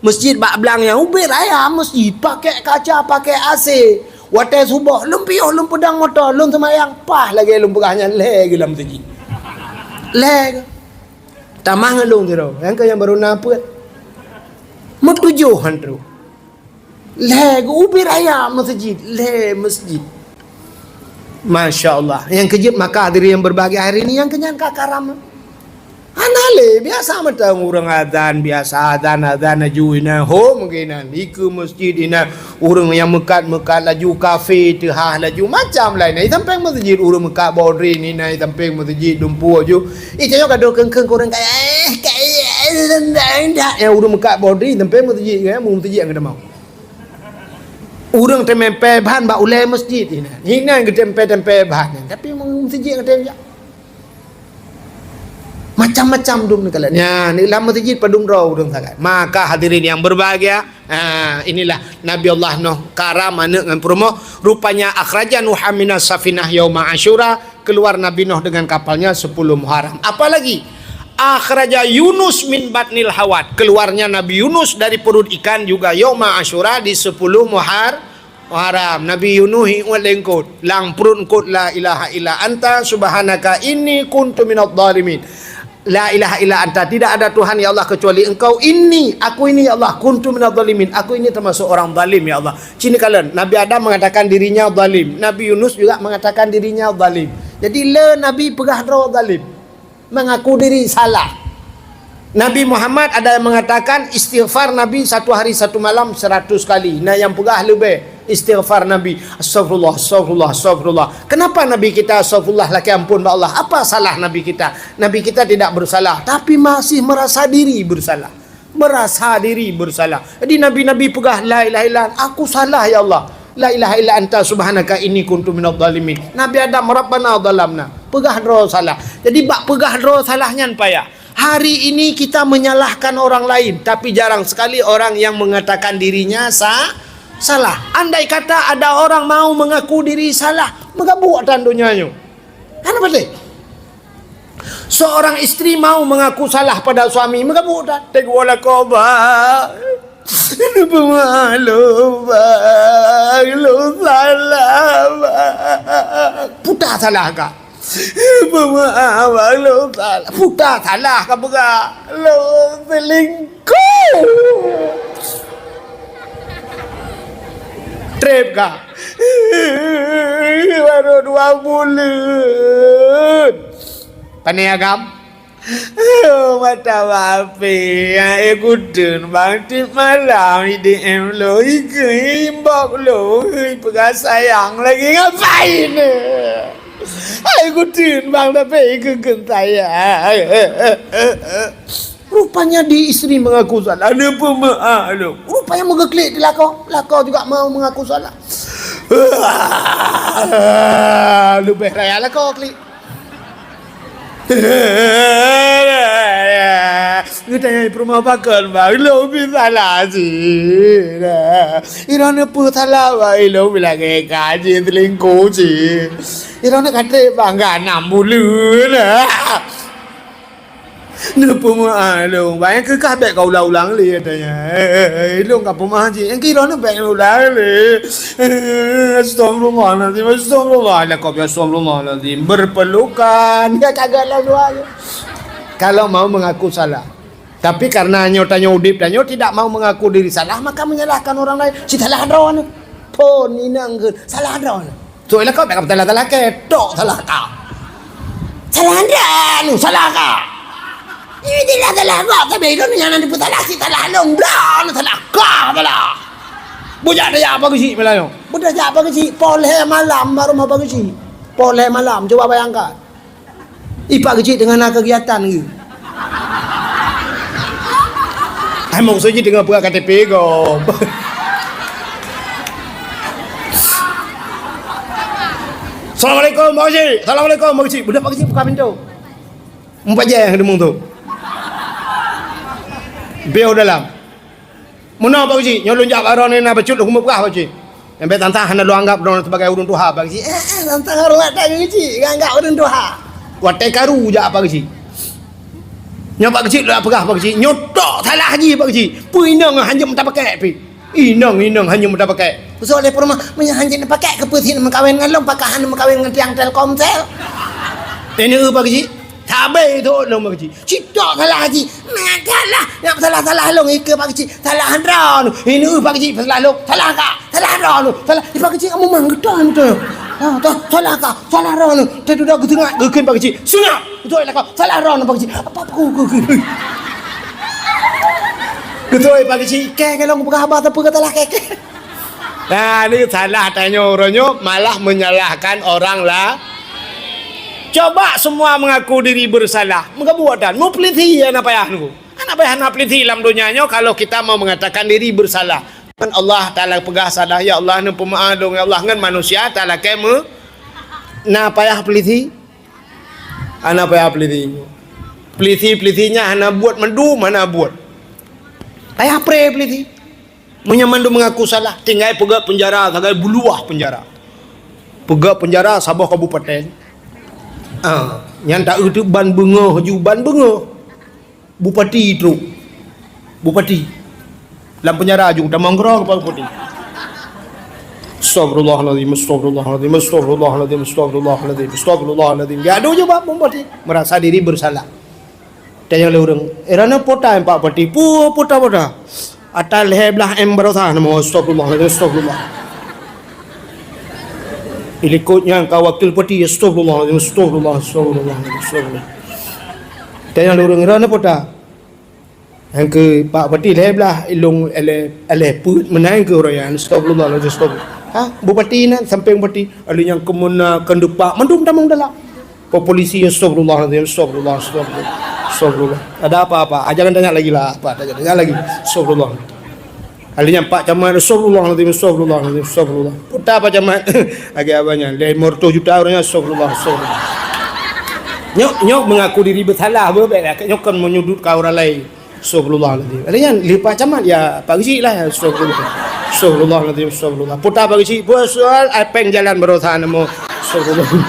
Masjid bak blang nyan ubit raya masjid, pakai kaca, pakai A C. Watée suboh, lôn piôh, lôn peudong moto, lôn seumayang, paih lagée lôn peugah nyan, lhée geuh lam masjid. Lhée geuh. Tamah ngon lôn sidroe, nyang keu nyang barô na peuet. Meutujoh han troh. Lhée geuh ubit raya masjid, lhée masjid. Masya Allah. Nyang keujeuet maka hadirin yang berbahagia hari ini, nyang keunyan ka karam. Hana lé, biasa mantong ureuëng azan, biasa azan, azan laju inan, hom geuh inan, dikeue masjid inan, ureuëng nyang meukat-meukat laju kafe teuhah laju, macam laén. Di sampéng masjid ureuëng meukat bodri inan, di sampéng masjid dumpeue ju. Ih, tanyoe gadoh kheun-kheun keu ureuëng kaya, eh, kaya, eh, rendah, rendah. Nyang ureuëng meukat bodri, di sampéng masjid, kan, masjid nyang geutamong. Ureuëng teumé pèh ban bak ulée masjid inan. Inan geutempé-tempé ban nyan. Tapi masjid nyang geutamong. Macam-macam dum neukalon. Nyan, di lam masjid padum droe ureuëng sagai. Maka hadirin yang berbahagia, ha, inilah Nabi Allah Nuh karam aneuk ngon peurumoh. Rupanya akhraja Nuhan minas safinah yauma Asyura, keluar Nabi Nuh dengan kapalnya sepuluh Muharram. Apalagi? Akhraja Yunus min batnil hawat. Keluarnya Nabi Yunus dari perut ikan juga yauma Asyura di sepuluh Muhar-, Muharram. Nabi Yunus iuet lé eungkôt. Lam pruet eungkôt, "La ilaha illa anta subhanaka inni kuntu minadh dhalimin." La ilaha illa anta, tidak ada Tuhan ya Allah kecuali Engkau. Inni, aku ini ya Allah, kuntu minadh dhalimin. Aku ini termasuk orang zalim ya Allah. Ci neukalon, Nabi Adam mengatakan dirinya zalim. Nabi Yunus juga mengatakan dirinya zalim. Jadi le Nabi peugah droe zalim. Mengaku diri salah. Nabi Muhammad ada yang mengatakan istighfar Nabi satu hari satu malam seratus kali. Nah, yang peugah leubeh istighfar Nabi, "Astagfirullah, astagfirullah, astagfirullah." Kenapa Nabi kita astagfirullah, lakèe ampôn bak Allah? Apa salah Nabi kita? Nabi kita tidak bersalah, tapi masih merasa diri bersalah. Merasa diri bersalah. Jadi nabi-nabi peugah, "La ilaha illa anta, aku salah ya Allah. La ilaha illa anta subhanaka inni kuntu minadh dhalimin." Nabi Adam, "Rabbana dhalamna." Peugah droe salah. Jadi bak peugah droe salah nyan payah. Hari ini kita menyalahkan orang lain, tapi jarang sekali orang yang mengatakan dirinya sa-, salah. Andai kata ada orang mau mengaku diri salah, meugabuk tan donya nyoe. Hana patéh. Seorang istri mau mengaku salah pada suami, meugabuk tan. Teguh lakoe, bah. Peumaklum, bah. Lôn salah, bah. Puta salah ka. Peumaklum, bah. Lôn salah. Puta salah ka peugah. Lôn selingkuh. Trép ka. Baru dua buleuen. Pane agam? Oh, mata bape, eh, guten bang tiep malam di D M lo, ikeu imbok lo, peugah sayang lagi ngapain? Hai guten bang, tapi ikeu sayang. Rupanya di istri mengaku salah. Ada pemaaf tu. Rupanya meugeklik di lakoe. Lakoe juga mau mengaku salah. Leubeh raya lakoe klik. Geutanyoe peurumoh pakon, Bang, lôn pih salah cit. Droeneuh peue salah, Bang, lôn pih lagèe ka jih, selingkuh cit. Droeneuh ka trép, Bang, ka nam buleuen. Neupeumeu'ah lôn, Bang, nyang keu kah bèk ka ulang-ulang lé, katanya. Lôn ka peumeu'ah cit, nyang keu droeneuh bèk ulang lé. Astagfirullahalazim, astagfirullah. Lakoe pih astagfirullahalazim. Berpelukan. Ya, kagak lah dua. Kalau mau mengaku salah. Tapi karena nyoe tanyoe udép tanyoe tidak mau mengaku diri salah, maka menyalahkan orang lain. Si salah droeneuh. Phon inong kheun, salah droeneuh. Sôk lakoe bèk ka salah-salah kèe, tok salah ka. Salah droeneuh, salah ka. Ini jelas salah kah, tapi droeneuh nyang na neupeusalah, si salah lôn, droeneuh salah ka, salah. Beujak tajak Pak Geuchik malam nyoe. Beujak jak Pak Geuchik, poh lhèe malam bak rumoh Pak Geuchik. Poh lhèe malam, cuba bayangkan. Ih, Pak Geuchik teungoh na kegiatan ke? Ai, maksud jih teungoh peugah K T P gob. Assalamualaikum, Pak Geuchik. Assalamualaikum, Pak Geuchik. Beudôh Pak Geuchik buka pintoe. Mupajée deungon tu. Piôh dalam. Meunoe Pak Geuchik, nyoe lôn jak bak droeneuh na bacut lôn keumeung peugah Pak Geuchik. Nyang bèk tantang hana lôn anggab droeneuh sibagai ureueng tuha Pak Geuchik. Eh, eh, tantang horeumat that Pak Geuchik, anggab ureueng tuha. Watèe karu jak Pak Geuchik. Nyoe Pak Geuchik lôn peugah Pak Geuchik, nyoe tok salah jih Pak Geuchik. Peue inong hanjeuet meuta pakèk pih. Inong, inong hanjeuet meuta pakèk. Khusos lé peurumoh, meunyoe hanjeuet meuta pakèk keupeue sit meukawen ngon lôn, pakon hana meukawen ngon tiang Telkomsel. Ini Pak Geuchik, sabe itu lôn Pak Geuchik. Cit tok salah jih. Meukalah, nyang salah-salah lôn ikeue Pak Geuchik. Salah droeneuh. Ini Pak Geuchik salah lôn. Salah ka. Salah droeneuh. Salah. Ih, Pak Geuchik kamoe mang geutan tu. Ha, ta-, salah ka. Salah droeneuh. Teududak geuseungap geukheun Pak Geuchik. Seungap. Beutôi lah kau. Salah droeneuh Pak Geuchik. Apa aku ke ke? Beutôi Pak Geuchik. Kèe kalau peugah haba tapi kata lah kèe. Nah, ini salah tanyoe uroe nyoe malah menyalahkan orang lah. Coba semua mengaku diri bersalah. Meugabuek dan meupeulisi ya na payah nunggu. Hana payah na peulisi lam donya nyoe kalau kita mau mengatakan diri bersalah. Allah Taala peugah salah, "Ya Allah, neupeumaaf lôn, ya Allah," ngon manusia talakèe meu-, na payah peulisi? Hana payah peulisi. Peulisi-peulisi nyan hana buet mandum, hana buet. Payah pré peulisi. Meunyoe mandum mengaku salah, tinggai peugöt peunjara sagai buluwah peunjara. Peugöt peunjara saboh kabupaten. Ah, nyan taeu teuk ban beungoh ju ban beungoh. Bupati trok. Bupati. Lam peunjara ju tamong keudroe keu Pak Bupati. Astagfirullahalazim, astagfirullahalazim, astagfirullahalazim, astagfirullahalazim, astagfirullahalazim. Geujak ju bak Bupati, merasa diri bersalah. Tanyong lé ureueng, "Eh, droeneuh peue ta Pak Bupati?" "Peue, peue ta, peue ta?" "Ata lhèe blah M baroesa." "Nama astagfirullahalazim, astagfirullah." Ilikot nyan ka wakil bupati, "Astagfirullahalazim, astagfirullah, astagfirullah, astagfirullah." Tanyong lé ureueng, "Droeneuh peue ta?" Nyang keu Pak Bupati lhèe blah ilong lhèe, lhèe peuet meunan keu uroe nyan. Astagfirullahalazim, astagfirullah. Ha? Bupati nyan, sampéng bupati. Lalu nyang keumeuna, keundupak, mandum tamong dalam. Polisi, astagfirullahalazim, astagfirullah, astagfirullah. Astagfirullah. Ada apa-apa? Ah, jangan tanya lagi lah. Apa? Tanya, tanya lagi. Astagfirullah. Lalu nyang Pak Camat, astagfirullahalazim, astagfirullahalazim, astagfirullah. Peue ta Pak Camat? Lagèe abang nyan. Lhèe limong reutôh juta uroe nyan, astagfirullah, astagfirullah. Nyoe, nyoe mengaku diri bersalah, beuh, bèk, nyoe kon menyudutkan orang lain. Astagfirullahalazim. Ada nyan, lé Pak Camat, ya, Pak Geuchik lah, ya, astagfirullah. Astagfirullahalazim, astagfirullah. Peue ta Pak Geuchik, peue soal ai péng jalan baroesa namo. Astagfirullah.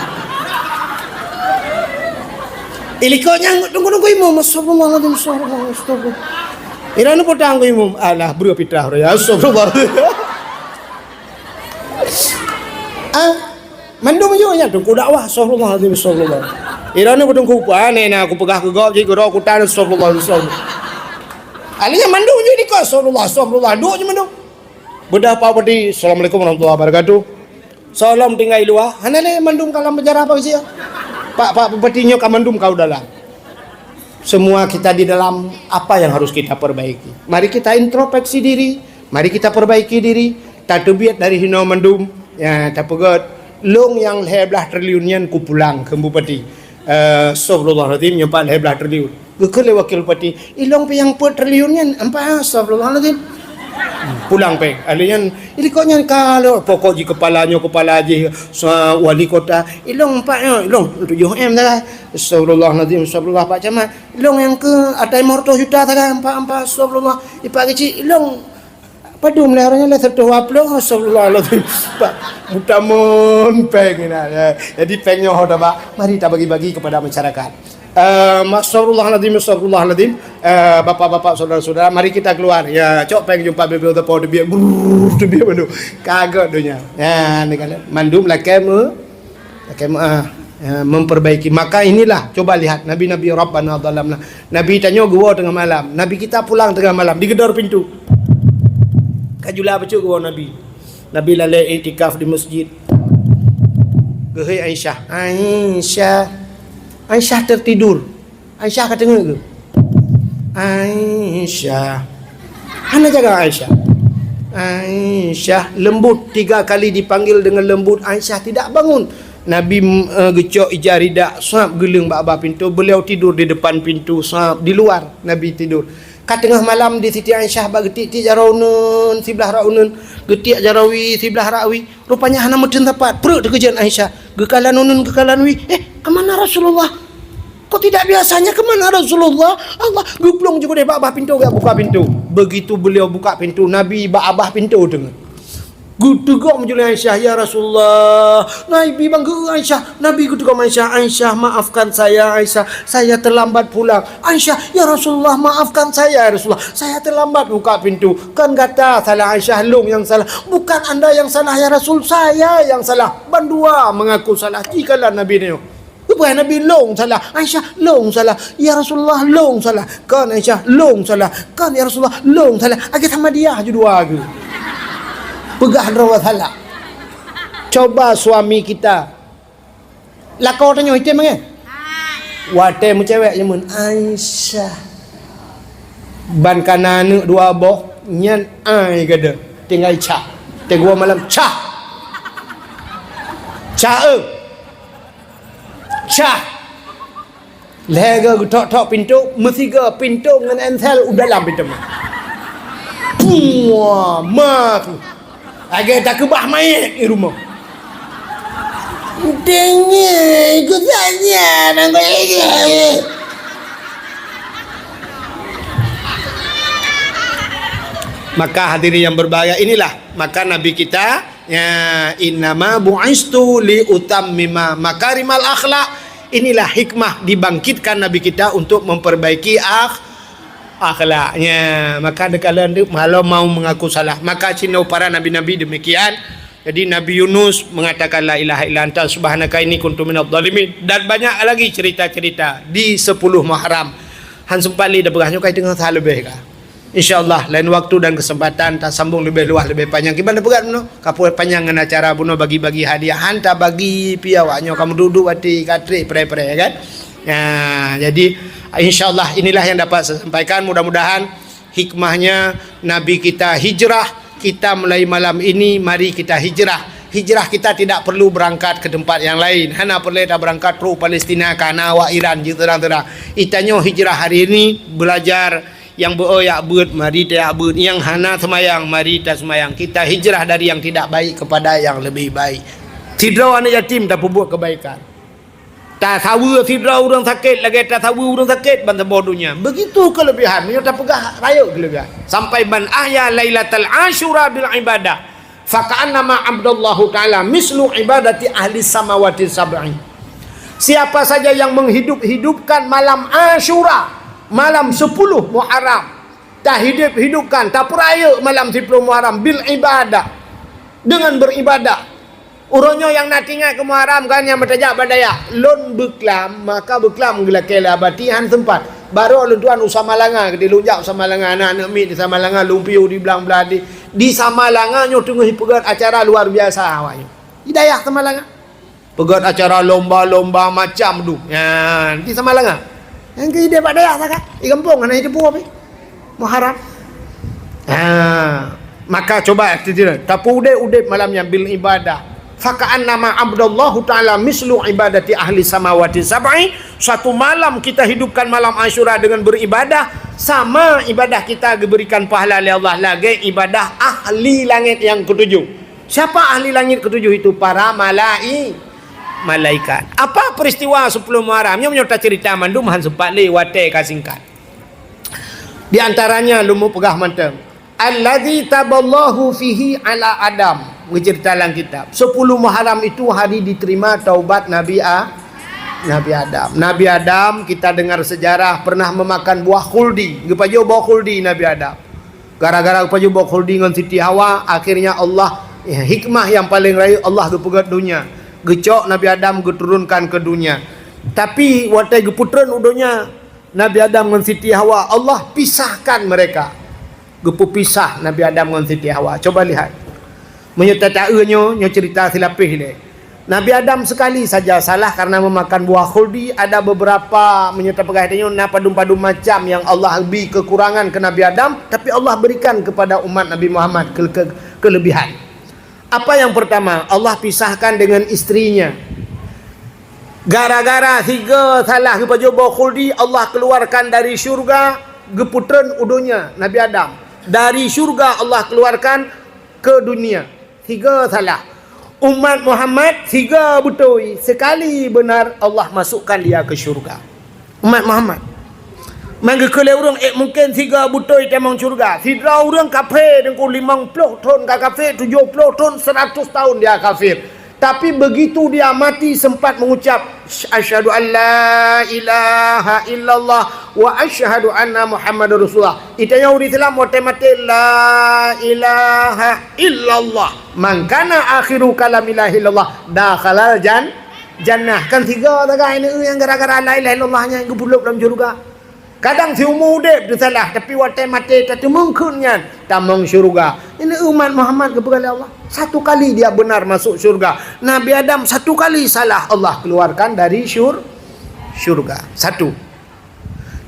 Ilikot nyan tunggu-tunggu imum, astagfirullahalazim, astagfirullah, astagfirullah. Ira ni peue ta tunggu imum, alah, breuh pitah raya, astagfirullah. Ah, Mandum ju nyan teungku dakwah, astagfirullahalazim, astagfirullah. Ira ni teungku pane na aku peugah keu gob jih keudroe kutan, astagfirullah, astagfirullah. Akhirnya mandum ju dikeue, astagfirullah, astagfirullah. Duek ju mandum. Beudôh Pak Bupati, "Assalamualaikum warahmatullahi wabarakatuh." Soe lom tinggai luwa, hana lé mandum ka lam penjara Pak Geuchik. Pak, Pak Bupati nyoe ka mandum ka u dalam. Semua kita di dalam, apa yang harus kita perbaiki? Mari kita introspeksi diri, mari kita perbaiki diri, tateubiet dari hinoe mandum, ya, tapeugöt, lôn nyang lhèe blah triliun nyan kupulang kheun Bupati. Eh, astagfirullahalazim, nyoe pat lhèe blah triliun. Geukheun lé Wakil Bupati, "Ilong pih nyang peuet triliun nyan, ampa, astagfirullahalazim." Pulang péng. Ahli nyan, jadi kok nyan kalau pokok jih kepala nyoe, kepala jih, sa-, wali kota, ilong empat nyoe, ilong tujuh M dah. Astagfirullahalazim, astagfirullah Pak Camat. Ilong nyang keu atai lima ratus juta sagai, empat, empat, astagfirullah. Ipak kecil, ilong padum lé, orangnya lé seratus dua puluh, astagfirullahalazim. Pak, mutamon péng ni, ya. Jadi péng nyoe ho tabak, mari tabagi-bagi kepada masyarakat. Eh, astagfirullahalazim, astagfirullahalazim. Eh, bapak-bapak, saudara-saudara, mari kita keluar. Ya, cok péng jumpa bebe depo teubiet, brrr, teubiet mandum. Kaget dunia. Ya, ni kan mandum lakée me-, lakée me-, ah, ya, memperbaiki. Maka inilah, coba lihat nabi-nabi Rabbana zalamna. Nabi tanyoe geuwoe teungoh malam. Nabi kita pulang teungoh malam, digedor pintu. Ka jula bacut geuwoe Nabi. Nabi lalée iktikaf di masjid. Geuhôi Aisyah. Aisyah. Aisyah tertidur. Aisyah ka teungeut geuh. Aisyah. Hana jaga Aisyah. Aisyah. Lembut, tiga kali dipanggil dengan lembut. Aisyah tidak bangun. Nabi, eh, geucok ija ridak, sab geuleueng bak babah pintu. Beliau tidur di depan pintu, sab di luar. Nabi tidur. Ka teungoh malam di Siti Aisyah bak geutiek-tiek jaroe uneuen, siblah rak uneuen, geutiek jaroe wie, siblah rak wie. Rupanya hana meuteun sapat. Pruet teukeujot Aisyah. Geukalon uneuen, geukalon wie. "Eh, ke mana Rasulullah? Kok tidak biasanya, ke mana Rasulullah?" Allah geuplueng jih keudeh bak babah pintu, geujak buka pintu. Begitu beliau buka pintu, Nabi bak babah pintu teungeut. Geuteugom jih lé Aisyah, "Ya Rasulullah." Nabi bang geu Aisyah. Nabi geuteugom Aisyah, "Aisyah, maafkan saya, Aisyah. Saya terlambat pulang." "Aisyah, ya Rasulullah, maafkan saya, ya Rasulullah. Saya terlambat buka pintu." "Kan gata salah, Aisyah, lôn nyang salah." "Bukan anda yang salah, ya Rasul, saya yang salah." Bandua mengaku salah. Jikalau Nabi nyoe. Bukan Nabi, "Lôn salah." "Aisyah, lôn salah." "Ya Rasulullah, lôn salah." "Kan Aisyah, lôn salah." "Kan ya Rasulullah, lôn salah." Agak sama dia je dua ke. Peugah droe salah. Coba suami kita. Lakoe tanyoe item ngai. Watée meucewek nyemun, "Aisyah." Ban kana aneuk dua boh, nyan ai gada. Tinggai cah. Teguwa malam, cah. Cah, eh. Cah. Lhée geutok-tok pintu, meusiga pintu ngon ensel u dalam pintu. Pua, ma tu. Lagée takeubah manyét di rumoh. Deungoe, ku saja nanggroe. Maka hadirin yang berbahagia, inilah maka Nabi kita, ya, "Innama bu'istu li utammima makarimal akhlak." Inilah hikmah dibangkitkan Nabi kita untuk memperbaiki akh-, akhlaknya. Maka neukalon deuh, kalau mau mengaku salah, maka cinoe para nabi-nabi demikian. Jadi Nabi Yunus mengatakan, "La ilaha illa anta subhanaka inni kuntu minadh dhalimin." Dan banyak lagi cerita-cerita di sepuluh Muharram. Han sempat lé dah peugah nyoe kai teungoh sa leubeh ka. Insya Allah, lain waktu dan kesempatan tasambung leubeh luwah, leubeh panyang. Kiban peugah bunoe, ka peue panyang ngon acara bunoe bagi-bagi hadiah. Han tabagi pih awak nyoe, kamoe duek-duek watée ka trek pré-pré, kan? Ya, jadi, insya Allah, inilah yang dapat saya sampaikan. Mudah-mudahan hikmahnya Nabi kita hijrah, kita mulai malam ini, mari kita hijrah. Hijrah kita tidak perlu berangkat ke tempat yang lain. Hana peureulée tabeurangkat trok Palestina, ka na awak Iran jeuet seurang-seurang. Itanyoe hijrah hari ini, belajar. Nyang beu-o jak beuet, mari tajak beuet. Nyang hana seumayang, mari taseumayang. Kita hijrah dari yang tidak baik kepada yang lebih baik. Sidroe aneuk yatim tapeubuet kebaikan. Tasaweue sidroe ureuëng sakét lagée tasaweue ureuëng sakét ban saboh donya. Begitu kelebihan. Meunyoe tapeugah rayeuk kelebihan. Sampai, "Man ahya lailatal asyura bil ibadah, faka'annama abdallahu ta'ala mislu ibadati ahli samawati sab'i." Siapa saja yang menghidup-hidupkan malam Asyura, malam sepuluh Muharram, tahidup-hidupkan, tapeurayeuk malam sepuluh Muharram bil ibadah, dengan beribadah. Uroe nyoe nyang na teuingat keu Muharram kan, nyang meutajak bak dayah. Lôn beuklam, maka beuklam geulakée lé Abati han sempat. Barô lôn tuan u Samalanga, keudeh lôn jak u Samalanga, na aneuk miet di Samalanga, lôn piôh di blang-blang di, di Samalanga nyoe teungoh jipeugét acara luar biasa awak nyoe. Di dayah Samalanga. Peugét acara lomba-lomba macam tu. Ya, di Samalanga. Nyang keu idéh bak dayah sagai. Di gampông hana jiteupeue pih. Muharram. Ha, maka coba, tapeuudép-udép malam nyan bil ibadah. Faka'annama abdallahu ta'ala mislu ibadati ahli samawati sab'i Satu malam kita hidupkan malam Asyura dengan beribadah, sama ibadah kita diberikan pahala oleh Allah lagèe ibadah ahli langit yang ketujuh. Siapa ahli langit ketujuh itu? Para malai-, malaikat. Apa peristiwa sepuluh Muharram? Nyoe meunyoe tacerita mandum han sempat lé, watèe ka singkat. Di antaranya lôn peugah mantong. Allazi taballahu fihi ala Adam. Geucerita lam kitab. Sepuluh Muharram itu hari diterima taubat Nabi A-, Nabi Adam. Nabi Adam, kita dengar sejarah, pernah memakan buah khuldi. Geupajoh buah khuldi Nabi Adam. Gara-gara geupajoh buah khuldi ngon Siti Hawa, akhirnya Allah, ya, hikmah yang paling rayeuk, Allah geupeugöt donya. Geucok Nabi Adam geuturunkan ke dunia. Tapi watèe geupeutreun u donya, Nabi Adam ngon Siti Hawa, Allah pisahkan mereka. Geupeupisah Nabi Adam ngon Siti Hawa. Coba lihat. Meunyoe tataeu nyoe, nyoe cerita silapeh lé. Nabi Adam sekali saja salah karena memakan buah khuldi. Ada beberapa, meunyoe tapeugah tanyoe, na padum-padum macam yang Allah bri kekurangan ke Nabi Adam, tapi Allah berikan kepada umat Nabi Muhammad ke-, ke-, kelebihan. Apa yang pertama? Allah pisahkan dengan istrinya. Gara-gara sigoe salah geupajoh buah khuldi, Allah keluarkan dari syurga, geupeutreun u donya, Nabi Adam. Dari syurga Allah keluarkan ke dunia. Sigoe salah. Umat Muhammad sigoe beutôi, sekali benar Allah masukkan dia ke syurga. Umat Muhammad. Meunyoe geukheun lé ureueng, eh, mungken sigoe beutôi tamong syurga. Sidroe ureueng kafé, teungku, limong ploh thon ka kafé, tujoh ploh thon, seratus tahun dia kafir. Tapi begitu dia mati sempat mengucap, "Asyhadu an la ilaha illallah wa asyhadu anna Muhammadar Rasulullah." Tanyoe ureueng Islam watèe maté, "La ilaha illallah. Man kana akhiru kalamihi la ilaha illallah, dakhalal jan-, jannah." Kan sigoe sagai neu nyang gara-gara la ilaha illallah nyan geupeuleub lam syeuruga. Kadang siumu udép teusalah, tapi watèe maté tateumeung kheun nyan, tamong syeuruga. Ini umat Muhammad geupeugah lé Allah. Satu kali dia benar masuk syurga. Nabi Adam satu kali salah, Allah keluarkan dari syur-, syurga. Satu.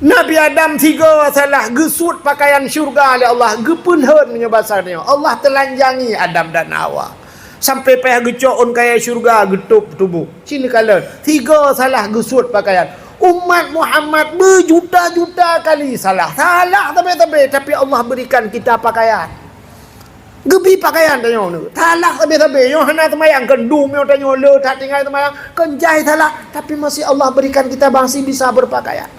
Nabi Adam sigoe salah, geusuet pakaian syurga lé Allah, geupeulhon meunyoe basa nyoe. Allah teulanjangi Adam dan Hawa. Sampai payah geucok ôn kayèe syurga geutôb tuboh. Ci neukalon, sigoe salah geusuet pakaian. Umat Muhammad beujuta-juta kali salah. Salah sabe-sabe, tapi Allah berikan kita pakaian. Geubri pakaian tanyoe nyoe. Salah sabe-sabe. Nyoe hana seumayang, keu dum nyoe tanyoe le that tinggai seumayang. Kon jai salah, tapi masih Allah berikan kita masih bisa berpakaian.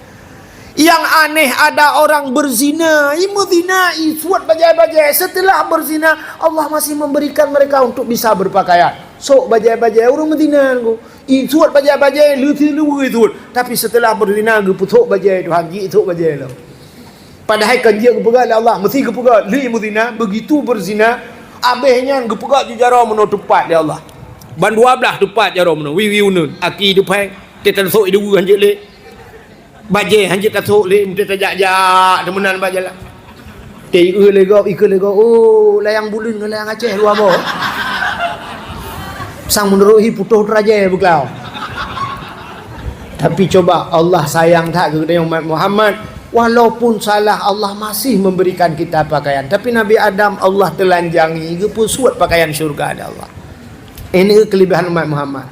Yang aneh, ada orang berzina, i meuzina, i suet bajèe-bajèe. Setelah berzina, Allah masih memberikan mereka untuk bisa berpakaian. Sok bajèe-bajèe, ureueng meuzina nyoe. I suet bajèe-bajèe, leuti luweue i suet. Tapi setelah berzina, geupeusok bajèe Tuhan, jisok bajèe lom. Padahai kan jeuet geupeugah lé Allah, meusti geupeugah, lé meuzina, begitu berzina, abéh nyan geupeugah ju jaroe meunoe teupat lé Allah. Ban dua blaih teupat jaroe meunoe, wiwi uneun, aki teuphai, teutan sok i luweue hanjeuet lé. Bajèe hanjeuet tasok lé, meuti tajak-jak teumeunan bak jalan. Teu-eu lé gob, ikeu lé gob, oh, layang buleuen ngon layang Aceh dua boh. Sang meunurot hi putôh teurajai beuklau. Tapi coba, Allah sayang that keu geutanyoe umat Muhammad. Walaupun salah, Allah masih memberikan kita pakaian. Tapi Nabi Adam, Allah teulanjangi, geupeusuet pakaian syurga lé Allah. Ini kelebihan umat Muhammad.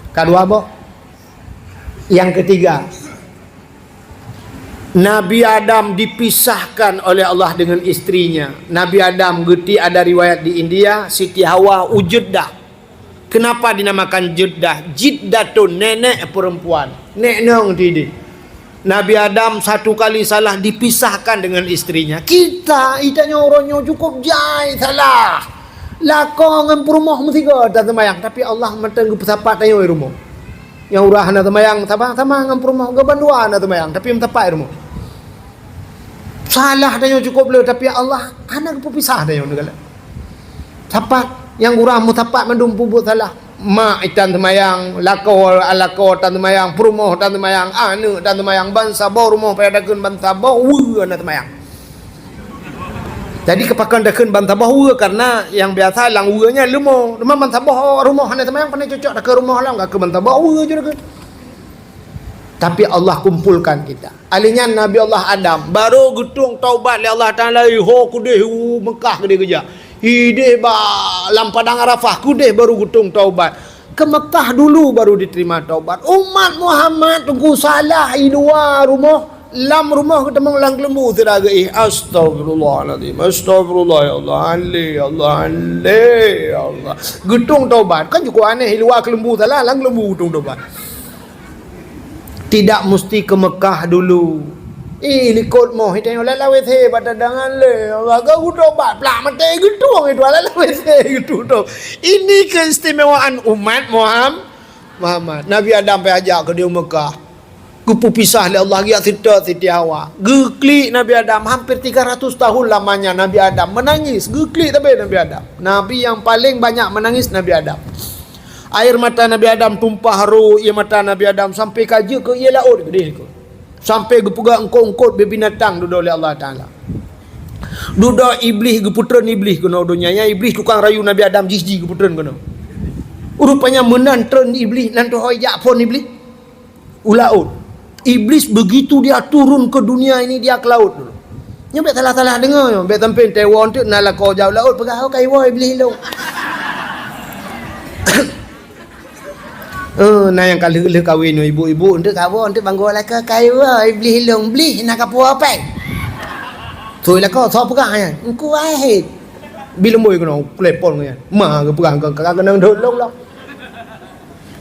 Ka dua boh. Yang ketiga, Nabi Adam dipisahkan oleh Allah dengan istrinya. Nabi Adam, geuti ada riwayat di India, Siti Hawa u Jeddah. Kenapa dinamakan Jeddah? Jiddatun, nenek perempuan. Nek nong tideh. Nabi Adam satu kali salah dipisahkan dengan istrinya. Kita, itanyoe uroe nyoe cukup jai salah. Lakoe ngon peurumoh meusigoe taseumayang, tapi Allah mantong geupeusapat tanyoe i rumoh. Nyang uroe hana seumayang, sama-sama ngon peurumoh, geuban dua hana seumayang, tapi meusapat i rumoh. Salah tanyoe cukup le, tapi Allah hana geupeupisah tanyoe neugalak. Sapat, nyang uroe meusapat mandum peubuet salah. Mak itan seumayang, lakoe, lakoe tan seumayang, peurumoh tan seumayang, aneuk tan seumayang, bansaboh rumoh payah takheun bansaboh weue hana seumayang. Jadi, keupakon takheun bansaboh weue, karena nyang biasa lam weue nyan leumo. Teuma bansaboh rumoh hana seumayang, pane cocok takheun rumoh lam, ka keu bansaboh weue ju takheun. Tapi Allah kumpulkan kita. Alèh nyan Nabi Allah Adam baru geutueng taubat lé Allah Taala, ho keudeh u Mekah keudeh geujak. Ideh ba lam padang Arafah keudeh baru geutueng taubat. Ke Mekah dulu baru diterima taubat. Umat Muhammad teungku salah i luwa rumoh, lam rumoh geutamong lam keuleumbu sira geuéh, "Astagfirullahaladzim, astagfirullah ya Allah, ale ya Allah, ale ya Allah." Geutung taubat. Kan cukup aneh, i luwa keuleumbu salah, lam keuleumbu geutung taubat. Tidak musti ke Mekah dulu. Ih, likot moh, itanyoe lala W C bak tadangan le. Allah, geutobat, plak maté geutueng itu lala W C geutueng. Ini keistimewaan umat Muham-, Muhammad. Nabi Adam pai ajak keu di Mekah. Geupeupisah lé Allah, geujak seutôt Siti Hawa. Geuklik Nabi Adam, hampir tiga ratus tahun lamanya Nabi Adam menangis. Geuklik tapi Nabi Adam. Nabi yang paling banyak menangis Nabi Adam. Air mata Nabi Adam tumpah rôh ié mata Nabi Adam sampai ka jeuet keu ié laôt geudeh keu. Sampai geupeugah eungkôt-eungkôt bibinatang dudoe lé Allah Taala. Dudoe Iblih geupeutreun Iblih keunoe donya. Nyan Iblih tukang rayu Nabi Adam jih-jih geupeutreun keunoe. Rupanya meunan treun Iblih nan teuhôi jak phon Iblih u laôt. Iblis begitu dia turun ke dunia ini, dia ke laut dulu. Nyoe bèk salah-salah deungoe nyoe, bèk sampai teuwoe eunteuk na lakoe jak u laôt peugah, "Oh, ka iwoe Iblis lôn." Eh, na nyang ka lheueh-lheueh kawin nyoe ibu-ibu eunteuk ka woe eunteuk banggô lakoe, "Ka iwoe Iblis lôn, Blih na ka puwoe pèng." Sôi lakoe, soe peugah nyan? Engku Wahid. Bi leumbôi keunoe, keulepon nyan. Ma geupeugah, "Ka, ka keunong dot lôn lah."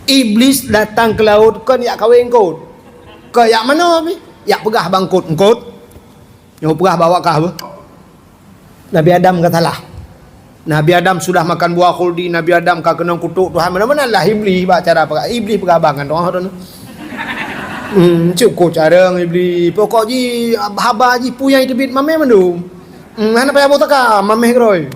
Iblis datang ke laut kon yak kawin eungkôt. Kon yak manoe pih, yak peugah bak eungkôt, "Eungkôt, nyoe peugah bak awak kah beuh. Nabi Adam ka salah. Nabi Adam sudah makan buah khuldi, Nabi Adam ka keunong kutok Tuhan." Meunan-meunan lah Iblis bak cara peugah. Iblis peugah bang kan doh tu. Hmm, cukup carông Iblis. Pokok jih haba jih puyang teubiet mameh mandum. Hmm, hana payah boh taka, mameh keurôi.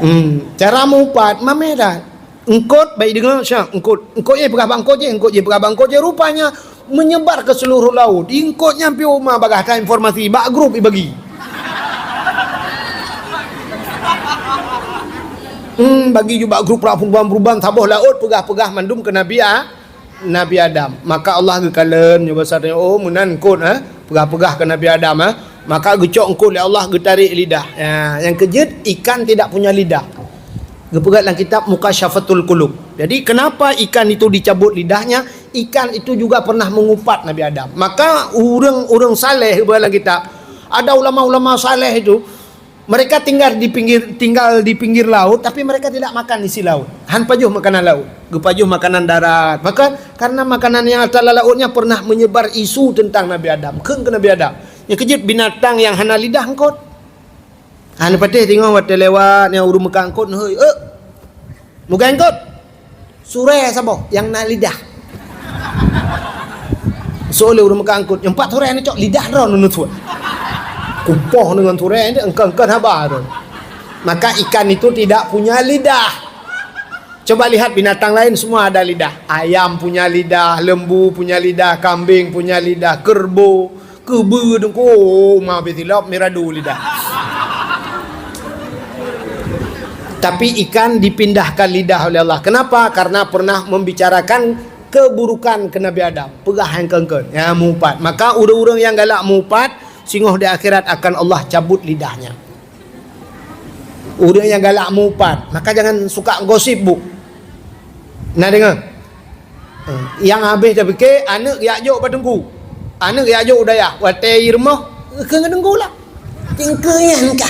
Hmm, cara meuupat mameh dah. Eungkôt, baik deungoe, syak, eungkôt. Eungkôt jih peugah bak eungkôt jih, eungkôt jih peugah bak eungkôt jih. Rupanya menyebar ke seluruh laut. Eungkôt nyan pih uma bagaih that informasi, bak grup ibagi. Hmm, bagi ju bak grup peurabang-peurabang saboh laôt peugah-peugah mandum keu Nabi A-, Nabi Adam. Maka Allah geukalon nyoe basa teuh, oh, meunan eungkôt, eh, peugah-peugah keu Nabi Adam, eh. Maka geucok eungkôt lé Allah, geutarek lidah. Ya, nyang keujeuet ikan tidak punya lidah. Geupeugah lam kitab Mukasyafatul Qulub. Jadi, kenapa ikan itu dicabut lidahnya? Ikan itu juga pernah mengupat Nabi Adam. Maka, ureuëng-ureuëng saleh, geupeugah lam kitab, ada ulama-ulama saleh itu, mereka tinggal di pinggir, tinggal di pinggir laut, tapi mereka tidak makan isi laut. Han pajoh makanan laut, geupajoh makanan darat. Maka, karena makanan yang atas lautnya pernah menyebar isu tentang Nabi Adam. Kheun keu Nabi Adam. Nyang keujeuet binatang yang hana lidah eungkôt. Hana patéh teungoh watée lewat nyang ureuëng meukat eungkôt neuhôi, "Eh, mugai eungkôt, surée saboh nyang na lidah." Soe lé ureuëng meukat eungkôt, "Nyang pat surée neucok lidah droe neuneuk." Kupoh deungon surée, eungkôt-eungkôt haba tu. Maka ikan itu tidak punya lidah. Coba lihat binatang lain semua ada lidah. Ayam punya lidah, lembu punya lidah, kambing punya lidah, kerbau, keubeu dengku, oh, ma bitilop miradu lidah. Tapi ikan dipindahkan lidah oleh Allah. Kenapa? Karena pernah membicarakan keburukan ke Nabi Adam. Peugah nyang keungkot, ya, meuupat. Maka ureuëng-ureuëng nyang galak meuupat, singoh di akhirat akan Allah cabut lidahnya. Ureuëng nyang galak meuupat, maka jangan suka gosip, Bu. Na deungoe? Eh, nyang habéh tapike, aneuëk jak jok bak teungku. Aneuëk jak jok u dayah, watée i rumoh, keu ngon teungku lah. Teungku nyan kah,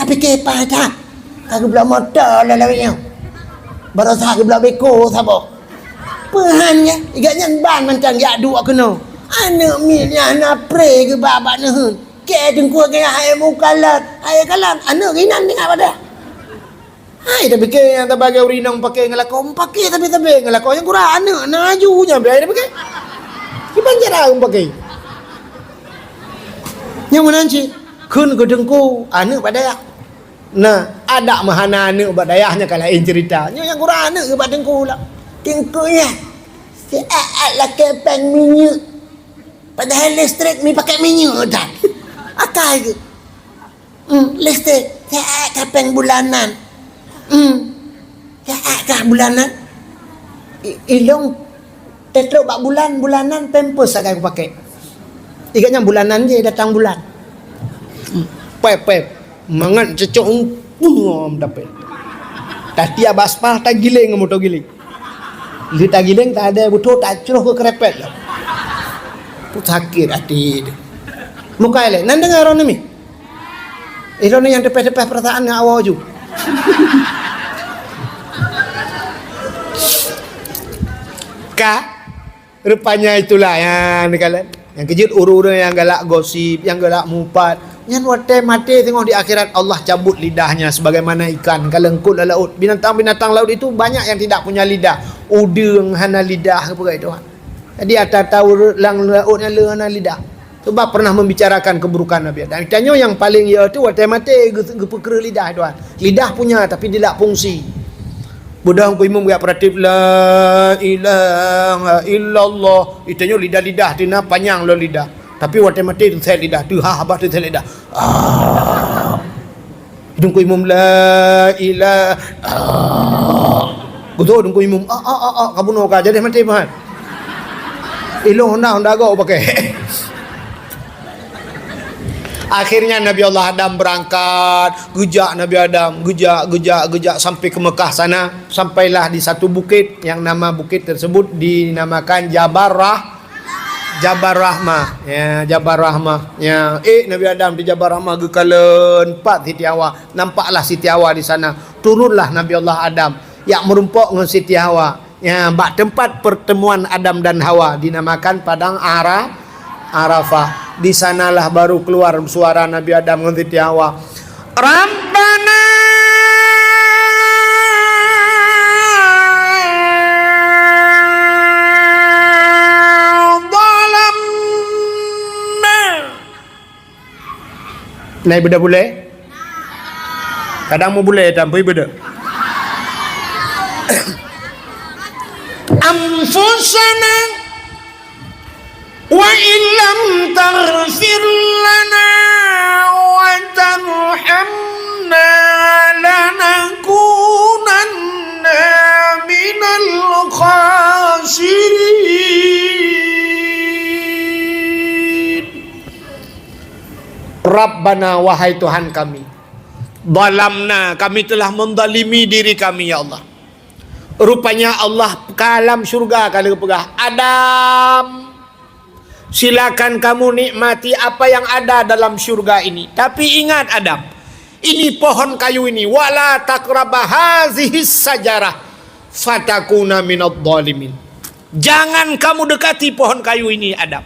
ka pike paih that. Ka geubloe moto lé lawét nyoe. Barosa geubloe beko saboh. Peuhan nyan, igat nyan ban mantong jak duek keunoe. Aneuëk miet nyan hana pré geuba bak neuheun. Kée teungku keu hai mukalat, hai kalam, aneuëk inan tinggai pada. Hai tapike nyang tabagi ureuëng inong pake ngeulakon, pake tapi-tapi ngeulakon nyang kurang aneuëk na aju nyan biaya tapike. Kiban cara ureuëng pake. Nyang meunan cit, kheun keu teungku, aneuëk bak dayah. Nah, adak meuhana aneuëk bak dayah nyan ka laén cerita. Nyoe nyang kurang aneuëk geuh bak teungku lah. Teungku nyan, siat-at lakée péng minyeuk. Padahai listrik mi pakai minyeuk that. Akai geuh. Hmm, listrik. Siat ka péng bulanan. Hmm. Siat ka bulanan. I-, ilong tetrok bak bulan, bulanan pampers sagai kupake. Igat nyan bulanan je datang bulan. Hmm. Pep, pep. Mangat cecok ngom dapet. Tatiab aspal, tagiléng ngon moto giléng. Lheueh tagiléng, tadée beuthô, tacroh keu keurépet lom. Sakét até teuh. Mukai lé, nan deungoe droeneuh mi. Eh, droeneuh nyang teupeh-teupeh peurasaan ngon awak ju. Ka? Rupanya itulah yang dikalon. Nyang keujeuet ureuëng-ureuëng nyang galak gosip, nyang galak mupat, nyan watée maté teungoh di akhirat Allah cabut lidahnya sebagaimana ikan ka leungkot lam laôt. Binatang-binatang laut itu banyak yang tidak punya lidah. Udeueng hana lidah, peugah Tuhan. Jadi ata-ata ureuëng lam laôt nyan le hana lidah. Sebab pernah membicarakan keburukan Nabi Adam. Tanyoe nyang paling ya tu watée maté geu-, geupeukreuh lidah Tuhan. Lidah punya tapi dilak fungsi. Beudôh Teungku Imum geujak peuratéb, "La ilaha illallah." Itanyoe lidah-lidah teuh na panyang lom lidah. Tapi watée maté teusét lidah, teuhah bah teusét lidah. Ah. Teungku Imum, "La ilaha." Ah. Beutôi Teungku Imum, "Ah, ah, ah, ah," ka bunoe ka, jadi maté meuhan. Ilong honda, honda gok pakai. Akhirnya Nabi Allah Adam berangkat, geujak Nabi Adam, geujak, geujak, geujak sampai ke Mekah sana. Sampailah di satu bukit yang nama bukit tersebut dinamakan Jabal Rah-, Jabal Rahmah. Ya, Jabal Rahmah. Ya, eh, Nabi Adam di Jabal Rahmah geukalon pat Siti Hawa. Nampaklah Siti Hawa di sana. Turunlah Nabi Allah Adam. Yak meurumpok ngon Siti Hawa. Ya, bak tempat pertemuan Adam dan Hawa dinamakan Padang Ara-, Arafah. Di sanalah baru keluar suara Nabi Adam ngon Siti Hawa. "Rabbana zalamna." Nai beda bulai? Kadang mau bulai tampui beda. Anfusana wa illam taghfir lana wa tarhamna lanakunanna minal khasirin. Rabbana, wahai Tuhan kami, zalamna, kami telah menzalimi diri kami, ya Allah. Rupanya Allah ka lam syurga ka lheueh peugah, "Adam, silakan kamu nikmati apa yang ada dalam syurga ini. Tapi ingat Adam, ini pohon kayu ini, wala taqraba hazihis sajarah fatakuna minadh dhalimin." Jangan kamu dekati pohon kayu ini, Adam.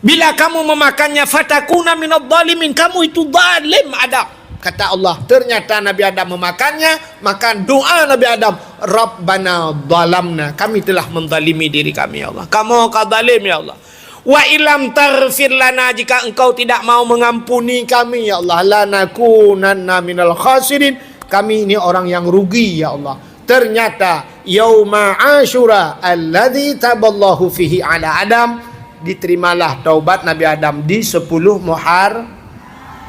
Bila kamu memakannya, fatakuna minadh dhalimin, kamu itu zalim, Adam. Kata Allah, ternyata Nabi Adam memakannya, maka doa Nabi Adam, "Rabbana zalamna, kami telah menzalimi diri kami, ya Allah. Kamoe ka zalim, ya Allah. Wa illam taghfir lana, jika Engkau tidak mau mengampuni kami, ya Allah, lanakunanna minal khasirin, kami ini orang yang rugi, ya Allah." Ternyata yauma Asyura alladzi taballahu fihi ala Adam, diterimalah taubat Nabi Adam di sepuluh Muhar-,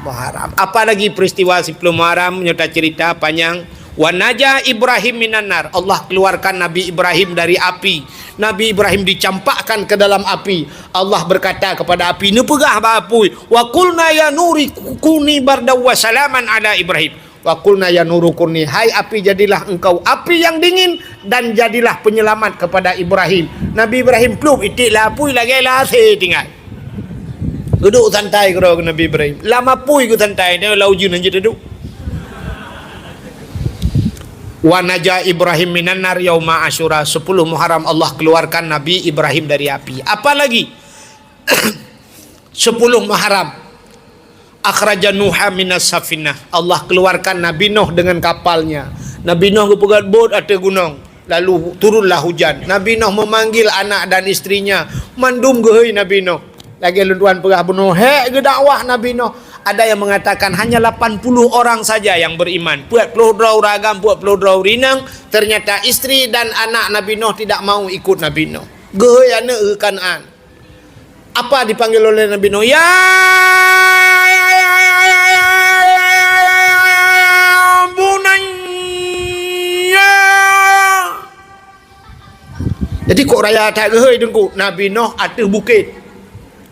Muharram. Apalagi peristiwa sepuluh Muharram nyoe tacerita panjang. Wa naja Ibrahim minan nar. Allah keluarkan Nabi Ibrahim dari api. Nabi Ibrahim dicampakkan ke dalam api. Allah berkata kepada api, neupeugah bak apui, "Wa qulna ya nuri kuni bardaw wa salaman ala Ibrahim." "Wa qulna ya nuru kuni, hai api, jadilah engkau api yang dingin dan jadilah penyelamat kepada Ibrahim." Nabi Ibrahim plup itik lam apui lagée lam asée tinggai. Geuduek santai keudroe Nabi Ibrahim. Lam apui geusantai, dia lam ujeuen hanjeuet duek. Wa naja Ibrahim minan nar yauma Asyura, sepuluh Muharram Allah keluarkan Nabi Ibrahim dari api. Apalagi sepuluh Muharram, akhraja Nuha minas safinah. Allah keluarkan Nabi Nuh dengan kapalnya. Nabi Nuh geupeugét buet ateueh gunong, lalu turunlah hujan. Nabi Nuh memanggil anak dan istrinya, mandum geuhôi Nabi Nuh. Lagée lôn tuan peugah bunoe, hék geudakwah Nabi Nuh. Ada yang mengatakan hanya lapan puluh orang saja yang beriman. Peuet ploh droe ureuëng agam, peuet ploh droe ureuëng inong. Ternyata istri dan anak Nabi Nuh tidak mau ikut Nabi Nuh. Geuhôi aneuëk geuh Kanaan. Apa dipanggil oleh Nabi Nuh? "Ya, ya, ya, ya, ya, ya, ya, ya, bunayya." Jadi kok raya that geuhôi Teungku, Nabi Nuh ateueh bukét.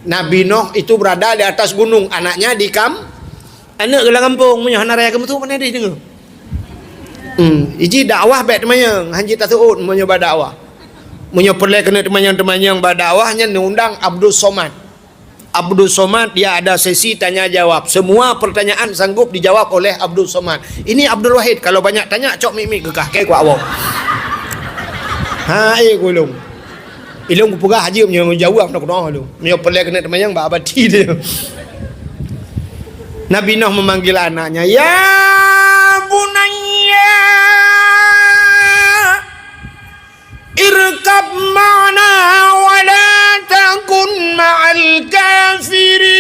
Nabi Nuh itu berada di atas gunung, anaknya di kam-, aneuëk geuh lam gampông, meunyoe hana raya keumeusuk, mana deh deungoe. Hmm, iji dakwah bèk teumanyong, hanjeuet taseuôt meunyoe bak dakwah. Meunyoe peureulèe keuneuk teumanyong-teumanyong bak dakwah, nyan neuundang Abdul Somad. Abdul Somad, dia ada sesi tanya jawab. Semua pertanyaan sanggup dijawab oleh Abdul Somad. Ini Abdul Wahid, kalau banyak tanya, cok mik-mik keu kah, kèe kuat woe. Ha, eh, gulong. Ilôn kupeugah haji meunyoe jaweueb na keunoe lôn. Meunyoe peureulèe keuneuk teumanyong bak abati dia. Nabi Nuh memanggil anaknya, "Ya bunayya, irkab ma'ana wa la takun ma'al kafirin."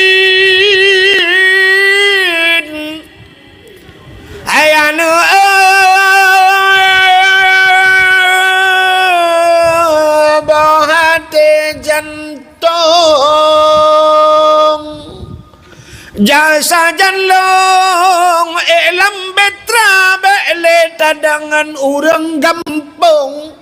Hai aneuk, eh, boh até jantong. Jak sajan lôn ék lam beutra, bèk lé tadangan ureueng gampông.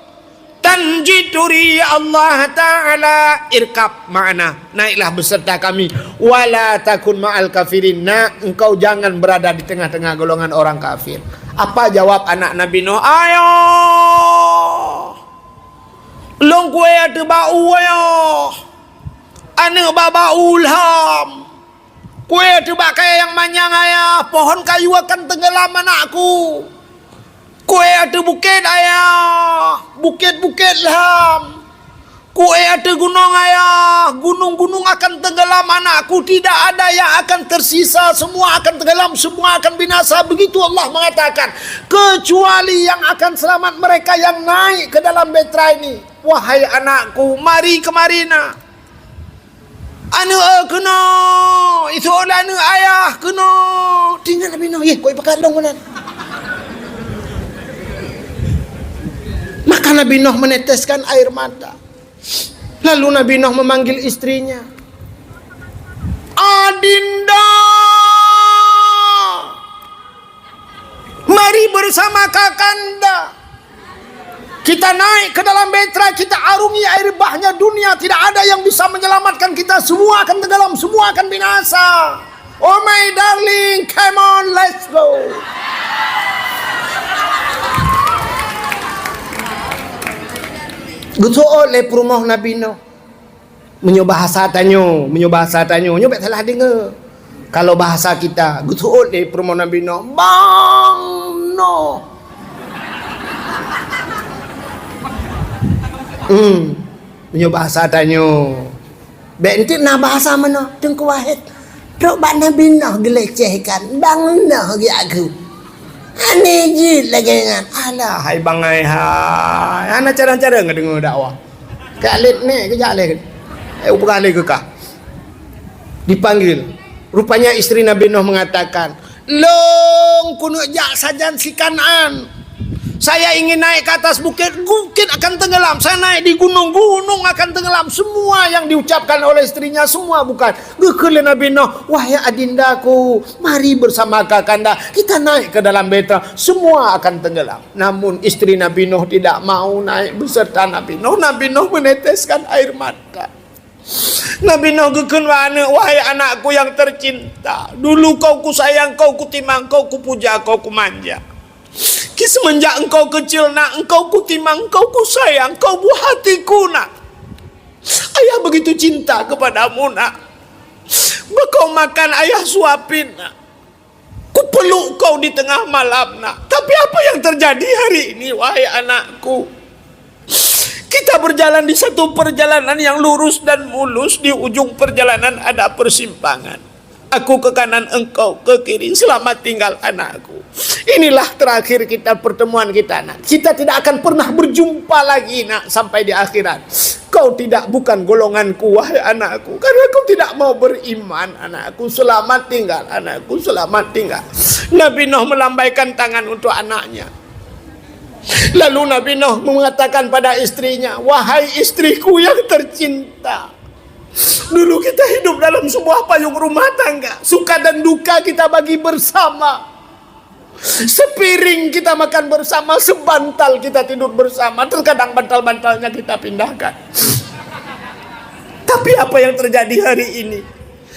Tan jituri Allah Ta'ala, irkab ma'ana, naiklah beserta kami, wala takun ma'al kafirin, nak, engkau jangan berada di tengah-tengah golongan orang kafir. Apa jawab anak Nabi Nuh? Ayah, lôn kué ateueh bak u ayah, aneuk bak bak u lham. Kué ateueh bak kayèe nyang manyang ayah, pohon kayu akan tenggelam anakku. Kué ateueh bukét ayah, bukét-bukét lham. Kué ateueh gunong ayah, gunong-gunong akan tenggelam anakku. Tidak ada yang akan tersisa, semua akan tenggelam, semua akan binasa. Begitu Allah mengatakan, kecuali yang akan selamat mereka yang naik ke dalam beutra ini. Wahai anakku, mari kemari nak. Aneuk, eh, keunoe, iseuôt lé aneuk ayah keunoe. Teuingat Nabi Nuh, yeh, kok ipakat lôn meunan. Maka Nabi Nuh meneteskan air mata. Lalu Nabi Nuh memanggil istrinya, "Adinda!" Mari bersama kakanda. Kita naik ke dalam beutra, kita arungi air bahnya dunia. Tidak ada yang bisa menyelamatkan kita. Semua akan tenggelam, semua akan binasa. Oh my darling, come on, let's go. Geuseuôt lé peurumoh Nabi Nuh. Meunyoe bahasa tanyoe, meunyoe bahasa tanyoe, nyoe bèk salah deungö. Kalau bahasa kita, geuseuôt lé peurumoh Nabi Nuh, "Bang Nuh." Hmm, meunyoe bahasa tanyoe. Bèk enteuk na bahasa meunoe, Teungku Wahid. Trok bak Nabi Nuh geulecehkan, "Bang Nuh," geujak kheun. Aneh jeuet lagèe nyan. Alah, hai bangai hai. Hana carông-carông deungö dakwah. Kak lét nèk keujak lé. Eh, upeugah lé keu kah. Dipanggil. Rupanya istri Nabi Nuh mengatakan, "Lôn keuneuk jak sajan si Kan'an. Saya ingin naik ke atas bukit, bukit akan tenggelam. Saya naik di gunung, gunung akan tenggelam." Semua yang diucapkan oleh istrinya, semua bukan. Geukheun lé Nabi Nuh, "Wahai adindaku, mari bersama kakanda, kita naik ke dalam beutra, semua akan tenggelam." Namun istri Nabi Nuh tidak mau naik beserta Nabi Nuh. Nabi Nuh meneteskan air mata. Nabi Nuh geukheun bak aneuk, "Wahai anakku yang tercinta, dulu kau kusayang, kau kutimang, kau kupuja, kau kumanja. Ki semenjak engkau kecil, nak, engkau kutimang, engkau kusayang, kau buah hatiku, nak. Ayah begitu cinta kepadamu, nak. Bekau makan ayah suapin, nak. Kupeluk kau di tengah malam, nak. Tapi apa yang terjadi hari ini, wahai anakku? Kita berjalan di satu perjalanan yang lurus dan mulus, di ujung perjalanan ada persimpangan. Aku ke kanan, engkau ke kiri. Selamat tinggal, anakku. Inilah terakhir kita pertemuan kita, nak. Kita tidak akan pernah berjumpa lagi, nak, sampai di akhirat. Kau tidak, bukan golonganku, wahai anakku, karena kau tidak mau beriman, anakku. Selamat tinggal, anakku, selamat tinggal." Nabi Nuh melambaikan tangan untuk anaknya. Lalu Nabi Nuh mengatakan pada istrinya, "Wahai istriku yang tercinta, dulu kita hidup dalam sebuah payung rumah tangga. Suka dan duka kita bagi bersama. Sepiring kita makan bersama, sebantal kita tidur bersama. Terkadang bantal-bantalnya kita pindahkan. Tapi apa yang terjadi hari ini?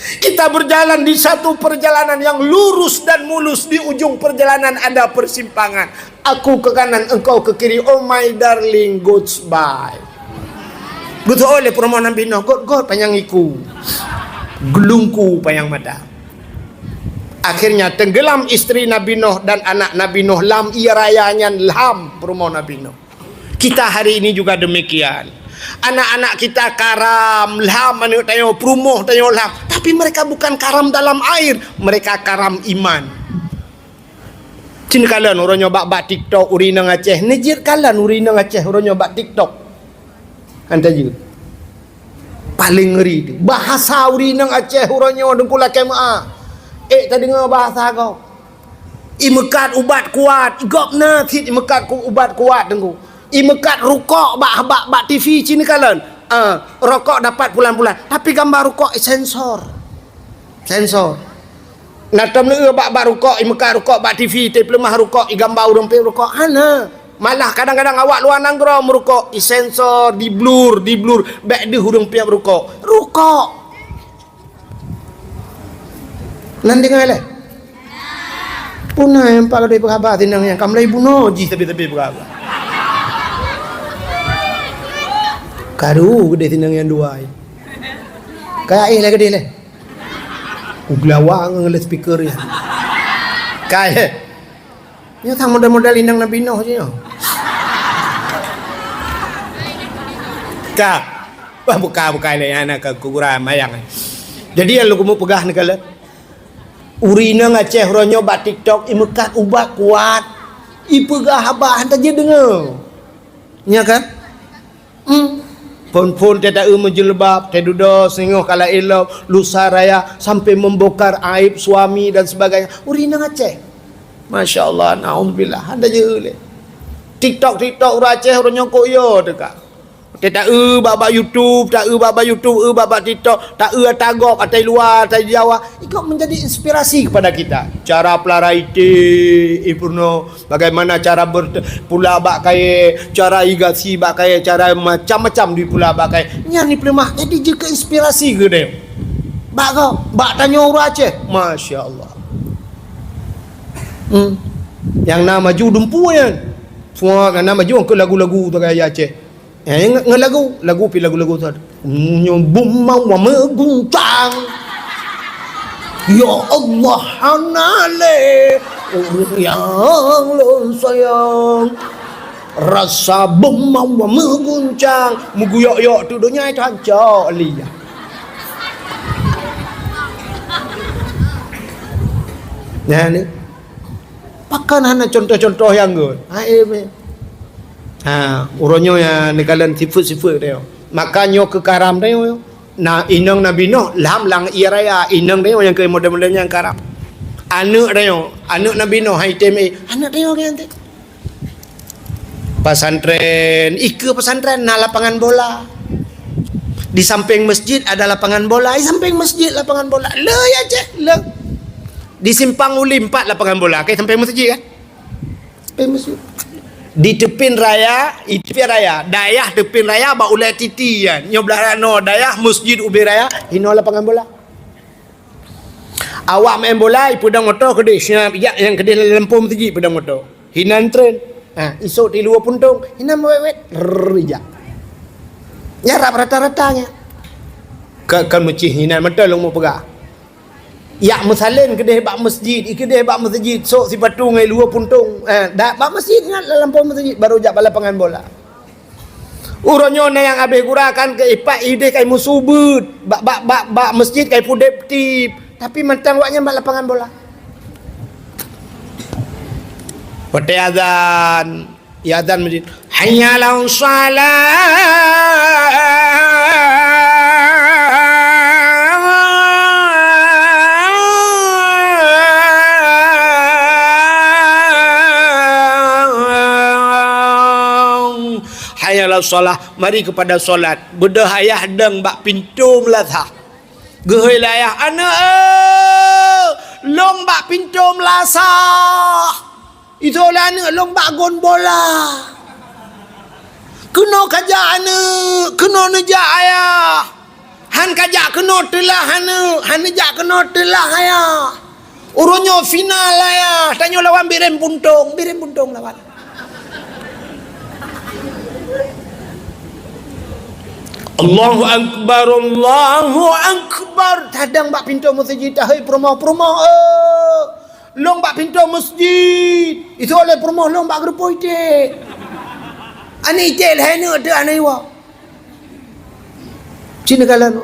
Kita berjalan di satu perjalanan yang lurus dan mulus, di ujung perjalanan ada persimpangan. Aku ke kanan, engkau ke kiri. Oh my darling, goodbye. Geutu'oh lé peurumoh Nabi Nuh, got-got panyang iku, geulungku panyang mata. Akhirnya tenggelam istri Nabi Nuh dan anak Nabi Nuh lam ie raya nyan, lam peurumoh Nabi Nuh. Kita hari ini juga demikian. Anak-anak kita karam lam aneuk tanyoe, peurumoh tanyoe lam. Tapi mereka bukan karam dalam air, mereka karam iman. Cit kalon uroe nyoe bak-bak TikTok ureueng inong Aceh. Neujeuet kalon ureueng inong Aceh uroe nyoe bak TikTok. Anta jeuet. Paling ngeri tu. Bahasa ureueng inong Aceh uroe nyoe Teungku lakèe meu'ah. Ék tadeungoe bahasa gob. Imeukat ubat kuat, gob na cit imeukat ku-, ubat kuat Teungku. Imeukat rukok bak, bak, bak T V cit kalon. Ah, rokok dapat pulan-pulan, tapi gambar rukok isensor. Sensor. Na tom neueu bak, bak rukok, imeukat rukok bak T V, teupeuleumah rukok, igambar ureueng peuet rukok. Hana. Malah kadang-kadang awak luwa nanggroe meurukok, isensor, di-blur, di-blur, bèk deuh ureueng peuet rukok. Rukok. Nan deungoe lé? Puna nyang pat gadôh peugah haba sinong nyan, ka mulai bunoe jih sabe-sabe peugah haba. Karu geudeh sinong nyang dua. Kaya éh lé geudeh lé. Ku geulawa ngon lé speaker nyan. Kaya. Nyoe sang model-model inong Nabi Nuh jih nyoe. Ka. Wah, buka-buka lé aneuk keu kuburan mayang. Jadi nyang lôn keumeung peugah neukalon. Ureueng inong Aceh uroe nyoe bak TikTok imeukat ubat kuat. Ipeugah haba hana jeuet deungoe. Nya kan? Hmm. Phon-phon teuh taeu meujilbab, teuh dudoe singoh kala ilop, lusa raya, sampai membongkar aib suami dan sebagainya. Ureueng inong Aceh. Masya Allah, naudzubillah. Hana jeuet lé. TikTok, TikTok ureueng Aceh, ureueng nyang kok yo teuka. Teuh taeu bak-bak YouTube, taeu bak-bak YouTube, eu bak-bak TikTok, taeu ata gob, ata luwa, ata Jawa. Ikut menjadi inspirasi kepada kita. Cara pelara ité, ipeurunoe. Bagaimana cara ber-, pula bak kayèe, cara igasi bak kayèe, cara macam-macam dipula bak kayèe. Nyan dipeuleumah, jadi jeuet keu inspirasi keu tanyoe. Bak gob, bak tanyoe ureueng Aceh. Masya Allah. Hmm. Nyang na maju dumpu nyan. Semua nyang na maju keu lagu-lagu tu gaya Aceh. Eh, nge-, nge-, lagu, lagu pi lagu-lagu tu. Nyoe bumoe meuguncang. Ya Allah, hana lé ureueng nyang lôn sayang. Rasa bumoe meuguncang. Meuguyok-yok tu donya itu hancok lé. Nah, ni. Pakon hana contoh-contoh nyang göt? Ha, eh, meh. Ha, uroe nyoe nyang neukalon sifeuet-sifeuet tanyoe. Maka nyoe keu karam tanyoe. Na inong Nabi Nuh lam, lam ie raya, inong tanyoe nyang keu model-model nyang karam. Aneuk tanyoe, aneuk Nabi Nuh hai tem, eh, aneuk tanyoe nyan teuh. Pesantren, ikeue pesantren na lapangan bola. Di samping masjid ada lapangan bola, di samping masjid lapangan bola. Le ya ceh, le. Di Simpang Ulim pat lapangan bola, ka sampai masjid kan? Sampai masjid. Di teupin raya, di teupin raya, dayah teupin raya bak ulèe titi kan. Nyoe blah ranoe dayah masjid ubé raya, hinoe lapangan bola. Awak main bola, ipeudong moto keudeh, siap jak nyang keudeh lam lampôh masjid ipeudong moto. Hinan tren. Ha, isok tilu puntung, hinan wet-wet, rrrr, ijak. Nyarap rata-rata nyan. Ka, ka meucih hinan mata lôn meupeugah. Yak meusalin keudeh bak masjid, i keudeh bak masjid, sok sipatu ngai lua puntong. Eh, dak bak masjid nyan, lam lampôh masjid, baru jak bak lapangan bola. Uroe nyoe na nyang habéh gura kan keu ipak ideh kai musuh beuet. Bak, bak, bak, bak masjid kai pudeb tip. Tapi mantong awak nyan bak lapangan bola. Watèe azan, ya azan masjid. Hayya 'alas shalah. Hayya 'alas shalah. Mari kepada solat. Beudôh ayah dong bak pintoe meulasah. Geuhôi lé ayah, "Aneuk, eh, lôn bak pintoe meulasah." Itoe lé aneuk lôn bak gon bola. Keunoe ka jak aneuk, keunoe neujak ayah. Han ka jak keunoe teulah aneuk, han jak keunoe teulah ayah. Uroe nyoe final ayah, tanyoe lawan Bireuen Puntong, Bireuen Puntong lawan. Allahu Akbar, Allahu Akbar. Tadang bak pintoe meuseujid, tahôi peurumoh-peurumoh, eh. Lôn bak pintoe meuseujid. Itu oleh peurumoh lôn bak geureupoh iték. Aneuk iték lhèe neuk teuh aneuk iwa. Cina kalon.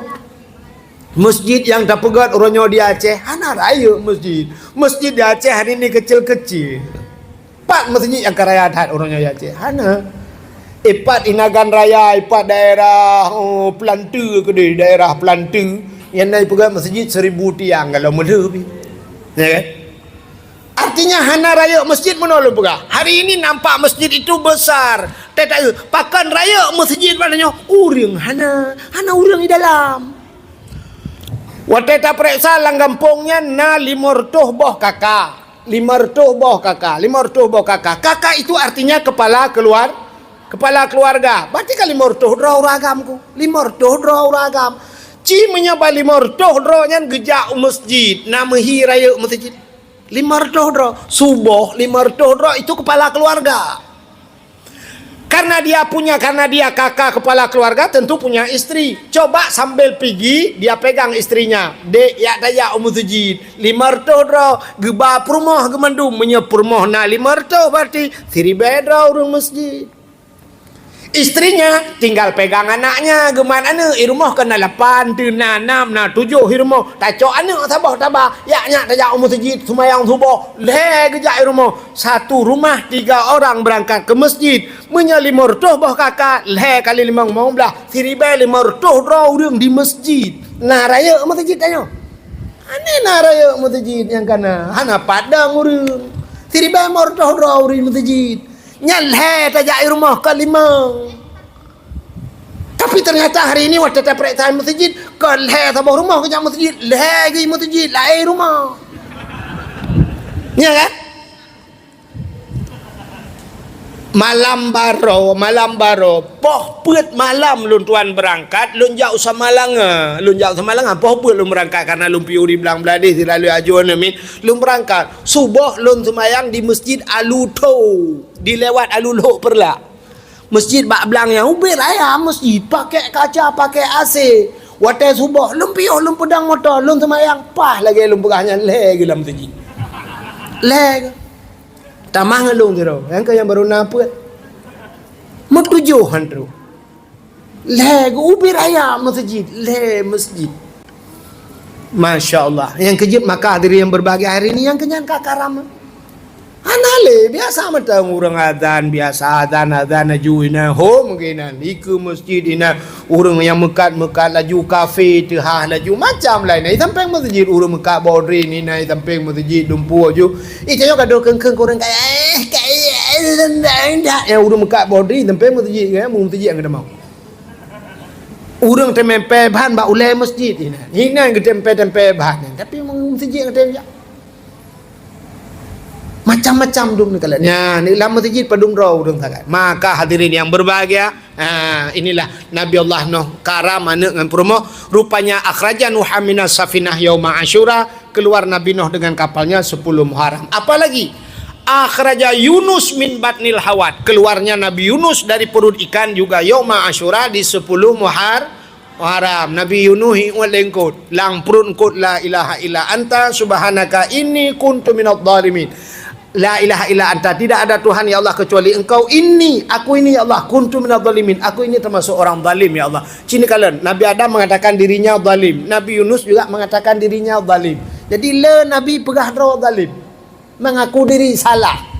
Meuseujid nyang tapeugöt uroe nyoe di Aceh, hana rayeuk meuseujid. Meuseujid di Aceh hari ini kecil-kecil. Pat meuseujid nyang ka raya that uroe nyoe di Aceh? Hana. Ipat Inagan Raya, ipat daerah, oh, Peulanteu keudeh, daerah Peulanteu. Nyang na ipeugöt meuseujid seribu tiang kalau meulheueh pih. Ya kan? Artinya hana rayeuk meuseujid meunoe lôn peugah. Hari ini nampak meuseujid itu besar. Tetapi pakon rayeuk meuseujid maknanya ureueng hana, hana ureueng di dalam. Watèe tapareksa lam gampông nyan na limong reutôh boh KK. Limong reutôh boh KK, limong reutôh boh KK. KK itu artinya kepala keluar, kepala keluarga. Berarti kan limong reutôh droe ureueng agam ku. Limong reutôh droe ureueng agam. Ci meunyoe ban limong reutôh droe nyan geujak u meuseujid, na meuhi rayeuk meuseujid. Limong reutôh droe, suboh limong reutôh droe itu kepala keluarga. Karena dia punya, karena dia KK kepala keluarga, tentu punya istri. Coba sambil pigi, dia pegang istrinya. Dek, jak tajak u meuseujid. Limong reutôh droe, geuba peurumoh geumandum. Meunyoe peurumoh na limong reutôh, berarti siribèe droe ureueng meuseujid. Istrinya tinggal pegang anaknya, geumat aneuk, i rumoh keu na lapan, teuh na nam, na tujoh i rumoh. Tacok aneuk saboh taba, jak nyak tajak u meuseujid seumayang suboh, lhèe geujak i rumoh. Satu rumah tiga orang berangkat ke masjid. Meunyoe limong reutôh boh KK, lhèe kali limong, limong blah, siribèe limong reutôh droe ureueng di masjid. Na rayeuk meuseujid tanyoe? Hana na rayeuk meuseujid nyang kana, hana padang ureueng. Siribèe limong reutôh droe ureueng meuseujid. Nyan lhèe tajak i rumoh ka limong. Tapi ternyata hari ini watèe tapareksa meuseujid, kon lhèe saboh rumoh geujak meuseujid, lhèe geuh meuseujid laén rumoh. Ya kan? Malam baroe, malam baroe, poh peuet malam lôn tuan beurangkat, lôn jak u Samalanga. Lôn jak u Samalanga, poh peuet lôn beurangkat, karena lôn piôh di Blang Bladeh, sira lôn ajoe neumin, lôn beurangkat. Suboh lôn seumayang di Masjid Alutho, di lewat Alulhok Peureulak. Masjid bak blang nyan ubit raya masjid, pakai kaca, pakai A C. Watèe suboh, lôn piôh, lôn peudong moto, lôn seumayang, paih lagèe lôn peugah nyan, lhèe geuh lam meuseujid. Lhèe geuh. Tamah ngon lôn sidroe, nyang keu nyang barô na peuet. Meutujoh han troh. Lhèe geuh ubit raya meuseujid, lhèe masjid. Masya Allah. Nyang keujeuet maka hadirin yang berbahagia hari ini, nyang keunyan ka karam. Hana lé, biasa mantong ureueng azan, biasa azan, azan laju inan, hom geuh inan, dikeue masjid inan, ureueng nyang meukat-meukat laju, kafe teuhah laju, macam laén. Inan i sampéng masjid, ureueng meukat bodri inan i sampéng masjid, dumpeue laju. Ih, tanyoe ka deuh kheun-kheun keu ureueng kaya, eh, kaya, eh, eh, eh, eh, eh, ureueng meukat bodri i sampéng masjid, eh, masjid nyang keudamau. Ureueng teumèe pèe ban bak ulèe masjid inan. Inan geutem pèe-tem pèe ban, tapi masjid nyang teuh jak. Macam-macam dum neukalon. Nyan, lam masjid padum droe ureueng sagai. Maka hadirin yang berbahagia, ha, inilah Nabi Allah Nuh karam aneuk ngon peurumoh. Rupanya akhraja Nuhan minas safinah yauma Asyura, keluar Nabi Nuh dengan kapalnya sepuluh Muharram. Apalagi, akhraja Yunus min batnil hawat, keluarnya Nabi Yunus dari perut ikan juga yauma Asyura di sepuluh Muhar-, Muharram. Nabi Yunus iuet lé eungkôt, lam pruet eungkôt, "La ilaha illa anta subhanaka inni kuntu minadh dhalimin." La ilaha illa anta, tidak ada Tuhan ya Allah kecuali Engkau, inni, aku ini ya Allah, kuntu minadh dhalimin, aku ini termasuk orang zalim ya Allah. Ci neukalon, Nabi Adam mengatakan dirinya zalim, Nabi Yunus juga mengatakan dirinya zalim. Jadi le Nabi peugah droe zalim. Mengaku diri salah.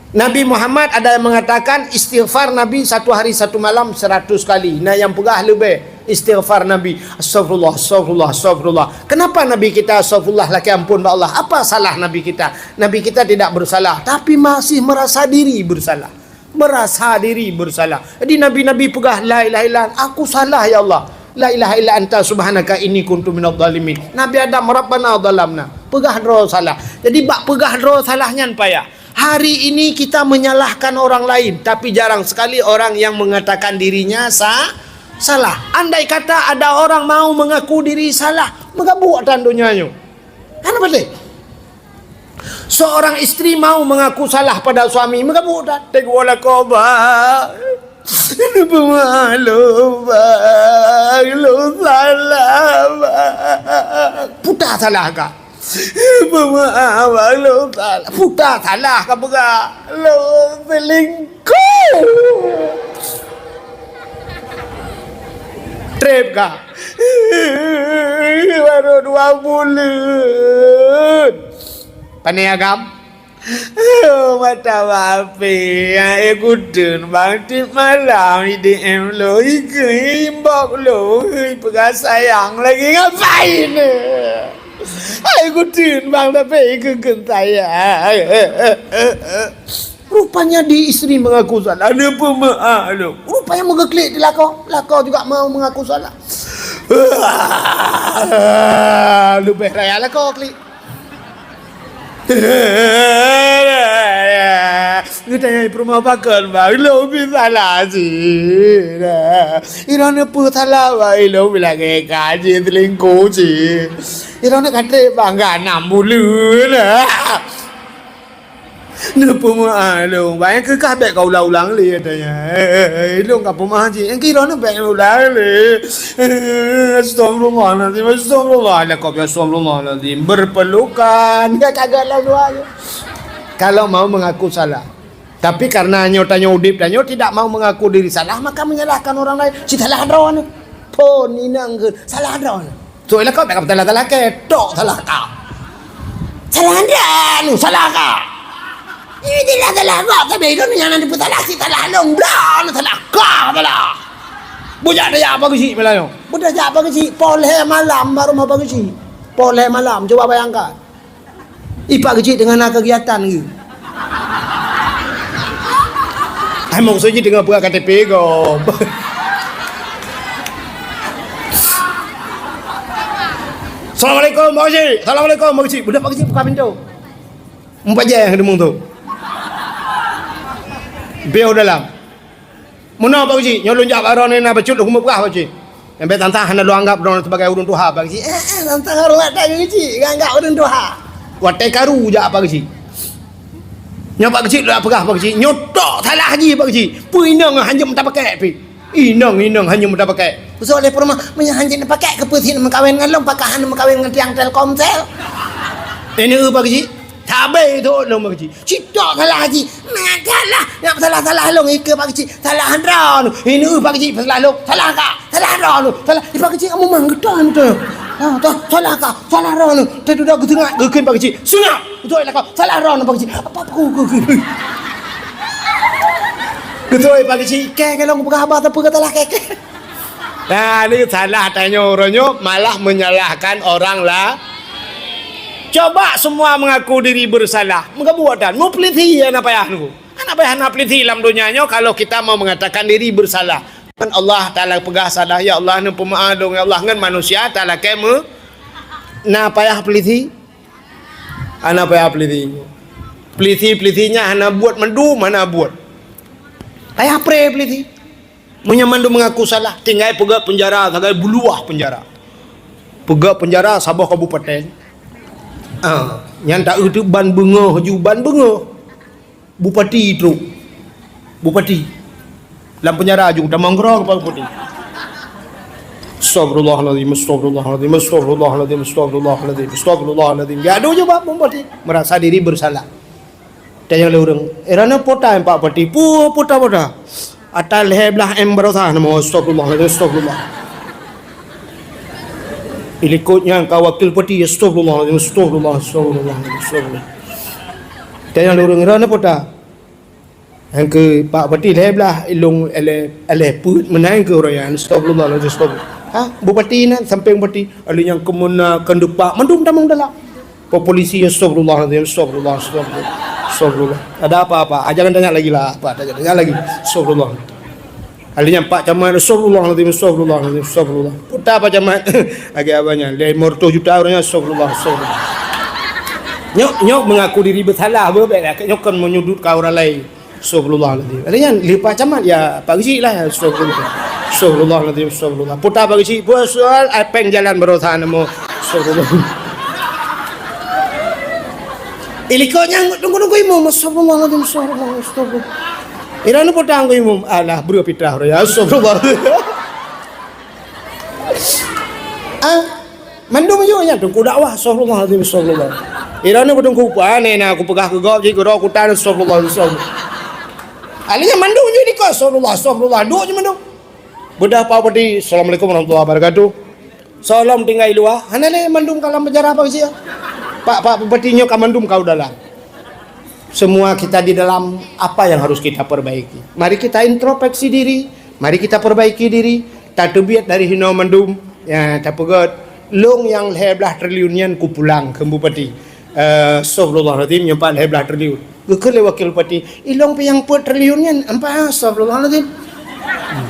Nabi Muhammad ada yang mengatakan istighfar Nabi satu hari satu malam seratus kali. Nah, nyang peugah leubeh istighfar Nabi, "Astagfirullah, astagfirullah, astagfirullah." Kenapa Nabi kita astagfirullah, lakèe ampôn bak Allah? Apa salah Nabi kita? Nabi kita tidak bersalah, tapi masih merasa diri bersalah. Merasa diri bersalah. Jadi nabi-nabi peugah, "La ilaha illa anta, aku salah ya Allah. La ilaha illa anta subhanaka inni kuntu minadh dhalimin." Nabi Adam, "Rabbana dhalamna." Peugah droe salah. Jadi bak peugah droe salah nyan payah. Hari ini kita menyalahkan orang lain, tapi jarang sekali orang yang mengatakan dirinya sa-, Salah. Andai kata ada orang mau mengaku diri salah, meugabuk tan donya nyoe. Hana patéh. Seorang istri mau mengaku salah pada suami, meugabuk tan. Teuk wala koba. Peumaklum, Bang, lôn salah, Bang. Puta salah ka. Peumaklum, Bang, lôn salah. Puta salah ka peugah. Lôn selingkuh. Trép ka. Baru dua buleuen. Pane agam? Oh, mata bapi, hai kuteun bang, tiep malam I D M lôn, ikeu inbox lôn, peugah sayang lagi ngapain? Hai kuteun bang, tapi ikeu keu sayang. Rupanya di istri mengaku salah, ada pemaaf lôn. Rupanya meugeklik di lakoe, lakoe juga mau mengaku salah. Leubeh raya lakoe klik. Geutanyoe peurumoh pakon, Bang? Ilôn pih salah cit. Ilôn neupeu salah, Bang. Ilôn pih lagèe ka jih selingkuh cit. Ilôn ka trép, Bang, ka nam buleuen. Neupeumaklum, Bang, nyang keu kah bèk ka ulang-ulang lé, katanya. Eh, eh, eh, ilôn ka peumaklum cit. Nyang keu droeneuh bèk ulang lé. Eh, astagfirullahalazim, astagfirullah. Lakoe, astagfirullahalazim. Berpelukan. Ka kagak lam luwa. Kalau mau mengaku salah. Tapi karena nyoe tanyoe udép tanyoe tidak mau mengaku diri salah, maka menyalahkan orang lain. Cit salah droeneuh. Phon inong keu salah droeneuh. Sôk lakoe bèk ka peusalah-salah kèe, tok salah ka. Salah droeneuh, salah ka. Ini jelas salah ka, tapi droeneuh nyang na neupeusalah, cit salah lôn, droeneuh salah ka, salah. Beujak tajak Pak Geuchik malam nyoe. Beujak tajak Pak Geuchik, poh lhèe malam baru rumoh Pak Geuchik. Poh lhèe malam, cuba bayangkan. I Pak Geuchik teungoh na keugiatan geuh. Hai, maksud jih teungoh peugah K T P gob. Assalamualaikum, Pak Geuchik. Assalamualaikum, Pak Geuchik. Budak Pak Geuchik buka pintoe. Mupajée nyang deungoe tu. Bioh dalam. Meunoe Pak Geuchik, nyoe lôn jak bak droeneuh na bacut lôn keuneuk peugah Pak Geuchik. Nyang bèk tantang hana lôn anggab droeneuh sibagai ureueng tuha Pak Geuchik. Eh, eh, tantang ureueng Pak Geuchik, nggak anggab ureueng tuha. Watèe karu jak Pak Geuchik. Nyoe Pak Geuchik lôn peugah Pak Geuchik, nyoe tok salah jih Pak Geuchik. Peue inong hanjeuet meuta pakèk pih. Inong, inong hanjeuet meuta pakèk. Usôk lé peurumoh, meunyoe hanjeuet meupakék, keupeue sit neumeukawen ngon lôn, pakon hana neumeukawen ngon tiang Telkomsel? Ini eu Pak Geuchik. Sabe thôn lôn Pak Geuchik. Cit tok salah jih. Meusalah, nyang salah-salah lôn ikeu Pak Geuchik. Salah droeneuh. Ini eu Pak Geuchik, salah lôn. Salah ka. Salah droeneuh. Salah. Di Pak Geuchik kamoe mang geutanyoe. Ha, toh, salah ka. Salah droeneuh. Teududoe geuseungap, geukheun Pak Geuchik. Seungap. Beutôi lah kau. Salah droeneuh Pak Geuchik. Apa aku, aku, aku. Beutôi Pak Geuchik. Kèe, kèe lôn peugah haba sapeue keu salah kèe, kèe. Nah, ni salah tanyoe uroe nyoe malah menyalahkan orang la-, Coba semua mengaku diri bersalah. Meugabuek tan, meupeulisi hana payah nunggu. Hana payah na peulisi lam donya nyoe kalau kita mau mengatakan diri bersalah. Kan Allah Taala peugah salah, "Ya Allah, neupeumeu'ah lôn, ya Allah," ngon manusia talakèe meu-, na payah peulisi? Hana payah peulisi. Peulisi-peulisi nyan hana buet, mandum hana buet. Payah pré peulisi. Meunyoe mandum mengaku salah, tinggai peugöt peunjara sagai buluwah peunjara. Peugöt peunjara saboh kabupaten. Ah, nyan taeu teuk ban beungoh ju, ban beungoh. Bupati trok. Bupati. Lam peunjara ju tamong keudroe keu bupati. Astagfirullahalazim, astagfirullahalazim, astagfirullahalazim, astagfirullahalazim, astagfirullahalazim. Gadoh ju bak bupati, merasa diri bersalah. Tanyong lé ureueng, "Eh, droeneuh po ta Pak Bupati?" "Peue, po ta, po ta?" "Ata lhèe blah M baroesa." "Nama astagfirullahalazim, astagfirullah." "Ilikot nyan ka wakil bupati." "Astagfirullahalazim, astagfirullah, astagfirullah, astagfirullah." Tanyong lé ureueng, "Droeneuh po ta?" "Nyang keu Pak Bupati lhèe blah, ilôn lhèe, lhèe peuet meunan keu uroe nyan." "Astagfirullahalazim, astagfirullah." "Ha, bupati nyan, sampéng bupati." Alèh nyang keumeuna, keundupak, mandum tamong dalam. Polisi, astagfirullahalazim, astagfirullah, astagfirullah, astagfirullah. Ada apa-apa? Ah, jangan tanya lagi lah, apa? Tanya, tanya lagi. Astagfirullah. Alèh nyan Pak Camat, astagfirullahalazim, astagfirullahalazim, astagfirullah. Puta Pak Camat. Lagèe abah nyan, lhèe reutôh juta ureueng nyan, astagfirullah, astagfirullah. Nyoe, nyoe mengaku diri bersalah, beuh, bèk lah. Nyoe kon menyudutkan orang lain. Astagfirullahaladzim. Ada yang leupah camat, ya, Pak Geuchik lah, ya, astagfirullah. Astagfirullahaladzim, astagfirullah. Putar Pak Geuchik, buat soal, ai péng jalan berosa nemu. Astagfirullah. Ilikot nyang tunggu-tunggu imum, astagfirullahaladzim, astagfirullah, astagfirullah. Ira ni putar tunggu imum, alah, beri pitah, ya, astagfirullah. Ah, mandum juga nyan, tunggu dakwah, astagfirullahaladzim, astagfirullah. Ira ni beutunggu, aneh na, aku peugah ke gop, jih, gero, aku tan, astagfirullah, astagfirullah. Akhirnya mandum juga ni kau, astagfirullah, astagfirullah, duk je mandum. Bedah Pak Bupati, "Assalamualaikum warahmatullahi wabarakatuh." Salam tinggai luar, hana lé mandum kalam penjara apa kecil. Pak, Pak Bupati nyoe ka mandum kau dalam. Semua kita di dalam, apa yang harus kita perbaiki? Mari kita introspeksi diri, mari kita perbaiki diri. Tateubiet dari hinoe mandum, ya, tapeugét, "Lông nyang lhèe blaih triliun nyan kupulang," kheun Bupati. Eh, astagfirullahaladzim, nyoe pat lhèe blaih triliun. Geukheun lé Wakil Bupati, "Ilông pih nyang peuet triliun nyan, ampat, astagfirullahaladzim."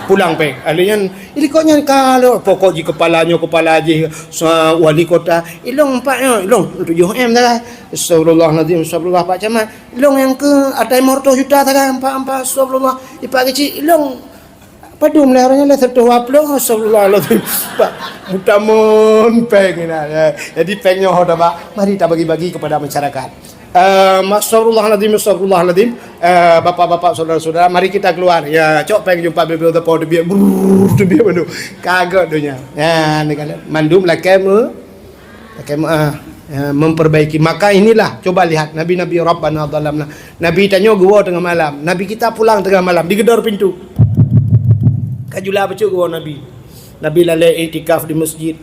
Pulang péng. Ahli nyan, ilikot nyan kalau pokok jih kepala nyoe, kepala jih, sa-, wali kota. Ilông ampat nyoe, ilông tujoh M sagai. Astagfirullahaladzim, astagfirullah, Pak Camat. Ilông nyang keu atai motor juta sagai, ampat, ampat, astagfirullah. Ipak kecil, ilông padum lé, orang nyan lé seratus dua puluh, astagfirullahaladzim. Pak, mutamon péng ni, ya. Jadi péng nyoe ho dah, Pak. Mari kita bagi-bagi kepada masyarakat. Eh, astagfirullahaladzim, astagfirullahaladzim. Eh, bapak-bapak, saudara-saudara, mari kita keluar. Ya, cok péng jumpa bibir tepo, tebiet, brrr, tebiet mandum. Kaget dunia. Ya, ni kan. Mandum lakèe me-, lakèe me-, ah, ya, memperbaiki. Maka inilah, coba lihat, nabi-nabi Rabbana zalamna. Nabi tanyoe geuwoe teungoh malam. Nabi kita pulang teungoh malam, digedor pintu. Ka jula bacut geuwoe Nabi. Nabi lalè iktikaf di masjid.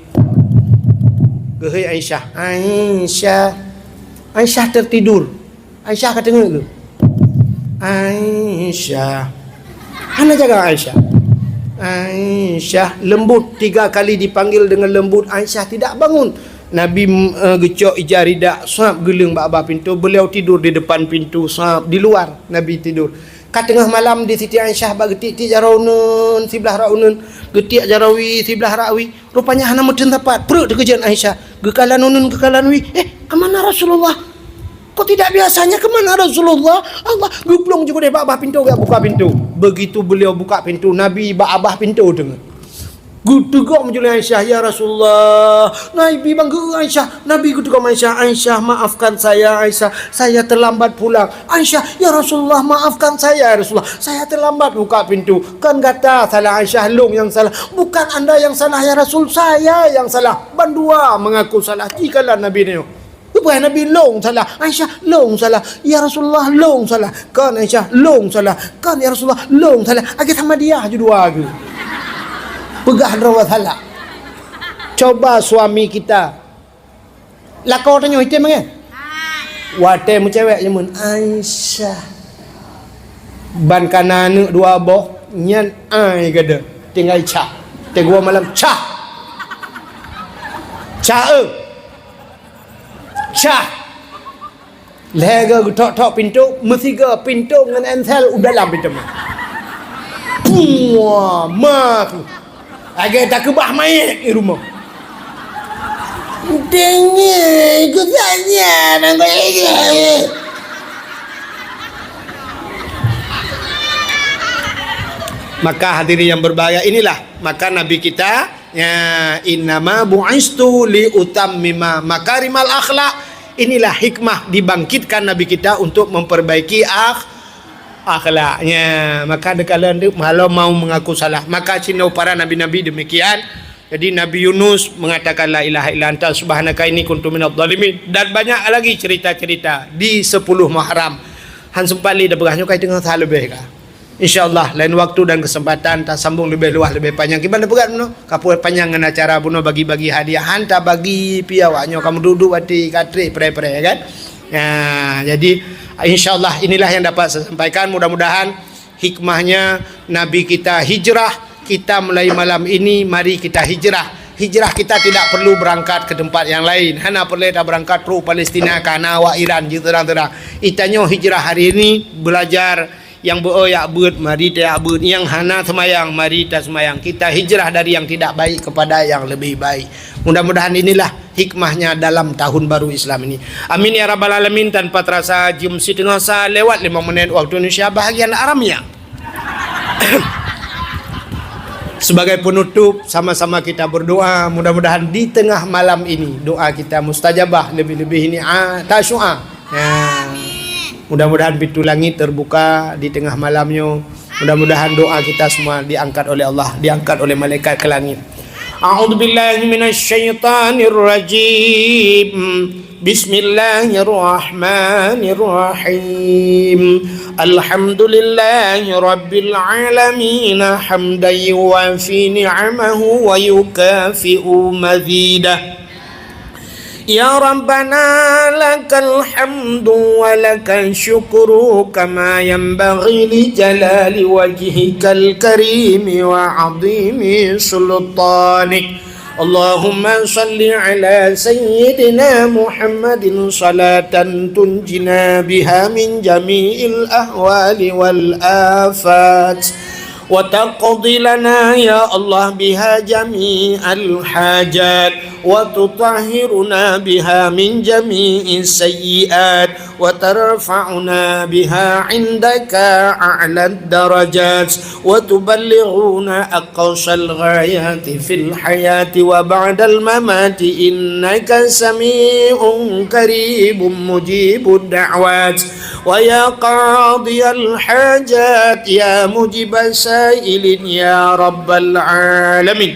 Geuhôi Aisyah. Aisyah. Aisyah tertidur. Aisyah ka teungeut geuh. Aisyah. Hana jaga Aisyah. Aisyah, lembut, tiga kali dipanggil dengan lembut, Aisyah tidak bangun. Nabi, eh, geucok ija ridak, sab geuleueng bak babah pintu. Beliau tidur di depan pintu, sab di luar Nabi tidur. Ka teungoh malam di Siti Aisyah bak geutiek-tiek jaroe uneuen, siblah rot uneuen, geutiek jaroe wie, siblah rot wie. Rupanya hana meuteun sapat, pruet teukeujot Aisyah. Geukalon uneuen, geukalon wie. "Eh, kemana Rasulullah? Kok tidak biasanya, kemana Rasulullah?" Allah, geuplong jeuet udeh bak babah pintu, geujak buka pintu. Begitu beliau buka pintu, Nabi bak babah pintu teungeut. Geuteugom jih lé Aisyah, "Ya Rasulullah." Nabi bangga Aisyah. Nabi geuteugom Aisyah, "Aisyah, maafkan saya, Aisyah. Saya terlambat pulang." Aisyah, "Ya Rasulullah, maafkan saya, ya Rasulullah. Saya terlambat buka pintu." "Kon gata salah, Aisyah, lông nyang salah." "Bukan anda yang salah, ya Rasul, saya yang salah." Bandua mengaku salah. Jikalau Nabi nyoe. Bukan Nabi lông salah, Aisyah lông salah. "Ya Rasulullah, lông salah." "Kon Aisyah lông salah." "Kon ya Rasulullah, lông salah." Akhé sama dia ju dua geuh. Peugah droe salah. Coba suami kita. Lakoe tanyoe item kan? Watèe meucewek jameun, "Aisyah." Ban kana aneuk dua boh, nyan ai gada. Tinggai cah. Teguh malam, "Cah! Cah, eh! Cah!" Lhèe geuthok-thok pintu, meusigoe pintu ngon ensel u dalam pintu. Puah, ma tu. Lagèe takeubah manyét di rumoh. Dengar, ku tanya, nang. Maka hadirin yang berbahagia, inilah maka Nabi kita, ya, "Innama bu'istu li utammima makarimal akhlak." Inilah hikmah dibangkitkan Nabi kita untuk memperbaiki akh-, akhlaknya. Maka dikala itu, kalau mau mengaku salah, maka cina para nabi-nabi demikian. Jadi Nabi Yunus mengatakan, "La ilaha illa anta subhanaka inni kuntu minadh dhalimin." Dan banyak lagi cerita-cerita di sepuluh Muharram. Han sempat lé dah peugah nyoe kai teungoh that leubeh ka. Insya Allah, lain waktu dan kesempatan tasambung leubeh luwah, leubeh panjang. Kiban peugah bunoe, ka peuet panjang ngon acara bunoe bagi-bagi hadiah. Han tabagi pih awak nyoe ka meuduek-duek bati ka trép pré-pré kan. Ya, jadi insya Allah inilah yang dapat saya sampaikan. Mudah-mudahan hikmahnya Nabi kita hijrah, kita mulai malam ini mari kita hijrah. Hijrah kita tidak perlu berangkat ke tempat yang lain. Hana peureulèe tabeurangkat trok Palestina, ka na awak Iran, jeuet seurang-seurang. Itanyoe hijrah hari ini belajar. Nyang beu-o jak beuet, mari tajak beuet. Nyang hana seumayang, mari taseumayang. Kita hijrah dari yang tidak baik kepada yang lebih baik. Mudah-mudahan inilah hikmahnya dalam tahun baru Islam ini. Amin ya rabbal alamin. Tanpa terasa, jam siteungoh sa lewat lima menit waktu Indonesia bahagian Aramia. Sebagai penutup, sama-sama kita berdoa, mudah-mudahan di tengah malam ini doa kita mustajabah, lebih-lebih ini, ah, Tasyu'a. Ya. Mudah-mudahan pintu langit terbuka di tengah malam nyoe. Mudah-mudahan doa kita semua diangkat oleh Allah, diangkat oleh malaikat ke langit. A'udzubillahi minasyaitonirrajim. Bismillahirrahmanirrahim. Alhamdulillahi rabbil alamin, hamdan yuwafi ni'amahu wa yukafi'u mazidah. Ya Rabbana, lakal hamdu wa lakal syukru, kama yanbaghi li jalali wajhikal karimi wa azimi sultanik. Allahumma salli ala sayyidina Muhammadin salatan tunjina biha min jami'il ahwali wal afat, wa taqdi lana, ya Allah, biha jami'al hajat, wa tutahhiruna biha min jami'is sayyi'at, wa tarfa'una biha 'indaka a'lad darajat, wa tuballighuna aqsal ghayati fil hayati wa ba'dal mamati, innaka sami'un qaribun mujibud da'wat. Wa ya qadiyal hajat, ya mujibas sailin, ya rabbal alamin.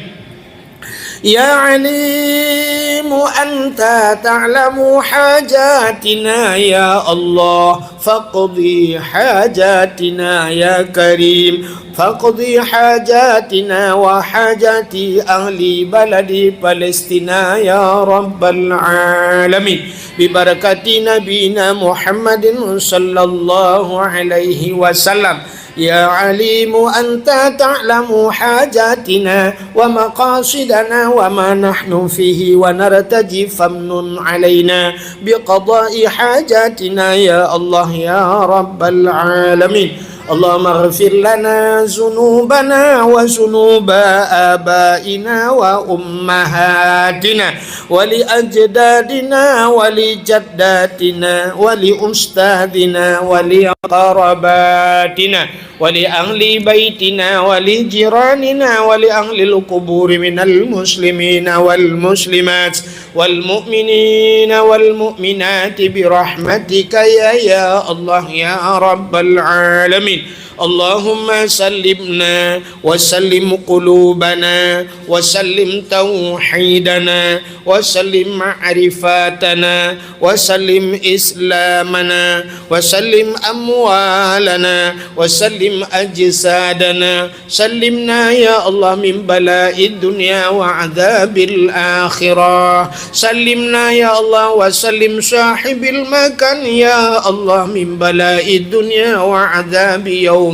Ya alimu anta ta'lamu hajatina, ya Allah, faqdi hajatina, ya karim, faqdi hajatina wa hajati ahli baladi Palestina, ya rabbal alamin. Bibarakati Nabina Muhammadin sallallahu alaihi wasallam. Ya alimu anta ta'lamu hajatina wa maqasidana wa ma nahnu fihi wa nartaji, famnun alaina biqada'i hajatina, ya Allah, ya rabbal alamin. Allahumma ighfir lana zunubana wa zunuba abaina wa ummahatina wa li ajdadina wa li jaddatina wa li ustadina wa li qarabatina wa li ahli baitina wa li jiranina wa li ahlil quburi minal muslimina wal muslimat wal mu'minina wal mu'minati bi rahmatika ya, ya Allah, ya rabbal alamin. Allahumma sallimna wa sallim qulubana wa sallim tauhidana wa sallim ma'rifatana wa sallim islamana wa sallim amwalana wa sallim ajsadana. Sallimna ya Allah min bala'id dunya wa adzabil akhirah. Sallimna ya Allah wa sallim sahibil makan ya Allah min bala'id dunya wa adzabi yaumil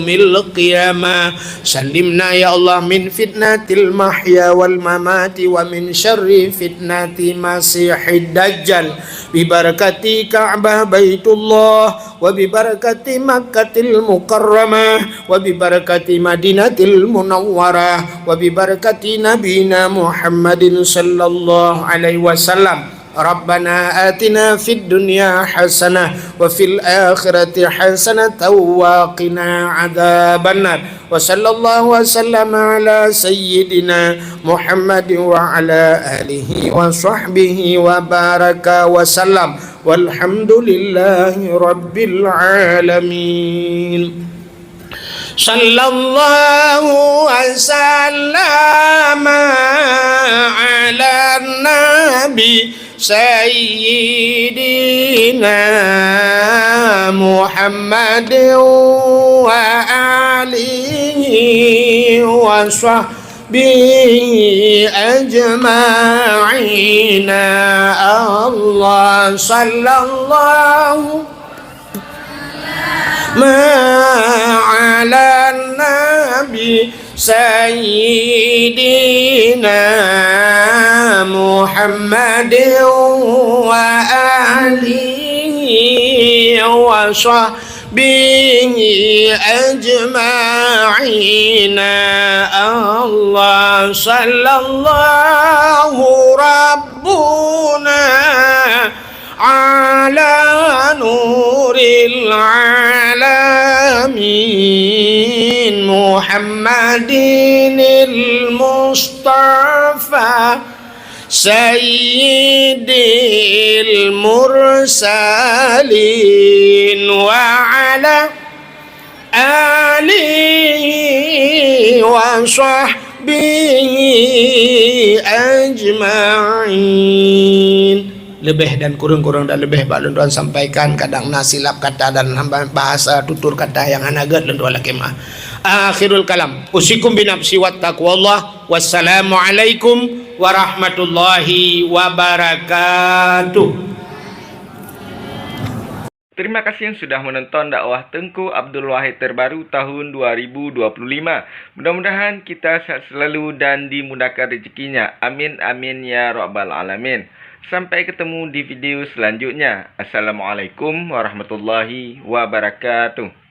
qiyamah. Sallimna ya Allah min fitnatil mahya wal mamati wa min syarri fitnati masihid dajjal. Bibarakati Ka'bah Baitullah wa bibarakati Makkatil Mukarramah wa bibarakati Madinatil Munawwarah wa bibarakati Nabina Muhammadin sallallahu alaihi wasallam. Rabbana atina fid dunya hasanah wa fil akhirati hasanatan wa qina adzabannar. Wa sallallahu wa sallama ala sayyidina Muhammad wa ala alihi wa sahbihi wa baraka wa sallam. Walhamdulillahi rabbil alamin. Sallallahu wa sallama ala nabi sayyidina Muhammad wa alihi wa sahbihi ajma'in. Allah sallallahu ma ala nabi sayyidina Muhammadin wa alihi وصحبه أجمعين. الله صلى الله ربنا على نور العالمين محمد المصطفى سيد المرسلين وعلى آله وصحبه أجمعين. Leubeh dan kureueng-kureueng dan leubeh bak lôn tuan sampaikan, kadang na silap kata dan bahasa tutur kata nyang hana gét, lôn tuan lakée meu'ah. Akhirul kalam, usikum binafsi wattaqwallah. Wassalamualaikum warahmatullahi wabarakatuh. Terima kasih yang sudah menonton dakwah Teungku Abdul Wahid terbaru tahun dua ribu dua puluh lima. Mudah-mudahan kita sehat selalu dan dimudahkan rezekinya. Amin, amin, ya rabbal alamin. Sampai ketemu di video selanjutnya. Assalamualaikum warahmatullahi wabarakatuh.